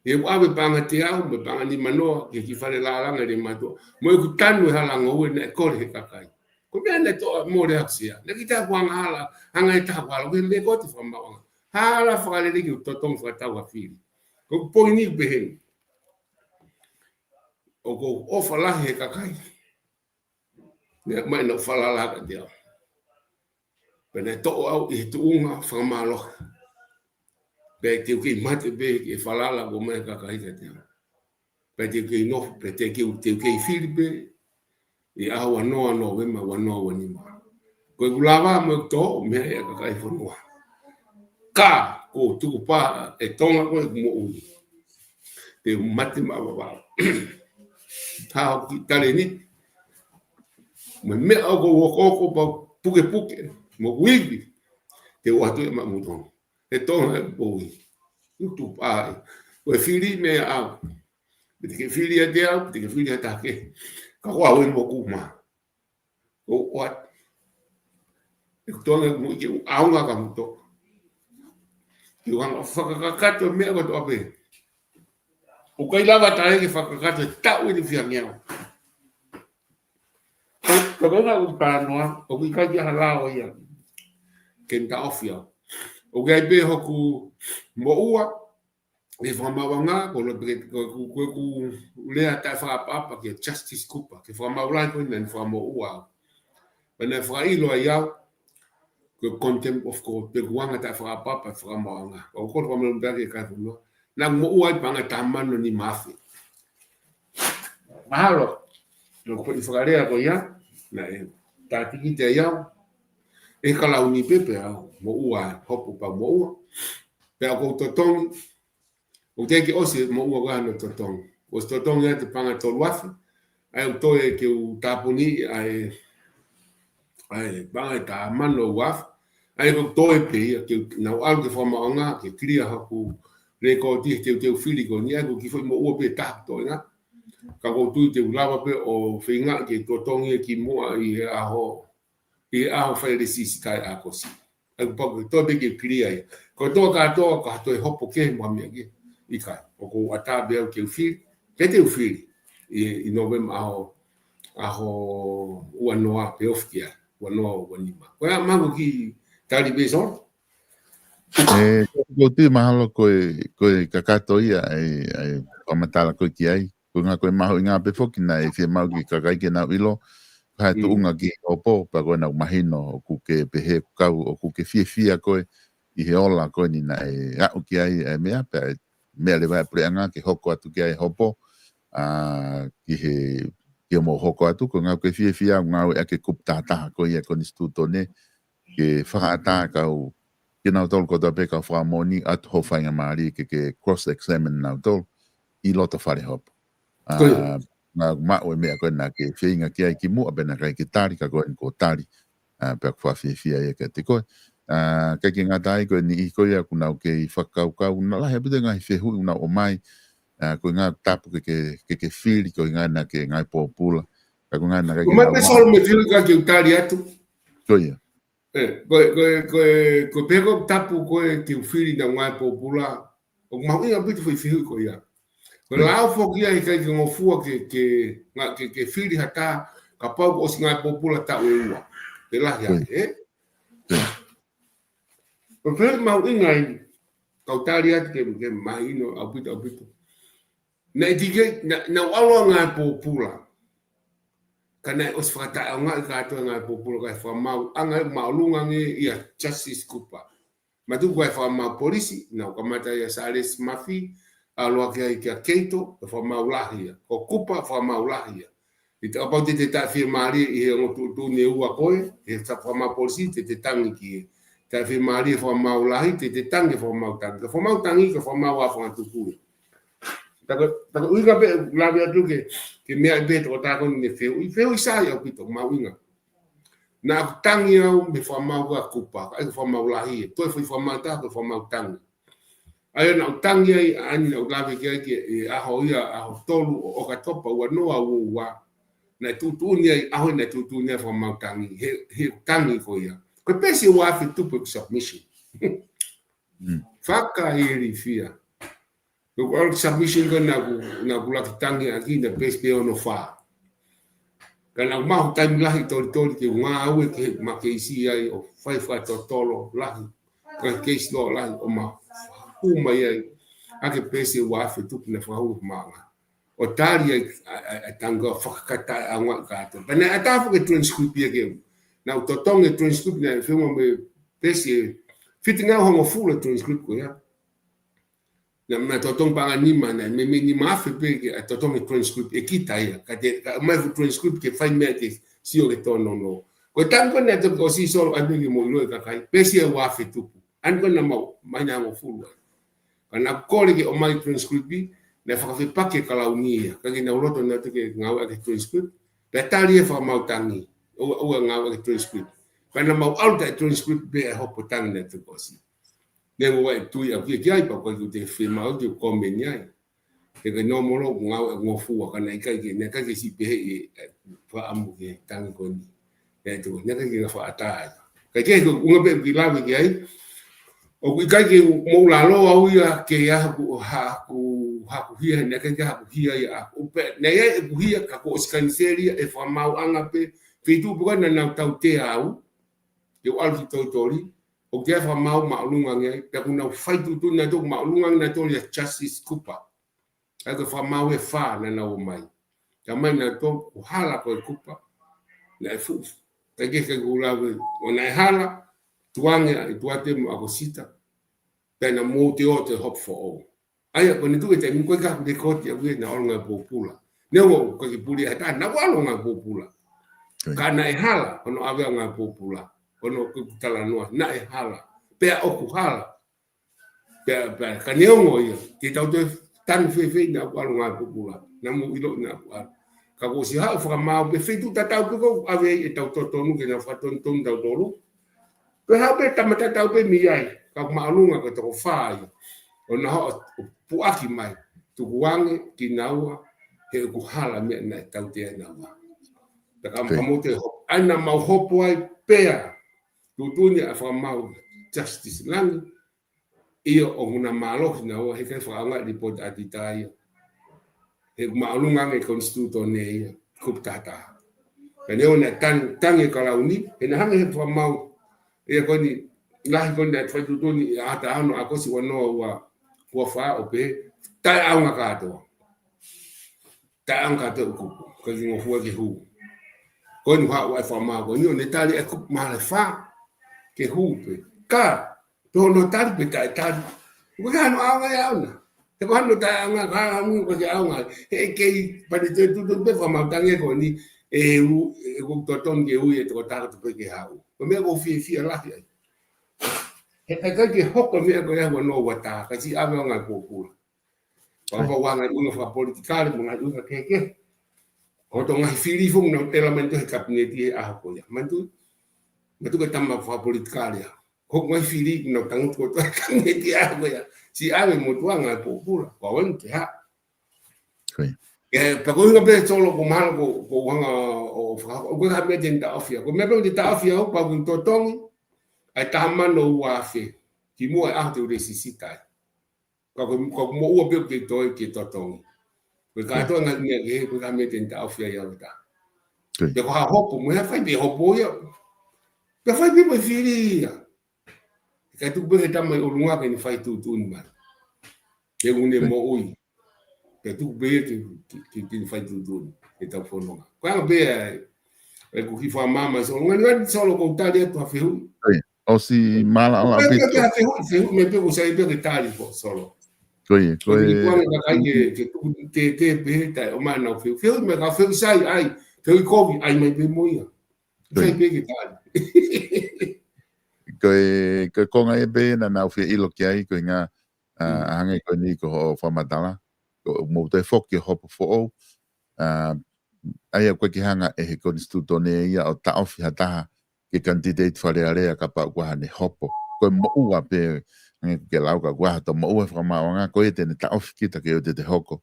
ʻE u ʻave paʻanga teau, mo e paʻanga nimanoa, ki he kiʻi fale lālanga ʻi Leimātuʻa. Mo ʻeku tanu e hala ngoue naʻe kole he kakai. Ko e meʻa naʻe toʻa mole ʻaku Sea. Naʻe ʻikai te u hanga hala, hanga ʻe taha hala, ko e lēkooti fakamaauʻanga. Hala fakalelei ke u totongi fakatau ha fili. Ko e poini pē heni. ʻOku ou ʻofa lahi he kakai. Naʻe ʻomai ʻenau falala kiate au. Pea naʻe toʻo au ʻi he tuʻunga fakamālohi. Pea te u kei mate pē ki he falala kuo ʻomai ʻe he kakai kiate au. Pea te u kei nofo, pea te u kei, te u kei fili pē. ʻI he ʻaho ua noa Nōvema ua noa ua nima. Ko ʻeku lava mo ʻeku tō, meʻa ia ʻa e kakai fonua. Ka, ko u tukupā ʻe Tonga ko ʻeku moʻui. Te u mate maʻa Vavaʻu. Hā hoku kiʻi talēniti. Mo e meʻa ʻoku ou okooko pea pukepuke. Mo ʻeku ivi. Te u ʻoatu ia maʻamoutolu. ʻE Tonga ʻeku moʻui. Tukupā ē. Ko e fili meia au. Pe te ke fili ʻiate au, pe te ke fili ʻiate ha taha kehe. Ka ko au eni ʻoku ou mā. ʻO ʻoatu. ʻE Tonga ʻeku moʻui ke u ʻaonga ka muto. Ke u hanga ʻo fakakakato e meʻa kotoa pē. ʻOku ʻikai lava taʻe ke fakakakato e taʻu eni fiangeau. Ka ko e ʻuhinga ʻoku ou talanoa, ʻoku ʻikai ke ʻi ai ha lao ia ke ne taʻofi au. ʻOku ʻi ai pē hoku moʻua, ʻi he fakamaauʻanga, ko e loto pē ke, ko, ko, ko ʻeku lea taʻefakaʻapaʻapa kia Justice Cooper, ki he fakamaau lahi ko ē naʻa ne fakamoʻua au. Pea naʻe fakaʻilo ai au, ko e contempt of court, pe ko e anga taʻefakaʻapaʻapa e fakamaauʻanga. Ko e kolo fakamālō pē ki he kakai fonua. Naʻa ku moʻua ai paʻanga ʻe taha mano nima afe. Mahalo, naʻa ku pehē fakalea ko ia, naʻe tātikite ai au. ʻE kalauni pē pea u moʻua ai, hopo pea u moʻua. Pea ʻoku ou totongi, ʻoku teʻeki ʻosi e moʻua ko ē hono totongi. ʻOsi totongi ʻa e paʻanga ʻe tolu afe. ʻA ia ʻoku toe ke u tāpuni ʻa e, ʻa e paʻanga ʻe taha mano ua afe. ʻA ia ko e toe pē ia, ke nau ʻalu ki he fakamaauʻanga, ke clear haku lēkooti he teuteu fili ko eni, ʻa ia ko e kiʻi foʻi moʻua pē ʻe taha ko e toenga. Ka ʻoku ou tui te u lava pē ʻo feinga ke totongi ia kimuʻa ʻi he ʻaho, ʻi he ʻaho Falaite siʻisikai ʻAokosi. ʻA ia ko e pau ke toe pē ke clear ia. Ko e toa kātoa, ka toe hopo kehe mo ha meʻa kehe. ʻIkai, ʻoku ou ʻatā pē au ke u fili, ke te u fili. ʻI, ʻi Nōvema ʻaho, ʻaho ua noa pē ofi ki ai, ua noa ua nima. Ko ia, mahalo ko e kiʻi tali pē Solo. ʻE, ko e tui mahalo ko e, ko e kakato ia, ʻa e, ʻa e fakamatala ko ē ki ai. Ko e ʻuhinga ko e mahuʻinga pē foki naʻe fiemaʻu ki he kakai ke nau ʻilo, ko e hā e tuʻunga ki hopo, pea ko ʻenau mahino, ʻoku ke pehē ʻoku kau, ʻoku ke fiefia koe, ʻi he ola ko eni naʻe aʻu ki ai, ʻa e meʻa, pea meʻa leva ʻa e puleʻanga ke hoko atu ki ai hopo, ʻa, ki he, ki hoʻomou hoko atu, ko e ʻuhinga ʻoku ke fiefia, ngāueʻaki e kupu taha taha ko ia konisitūtone, ke fakaʻatā kau, kinautolu kotoa pē kau fakamoʻoni atu ho faingamālie ke, ke cross examine nautolu, ʻi loto fale hopo. Ko ia. ʻA, naʻa ku maʻu e meʻa ko ē naʻa ke feinga ki ai kimuʻa pea naʻe ʻikai ke tali, ka ko eni kuo tali. ʻA, pea ʻoku ou fiefia ia kiate koe. ʻA, ʻikai ke ngata ai ko e niʻihi ko ia ʻoku nau kei fakakaukau, naʻe lahi ʻaupito e ngaahi fehuʻi ʻoku nau ʻomai, ʻa, ko e ʻuhinga tapu ke, ke, ke, ke fili, ko e ʻuhinga naʻa ke ngāue pōpula. Ka ko e ʻuhinga naʻe ʻikai ke ʻomai nau pē maʻu. Solo me fili ka ke u tali atu. Ko ia. ʻE, ko e, ko e, ko e, ko e pehē ko e tapu ko ē ke u fili naʻa ku ngāue pōpula. ʻOku mahuʻinga ʻaupito e foʻi fehuʻi ko ia. Ko e, mm, lao foki ia ʻikai ke ngofua ke, ke, nga-, ke, ke fili ha taha, kapau kuo ʻosi ngāue pōpula taʻu ʻe ua. Pe lahi, mm, ange, ē? Mm. Ko e fehuʻi mahuʻinga ia, ka u tali atu ke, ke mahino ʻaupito, ʻaupito. Naʻe teʻeki, naʻa, naʻa ku ʻalu ʻo ngāue pōpula. Ka naʻe ʻosi fakataʻeʻaongaʻi kātoa e ngāue pōpula, ka e fakamaauʻanga ia māʻolunga ange ʻia Justice Cooper. Mahalo ko e fakamaau polisi, naʻa ku kamata ʻia Salesi Mafi, ʻalu hake ai kia Keito, ko e fakamaau lahi ia. Ko Cooper, fakamaau lahi ia. ʻI he kapau te te taʻefiemālie ʻi he ongo tuʻutuʻuni ʻe ua ko ē, he fakamaau polisi, te te tangi ki he. Taʻefiemālie fakamaau lahi, te te tangi fakamaau tangi. Ka fakamaau tangi, ka fakamaau ʻa fakatupu ia. Taka, taka ʻuhinga pē, lave atu ke, ke meaʻi pē tokotaha ko eni fehuʻi, fehuʻi sai ʻaupito, mahuʻinga. Naʻa ku tangi au mei he fakamaau ʻa Cooper, ka ʻi he fakamaau lahi, ʻe toe foʻi fakamaau taha, ko e fakamaau tangi. ʻA ia naʻa ku tangi ai, ʻa eni naʻa ku lave ki ai ki he ʻaho ia, ʻaho tolu ʻo ʻOkatopa ua noa ua ua. Naʻe tuʻutuʻuni ai, ʻaho naʻe tuʻutuʻuni ai fakamaau tangi, he, he tangi ko ia. Ko e peesi ʻe ua afe tupu ʻeku submission. Mm. Fakailifia. Ko e submission ko ē naʻa ku, naʻa ku laki tangi ʻaki naʻe peesi pē ono fā. Ka naʻa ku maʻu taimi lahi tolitoli ke u ngāue ki he makeisi ai ʻo fai fakatotolo lahi. Ko e case law lahi ʻo ma hū mai ai. ʻA e peesi ʻe ua afe tupu naʻe fakahū maʻanga. ʻO tali ai, ʻa, ʻa, ʻa e tangi ko e fakakataʻeʻaongaʻi kātoa. Pea naʻe ʻatā foki e transcript ia ke u. Naʻa ku totongi e transcript naʻe feʻunga mo e peesi ʻe fitungeau hongofulu e transcript ko ia. Naʻa, naʻa totongi paʻanga ʻe nima, naʻe meimei nima afe pē ke ʻa totongi transcript ʻe kita ia. Ka te, ka mai fu transcript ke fai meʻa ke sio ke tōnounou. Ko e tangi ko ē naʻe toki ʻosi Solo ʻai pē ke mou ʻilo e kakai. Peesi ʻe ua afe tupu. ʻA eni ko ē naʻa mau, mai naʻa hongofulu ai. Ka naʻa ku kole ke ʻomai transcript, naʻe fakafepaki e kalauni ia. Ka ke nau loto naʻa toki ngāueʻaki e transcript. Pea tali e fakamaau tangi. ʻOua, ʻoua ngāueʻaki e transcript. Ka naʻa mau ʻalu taʻe transcript pē ʻa e hopo tangi naʻe toki ʻosi. Neongo ʻeku tui ʻaupito ki ai, pea ʻoku ʻikai ke u te fiemaʻu ke u comment ai. He ko e nōmolo ʻoku ngāueʻaki ngofua, ka naʻe ʻikai ke, naʻe ʻikai ke siʻi pehē ʻe, ʻe, fakaʻamu ke tangi ko eni. Naʻe tuku, naʻe ʻikai ke ngata ai. Ka ke, ko e ʻuhinga pē ʻeku kiʻi lave ki ai. ʻOku ʻikai ke u, mou lalo au ia ke ʻi ai haku, haku, haku hia, naʻe ʻikai ke haku hia ia ʻaʻaku. Pea, naʻe ʻi ai ʻeku hia ka kuo ʻosi kaniseli ia ʻe he fakamaauʻanga pē, feituʻu pē ko ē naʻa nau tautea au, ke u ʻalu ki Tonga. ʻOku ʻi ai e fakamaau māʻolunga ange ai, pea ʻoku nau fai tuʻutuʻuni nautolu māʻolunga ange nautolu ʻia Justice Cooper. ʻA ia ko e fakamaau ʻe fā naʻa nau ʻomai. Ka mai nautolu ʻoku hala ko ē Cooper, naʻe fuʻu. Ka ke ke ku lave, ʻo naʻe hala, tuʻu ange ʻa e tuate mo ʻAkosita. Pea naʻa mou toe ō ʻo toe hopo foʻou. ʻA ia, ko ʻene tuʻu e taimi ko ē ka ku lēkooti ʻaku ia naʻa ku ʻalu ngāue pōpula. Neongo ʻoku ʻikai ke puli ʻe ha taha, naʻa ku ʻalu ngāue pōpula. Ko ia. Ka naʻe hala, ko hono ʻave ʻa e ngāue pōpula. Ko hono ʻoku talanoa, naʻe hala. Pea ʻoku hala. Pea, pea, ka neongo ia, te tau toe tanu fēfē naʻa ku ʻalu ngāue pōpula. Naʻa mou ʻilo naʻa ku ʻalu. Ka kuo ʻosi haʻu e fakamaau pē feituʻu tatau pē ʻoku ʻave ai ʻetau totonu ke nau fakatonutonu tautolu. Pea haʻu pē tama tatau pē mei ai, ka ʻoku māʻolunga ko e toko fā ia. ʻO nau ō ʻo puʻaki mai, tukuange kinaua, he ʻoku hala meʻa naʻe tautea naua. Pea ka mou toe hopo, ʻai naʻa mau hopo ai pea, tuʻutuʻuni ʻa e fakamaau Justice Langi, ʻio ʻoku na mālohi naua, he ʻikai fakaʻaongaʻi e lipooti ʻa e ʻatitā ia. He māʻolunga ange e konisitūtone ia, kupu taha taha. Ka neongo naʻe tangi, tangi e kalauni, he naʻe hanga he fakamaau ia ko eni, lahi ko eni naʻe fai tuʻutuʻuni ʻi he ʻaho taha ono ʻo ʻAokosi ua noa ua, ua fā ʻo pehē, taʻeʻaonga kātoa. Taʻeʻaonga kātoa e kupu, ʻikai ke ngofua ke hū. Ko eni haʻu ai e fakamaau ko eni ʻo ne tali e kupu mahalo ʻe fā ke hū pē. Ka, pe hono tali pe taʻetali. ʻOku ʻikai hano ʻaonga ia ʻaʻana. He ko hano taʻeʻaonga, ka ʻaonga, ʻoku ʻikai ke ʻaonga. He ʻikai pē, ne toe tuʻutuʻuni pē fakamaau tangi ko eni, ʻe u, ʻe ʻoku totonu ke ui e tokotaha kotoa pē ke haʻu. Ko e meʻa ʻoku ou fiefia lahi ai. He ʻikai ke hoko e meʻa ko ia ua noa ua taha, ka siʻi ʻave ʻo ngaahi pōpula. Pea pau ʻa e ngaahi ʻuhinga fakapolitikale, mo e ngaahi ʻuhinga kehekehe. Ko hoto ngaahi fili foki naʻa nau tela mai ʻi he kapineti he ʻaho ko ia. Manatuʻi, manatuʻi ko e tama fakapolitikale ia. Ko e ngaahi fili naʻa nau tangutu kotoa he kapineti he ʻaho ko ia. Siʻi ʻave e motuʻa ngaahi pōpula. Ko au eni te ha. Ko ia. ʻE, pea ko e ʻuhinga pē Solo ko mahalo ko, ko e ʻuhinga ʻo, ʻo faka-, ʻoku ʻikai ha meʻa te ne taʻofi ia. Ko e meʻa pē te ne taʻofi ia ʻoku pau ke totongi ʻa e taha mano ua afe. Kimuʻa e ʻaho te u lēsisita ai. Ka ko, ka ko e moʻua pē ʻoku kei toe ke totongi. Ko e kātoa ngaahi meʻa kehe, ko e ngaahi meʻa te ne taʻofi ai ʻa e ʻatā. Ko ia. Pea ko ha hopo, mo e hā, fai pē hopo ia. Pea fai pē mo e fili ia. Kae tuku pē he tama ʻi ʻolunga ke ne fai tuʻutuʻuni mai. Ke ʻoku ne moʻui. Kae tuku pē ia ke, ke, ke, ke ne fai tuʻutuʻuni. Ke tau fononga. Ko e anga pē ia, ʻeku kiʻi fakamaama Solo. Ngani, ngani Solo, ʻoku ou tali atu ha fehuʻi. Ko ia. ʻOsi mālōlō pē. Pea, pea, pea, fehuʻi, fehuʻi, meʻa pē ʻoku sai pē ke tali ko Solo. Ko ia, ko e. Ko e kuange ka kai ke, ke tuku te, te pē, taʻe ʻomai ʻenau fehuʻi. Fehuʻi meʻa ka fehuʻi sai, ʻai. Fehuʻi kovi, ʻai mai pē mo ia. Ko ia. Sai pē ke tali. Ko e, ko e konga ia pē naʻa nau fie ʻilo ki ai, ko e ʻuhinga, ʻa, ʻa hangē ko eni ko hoʻo fakamatala. Ko e mou toe foki hopo foʻou. ʻA, ʻa ia ʻoku ʻikai ke hanga ʻe he konisitūtone ia ʻo taʻofi ha taha ke kanititeiti Fale Alea kapau ʻoku ʻi ai haʻane hopo. Ko e moʻua pē, hangē ko e lau ka ʻoku ʻi ai hato moʻua he fakamaauʻanga, ko ia te ne taʻofi kita ke ʻoua te te hoko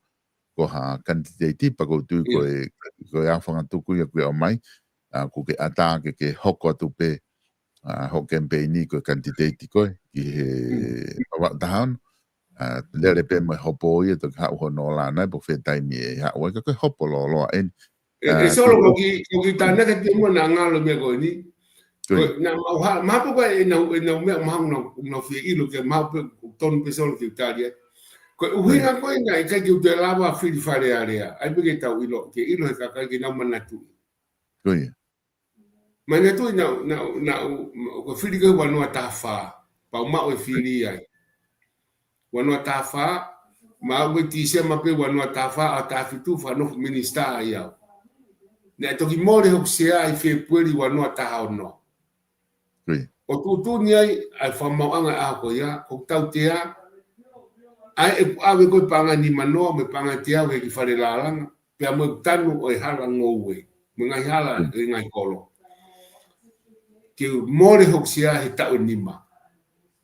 ko ha kanititeiti pea ʻoku ou tui ko e, ko e ʻaho fangatuku ia ʻoku ʻomai, ʻa, ʻoku ke ʻatā ke, ke hoko atu pē, ʻa, hoʻo kemipeini ko e kanititeiti koe, ki he Vavaʻu taha ono. ʻA, lele pē mo e hopo ia toki haʻu hono ola nai, pe ko fē taimi ʻe haʻu ai, ka ko e hopo lōloa eni. ʻE, ʻe Solo, ko e kiʻi, ko e kiʻi tānaki atu muʻa naʻa ngalo meʻa ko eni. Ko ia. Ko e, naʻa mau ha-, mahalo pē ko e ʻenau, ʻenau meʻa mahalo naʻa nau fie ʻilo ke mahalo pē ʻoku tonu pē Solo ke u tali ai. Ko e ʻuhinga ko ē naʻe ʻikai ke u toe lava fili Fale Alea. ʻAi pē ke tau ʻilo, ke ʻilo he kakai ke nau manatuʻi. Ko ia. Manatuʻi naʻa, naʻa, naʻa, ko e fili ko ē ua noa taha fā, pea u maʻu e fili ai. Ua noa taha fā, maʻu ʻi Tīsema pē ua noa taha fā, ʻaho taha fitu, fakanofo minisitā ai au. Naʻe toki mole hoku sea ʻi Fēpueli ua noa taha ono. Ko ia. ʻO tuʻutuʻuni ai ʻa e fakamaauʻanga ʻaho ko ia, ʻoku tautea, ʻa ia ʻoku ʻave ko ē paʻanga ʻe nima noa, mo e paʻanga ʻe teau he kiʻi fale lālanga, pea mo e tanu ʻo e hala ngoue, mo e ngaahi hala ʻo e ngaahi kolo. Ke u mole hoku sea he taʻu ʻe nima.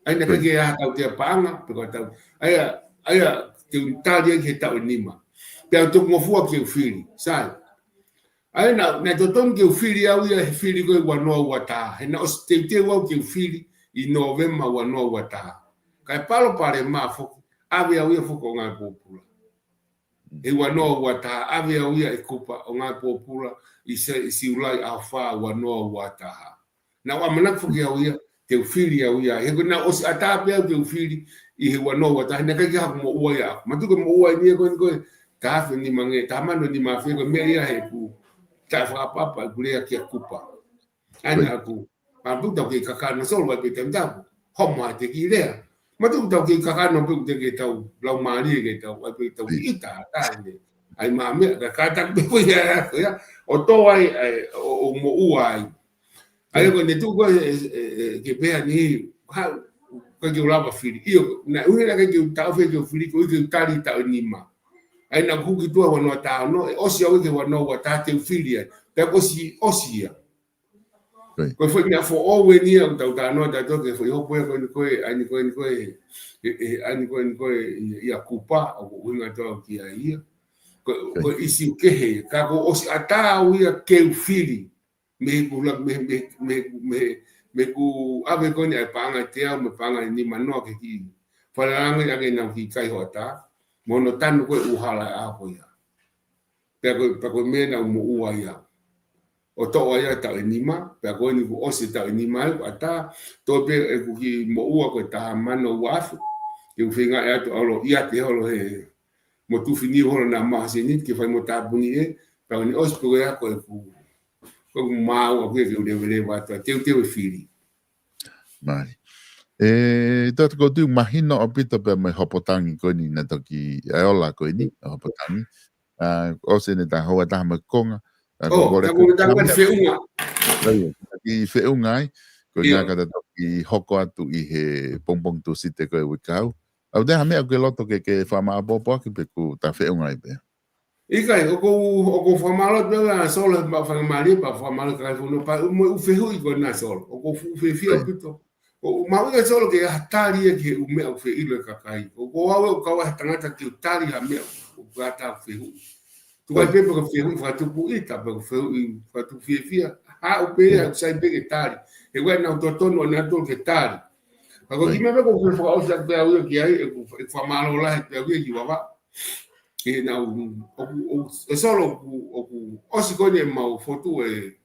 ʻA ia naʻe ʻikai ke ʻi ai ha tautea paʻanga, pe ko ha tau. ʻA ia, ʻa ia ke u tali ai he taʻu ʻe nima. Pea u toki ngofua ke u fili. Sai. ʻA ia naʻa, naʻe totonu ke u fili au ia he fili ko ē ua noa ua taha. He naʻe ʻosi teuteu au ke u fili ʻi Nōvema ua noa ua taha. Kae palopalema foki, ʻave au ia foki ʻo ngāue pōpula. He ua noa ua taha, ʻave au ia ʻe Kupa ʻo ngāue pōpula ʻi Se-, ʻi Siulai ʻaho fā ua noa ua taha. Naʻa ku ʻamanaki foki au ia, te u fili au ia. He ko ē naʻe ʻosi ʻatā pē au ke u fili ʻi he ua noa ua taha, naʻe ʻikai ke ʻi ai haku moʻua ia. Manatuʻi ko e moʻua eni ia ko eni ko e taha afe nima nge, taha mano nima afe ko e meʻa ia heʻeku taʻefakaʻapaʻapa ʻeku lea kia Kupa. ʻA ia naʻa ku, ʻa, pea ʻoku tau kei kakano Solo, ʻai pē taimi tapu, homo ʻa e kiʻi lea. Manatuʻi ʻoku tau kei kakano pē ʻoku teʻeki ke tau laumālie ke tau, ʻai pē tau kiʻi ʻita, ʻa e taimi. ʻAi mā meʻa, ka, ka taku pē ko ia, ko ia, ʻo tō ai, ʻai, ʻo, ʻo moʻua ai. ʻA ia ko ʻene tuʻu ko ē, ʻe, ʻe, ʻe, ke pehē ni, ha, ʻikai ke u lava fili. ʻIo, naʻe ʻuhinga naʻe ʻikai ke u taʻofi ke u fili, ko e ʻuhi ke u tali taʻu ʻe nima. ʻA ia naʻa ku hiki tuʻa ua noa taha ono, ʻe ʻosi au ia ki he ua noa ua taha te u fili ai. Pea kuo ʻosi, ʻosi ia. Ko e foʻi meʻa foʻou eni ia ʻoku tau talanoa tautolu ki he foʻi hopo ia ko eni ko e, ʻa eni ko eni ko e, ʻe, ʻe, ʻa eni ko eni ko e, ʻi, ʻi a Kupa, ʻoku ʻuhinga atu au ki ai ia. Ko, ko e ʻīsiu kehe ia. Ka kuo ʻosi ʻatā au ia ke u fili. Mei he kuo la, mei, mei, mei, mei, mei he kuo ʻave ko eni ʻa e paʻanga ʻe teau, mo e paʻanga ʻe nima noa ki he kiʻi fale langi ʻa ē naʻa ku kai hoʻatā. Mo hono tanu ko e ʻū hala ʻa ko ia. Pea ko, pea ko e meʻa naʻa ku moʻua ai au. ʻO toʻo ai ʻa e taʻu ʻe nima, pea ko eni kuo ʻosi e taʻu ʻe nima ai, kuo ʻatā, toe pē ʻeku kiʻi moʻua ko e taha mano ua afe. Ke u feinga atu ʻalu ʻo ʻiate holo he motu finiu holo naʻa maʻu ha seniti, ke fai mo tāpuni ē, pea ko eni ʻosi pē ko ia ko ʻeku, ko ʻeku maau ʻaku ia ke u leveleva atu, ʻa teuteu e fili. Mālie. ʻE, Toketā Koutiu, mahino ʻaupito pea mo e hopo tangi ko eni naʻe toki, ʻa e ola ko eni, hopo tangi. ʻA, ʻosi eni ʻeta houa ʻe taha mo e konga. ʻA, ʻo, ko e kole ka ko e taha ko e feʻunga. ʻIo, ki feʻunga ai. Ko e ʻIo. Ngata ka ta toki hoko atu ʻi he pongipongi Tūsite ko e uike kau. ʻA, ʻoku ʻi ai ha meʻa ʻoku ke loto ke, ke fakamāʻopoʻopo ʻaki pe kuo ta feʻunga ai pē? ʻIkai, ʻoku ou, ʻoku ou fakamālō atu pē ʻa Solo, ma fakamālō pē, fakamālō ki he kau fonua pea mo e ʻū fehuʻi ko ena Solo. ʻOku ou fuʻu fiefia ʻaupito. ʻOku ou maʻu ia Solo ke ʻi ai ha tali ia ki he ʻū meʻa ʻoku fie ʻilo ʻe he kakai. ʻOku ou ʻalu ʻo kau ai ha tangata ke u tali ha meʻa ʻoku ʻi ai haʻaku fehuʻi. Tuku ai pē pe ko e fehuʻi fakatupu ʻita, pe ko e fehuʻi fakatupu fiefia. Haʻu pē ia, ʻoku sai pē ke tali. He ʻoku ʻi ai ʻenau totonu ʻonautolu ke tali. Ka ko e kiʻi meʻa pē ʻoku ou fie fakaʻosi atu pē au ia ki ai, ʻeku, ʻeku fakamālō lahi pē au ia ki Vavaʻu. ʻE, naʻa, ʻoku, ʻoku, ʻe Solo ʻoku, ʻoku ʻosi ko eni ʻemau fotu e,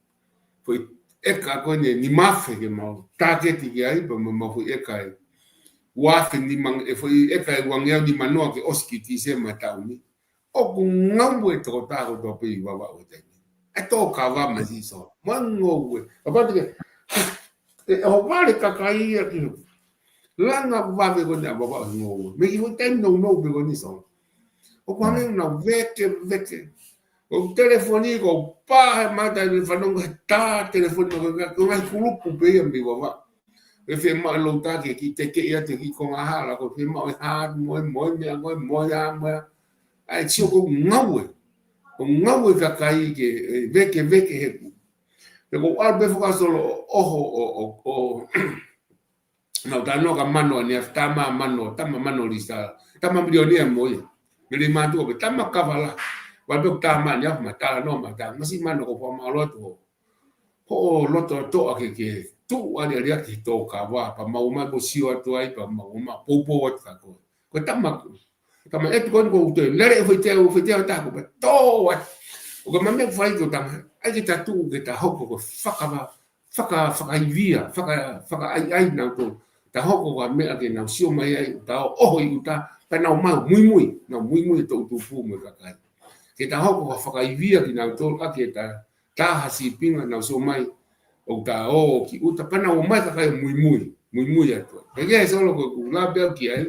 foʻi ʻeka ko eni ʻe nima afe ke mau tāketi ki ai, pea mau, mau foʻi ʻeka ʻe ua afe nima, ʻe foʻi ʻeka ʻe uangeau nima noa ke ʻosi ki Tīsema taʻu ni. ʻOku ngaue e tokotaha kotoa pē ʻi Vavaʻu he taimi ni. ʻE tō kava mai Solo. Mo e ngaue. Kapau te ke, ʻe, ʻo vale kakai ia ki langa vave ko eni ʻa Vavaʻu he ngaue. Mei he foʻi taimi nounou pē ko eni Solo. ʻOku hangē ʻoku nau veke, veke. ʻO telefoni ko pā he mata ʻi he fanongo he tā telefoni ko e ngaahi kulupu pē ia mei Vavaʻu. ʻE fiemaʻu e lota ke kiʻi teke ia te kiʻi konga hala, ko e fiemaʻu e hā, mo e, mo e meʻa, mo e, mo e hā, mo e hā. ʻAi, sio ko e ngaue. ʻO ngaue kakai ke, ʻe, veke, veke he ku. Te ko ʻalu pē fakaSolo ʻo, ʻo, ʻo, ʻo, ʻo, nau tano ka mano ʻa eni ʻa e tama mano, tama mano lisa, tama milionia mo ia. Mele mātuʻa pē tama kavala. Vale pē tama ʻa eni ʻa e ma talanoa ma ta, masi mano ko fakamālō atu. Hoʻo loto toʻa ke, ke tuʻu ʻaliʻali ʻaki he tō kava, pea mau mai ko sio atu ai, pea mau ma poupou atu ka ko. Ko e tama, tama ʻetu ko eni ko u toe, lele e foʻi teau, foʻi teau taku, pea tō ai. ʻO ka mame fai ko tama, ʻai ke ta tuʻu ke ta hoko ko e fakava, faka, fakaivia, faka, fakaʻaiʻai nautolu. Ta hoko ko ha meʻa ke nau sio mai ai, ta ʻoho ʻi ʻuta, pea nau mau muimui, nau muimui e toʻutupu mo e kakai. Ke ta hoko ko ha fakaivia kinautolu, ʻa ke ta tā ha sīpinga nau sio mai, ʻo ta ō ki ʻuta, pea nau ō mai kakai muimui, muimui atu. He ke Solo ko ʻeku lave pē au ki ai,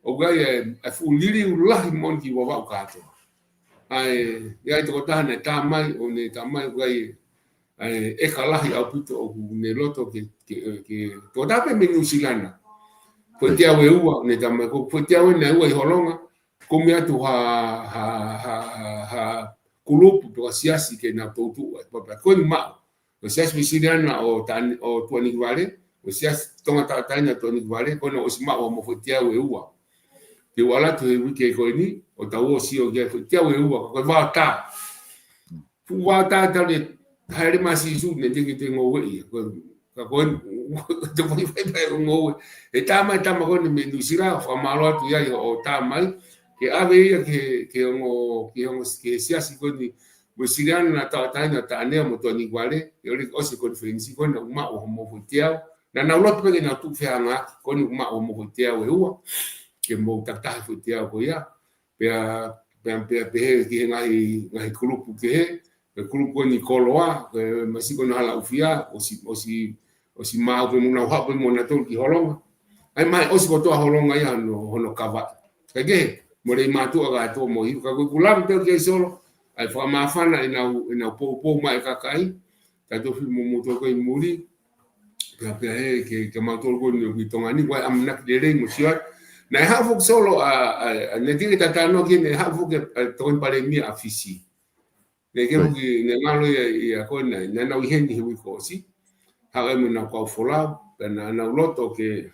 ʻoku ʻi ai e, e fuʻu liliu lahi moʻoni ki Vavaʻu kātoa. ʻAi, ʻi ai tokotaha naʻe tā mai, ʻo ne tā mai, ʻoku ʻi ai e, e ʻeka lahi ʻaupito ʻoku ne loto ke, ke, ke, tokotaha pē mei Nuʻusila na. Foʻi teau ʻe ua, ne tā mai, ko e foʻi teau ʻe ua ʻi Holonga, kumi atu ha, ha, ha, ha, ha kulupu pe ko ha siasi ke nau toutuʻu ai, pea, pea ko eni maʻu. Ko e Siasi Uēsiliana ʻo Tane, ʻo Tuʻanikivale, ko e Siasi Tonga Tauʻatāina ʻo Tuʻanikivale, ko ena ʻosi maʻu hoʻomou foʻi teau ʻe ua. Te u ʻalu atu he uike ko eni, ʻo tau ō ʻo sio ki he foʻi teau ʻe ua, ko e vaotā. Fuʻu vaotā tau ne haere mai Sīsū ne te ke te ngoue ia. Ko, ka ko eni, te fai fai pē ʻo ngoue. He tā mai tama ko eni mei Nuʻusila, fakamālō atu ia ʻi hoʻo tā mai. Ke ʻave ia ke, ke ongo, ke ongo, ke siasi ko eni Uēsiliana Tauʻatāina ʻo Taʻanea mo Tuʻanikivale. ʻE ʻoua ʻe ʻosi e konifelenisi ko ena ʻoku maʻu hoʻomou foʻi teau. Naʻa nau loto pē ke nau tuʻu fehangahangai, ko eni ʻoku maʻu hoʻomou foʻi teau ʻe ua. Ke mou takitaha foʻi teau ko ia. Pea, pea, pea pehē ki he ngaahi, ngaahi kulupu kehe, e kulupu ko eni Koloa, e masi ko ena Hala ʻUfia, ʻosi, ʻosi, ʻosi maʻu pē mo nau haʻu pē mo nautolu ki Holonga. ʻAi mai, ʻosi kotoa Holonga ia hono, hono kava. Kae kehe, mole mātuʻa kātoa mo i, ka ko ʻeku lave pē au ki ai Solo, ʻai fakamāfana ʻenau, ʻenau poupou mai e kakai, ka tofi mo moutolu ko ē ʻi muli, pea, pea ʻe, ke, ke mautolu ko eni ʻoku ʻi Tonga ni, ʻoku ʻi ai e ʻamanaki lelei mo sio atu. Naʻe haʻu foki Solo ʻa, ʻa, ʻa, naʻe tiki tatano ki, naʻe haʻu foki ʻa, ʻa, Tokoni Palēmia ʻa Fisi. Naʻe ke ʻoku, naʻe ngalo ia, ia ko ena, naʻa nau ʻi heni he uike kuo ʻosi. haʻu ai mo ʻenau kau folau, pea naʻa nau loto ke,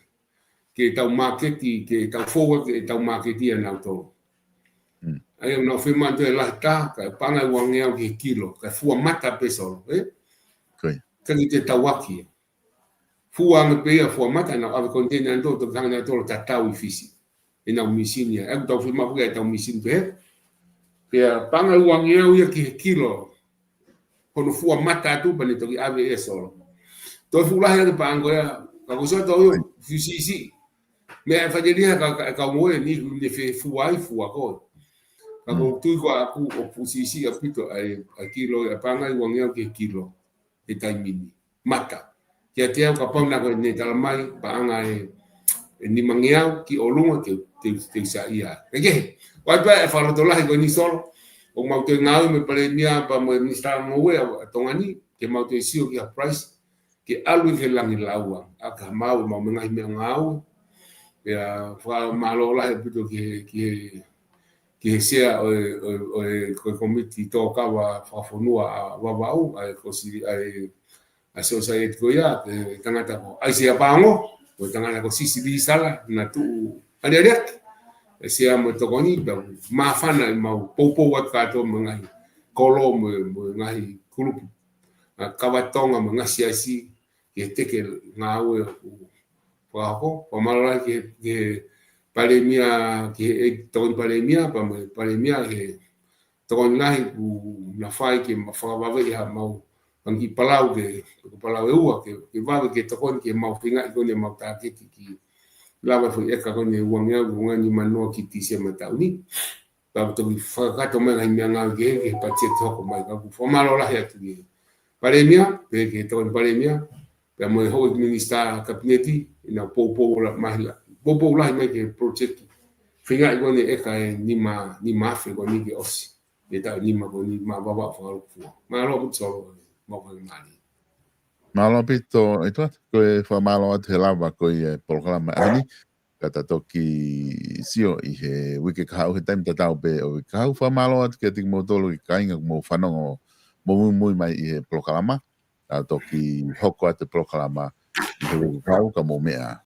ke tau māketi, ke tau fou, ke tau māketi ʻa nautolu. ʻA ia ʻoku nau fiemaʻu ʻe lahi taha, kae paʻanga ʻe uangeau ki he kilo, kae fua mata pē Solo, ē? Ka ʻikai te tau ʻaki ia. Fua ange pē ia fua mata, nau ʻave container ʻo toki hanga ʻo tatau ʻi Fisi. ʻEnau mīsini ia. ʻOku tau fiemaʻu ʻe tau mīsini pē. Pea paʻanga ʻe uangeau ia ki he kilo. Hono fua mata atu pea ne toki ʻave ia Solo. Toe fuʻu lahi ange paʻanga ko ia, ka ko Solo tau ʻio, fuʻu siʻisiʻi. Meʻa ʻe faʻiteliha ka, ka, ka ngoe ni, ne fefua ai fua ko. Ka ko tui ko ʻaku ʻoku fuʻu siʻisiʻi ʻaupito ʻa e, ʻa e kilo, ʻa e paʻanga ʻe uangeau ki he kilo. ʻI he taimi ni. Mata. Kiate au kapau naʻa ko ʻene tala mai, paʻanga ʻe, ʻe nimangeau ki ʻolunga ke, ke, ke saiʻia. Pea kehe, ʻoku ʻi ai pē ʻa e fakalotolahi ko eni Solo, ʻoku mau toe ngāue mo e Palēmia pea mo e Minisitā Ngoue ʻa, ʻa Tonga ni, ke mau toe sio ki ha price, ke ʻalu ki he langi laua, ʻa ka mau, mau meʻa ngaahi meʻangāue. Pea fakamālō lahi ʻaupito ki he, ki he, ki he sea ʻo e, ʻo e, ʻo e, ko e komiti tōkava fakafonua ʻa Vavaʻu, ʻa e ko si, ʻa e, ʻa e society ko ia, ʻa e tangata ko ʻAisea Paongo, ko e tangata ko Sisili Sala, naʻa tuʻu ʻaliʻaliaki, ʻa e sea mo e tokoni, pea māfana ʻemau poupou atu kātoa mo e ngaahi kolo mo e, mo e ngaahi kulupu, ʻa Kava Tonga mo e ngaahi siasi, ki he teke ngāue ʻoku fakahoko, fakamālō lahi ki he, ki he Palēmia, ki he, ʻe, tokoni Palēmia, pea mo e Palēmia, ki he tokoni lahi ʻoku na fai ke ma fakavave ʻi haʻamau fanga kiʻi palau ke, ko e palau ʻe ua, ke, ke vave ke tokoni ke mau feingaʻi ko eni ʻemau tāketi ke lava e foʻi ʻeka ko eni ʻe uangeau, uangeau nimanoa ki Tīsema taʻu ni. Pea toki fakakakato mai ngaahi meʻangāue kehe, ki he patiseti hoko mai ka ʻoku fakamālō lahi atu ki he Palēmia, pea ki he tokoni Palēmia, pea mo e houʻeiki Minisitā Kapineti, ʻenau poupou lahi mai, poupou lahi mai ki he project. Feingaʻi ko eni ʻeka ʻe nima, nima afe ko eni ke ʻosi. ʻI he taʻu nima ko eni maʻa Vavaʻu fakalūkufua. Mālō ʻaupito Solo, mau fakamālō. Mālō ʻaupito, ʻEtuate, ko e fakamālō atu he lava ko ia e polokalama ʻaho ni. Ka ta toki sio ʻi he uike kahaʻu he taimi tatau pē ʻo e uike kahaʻu. Fakamālō atu kiate kimoutolu ʻi he kāinga kuo mou fanongo mo muimui mai ʻi he polokalama. Ta toki hoko atu e polokalama ʻi he uike kahaʻu ka mou meʻa.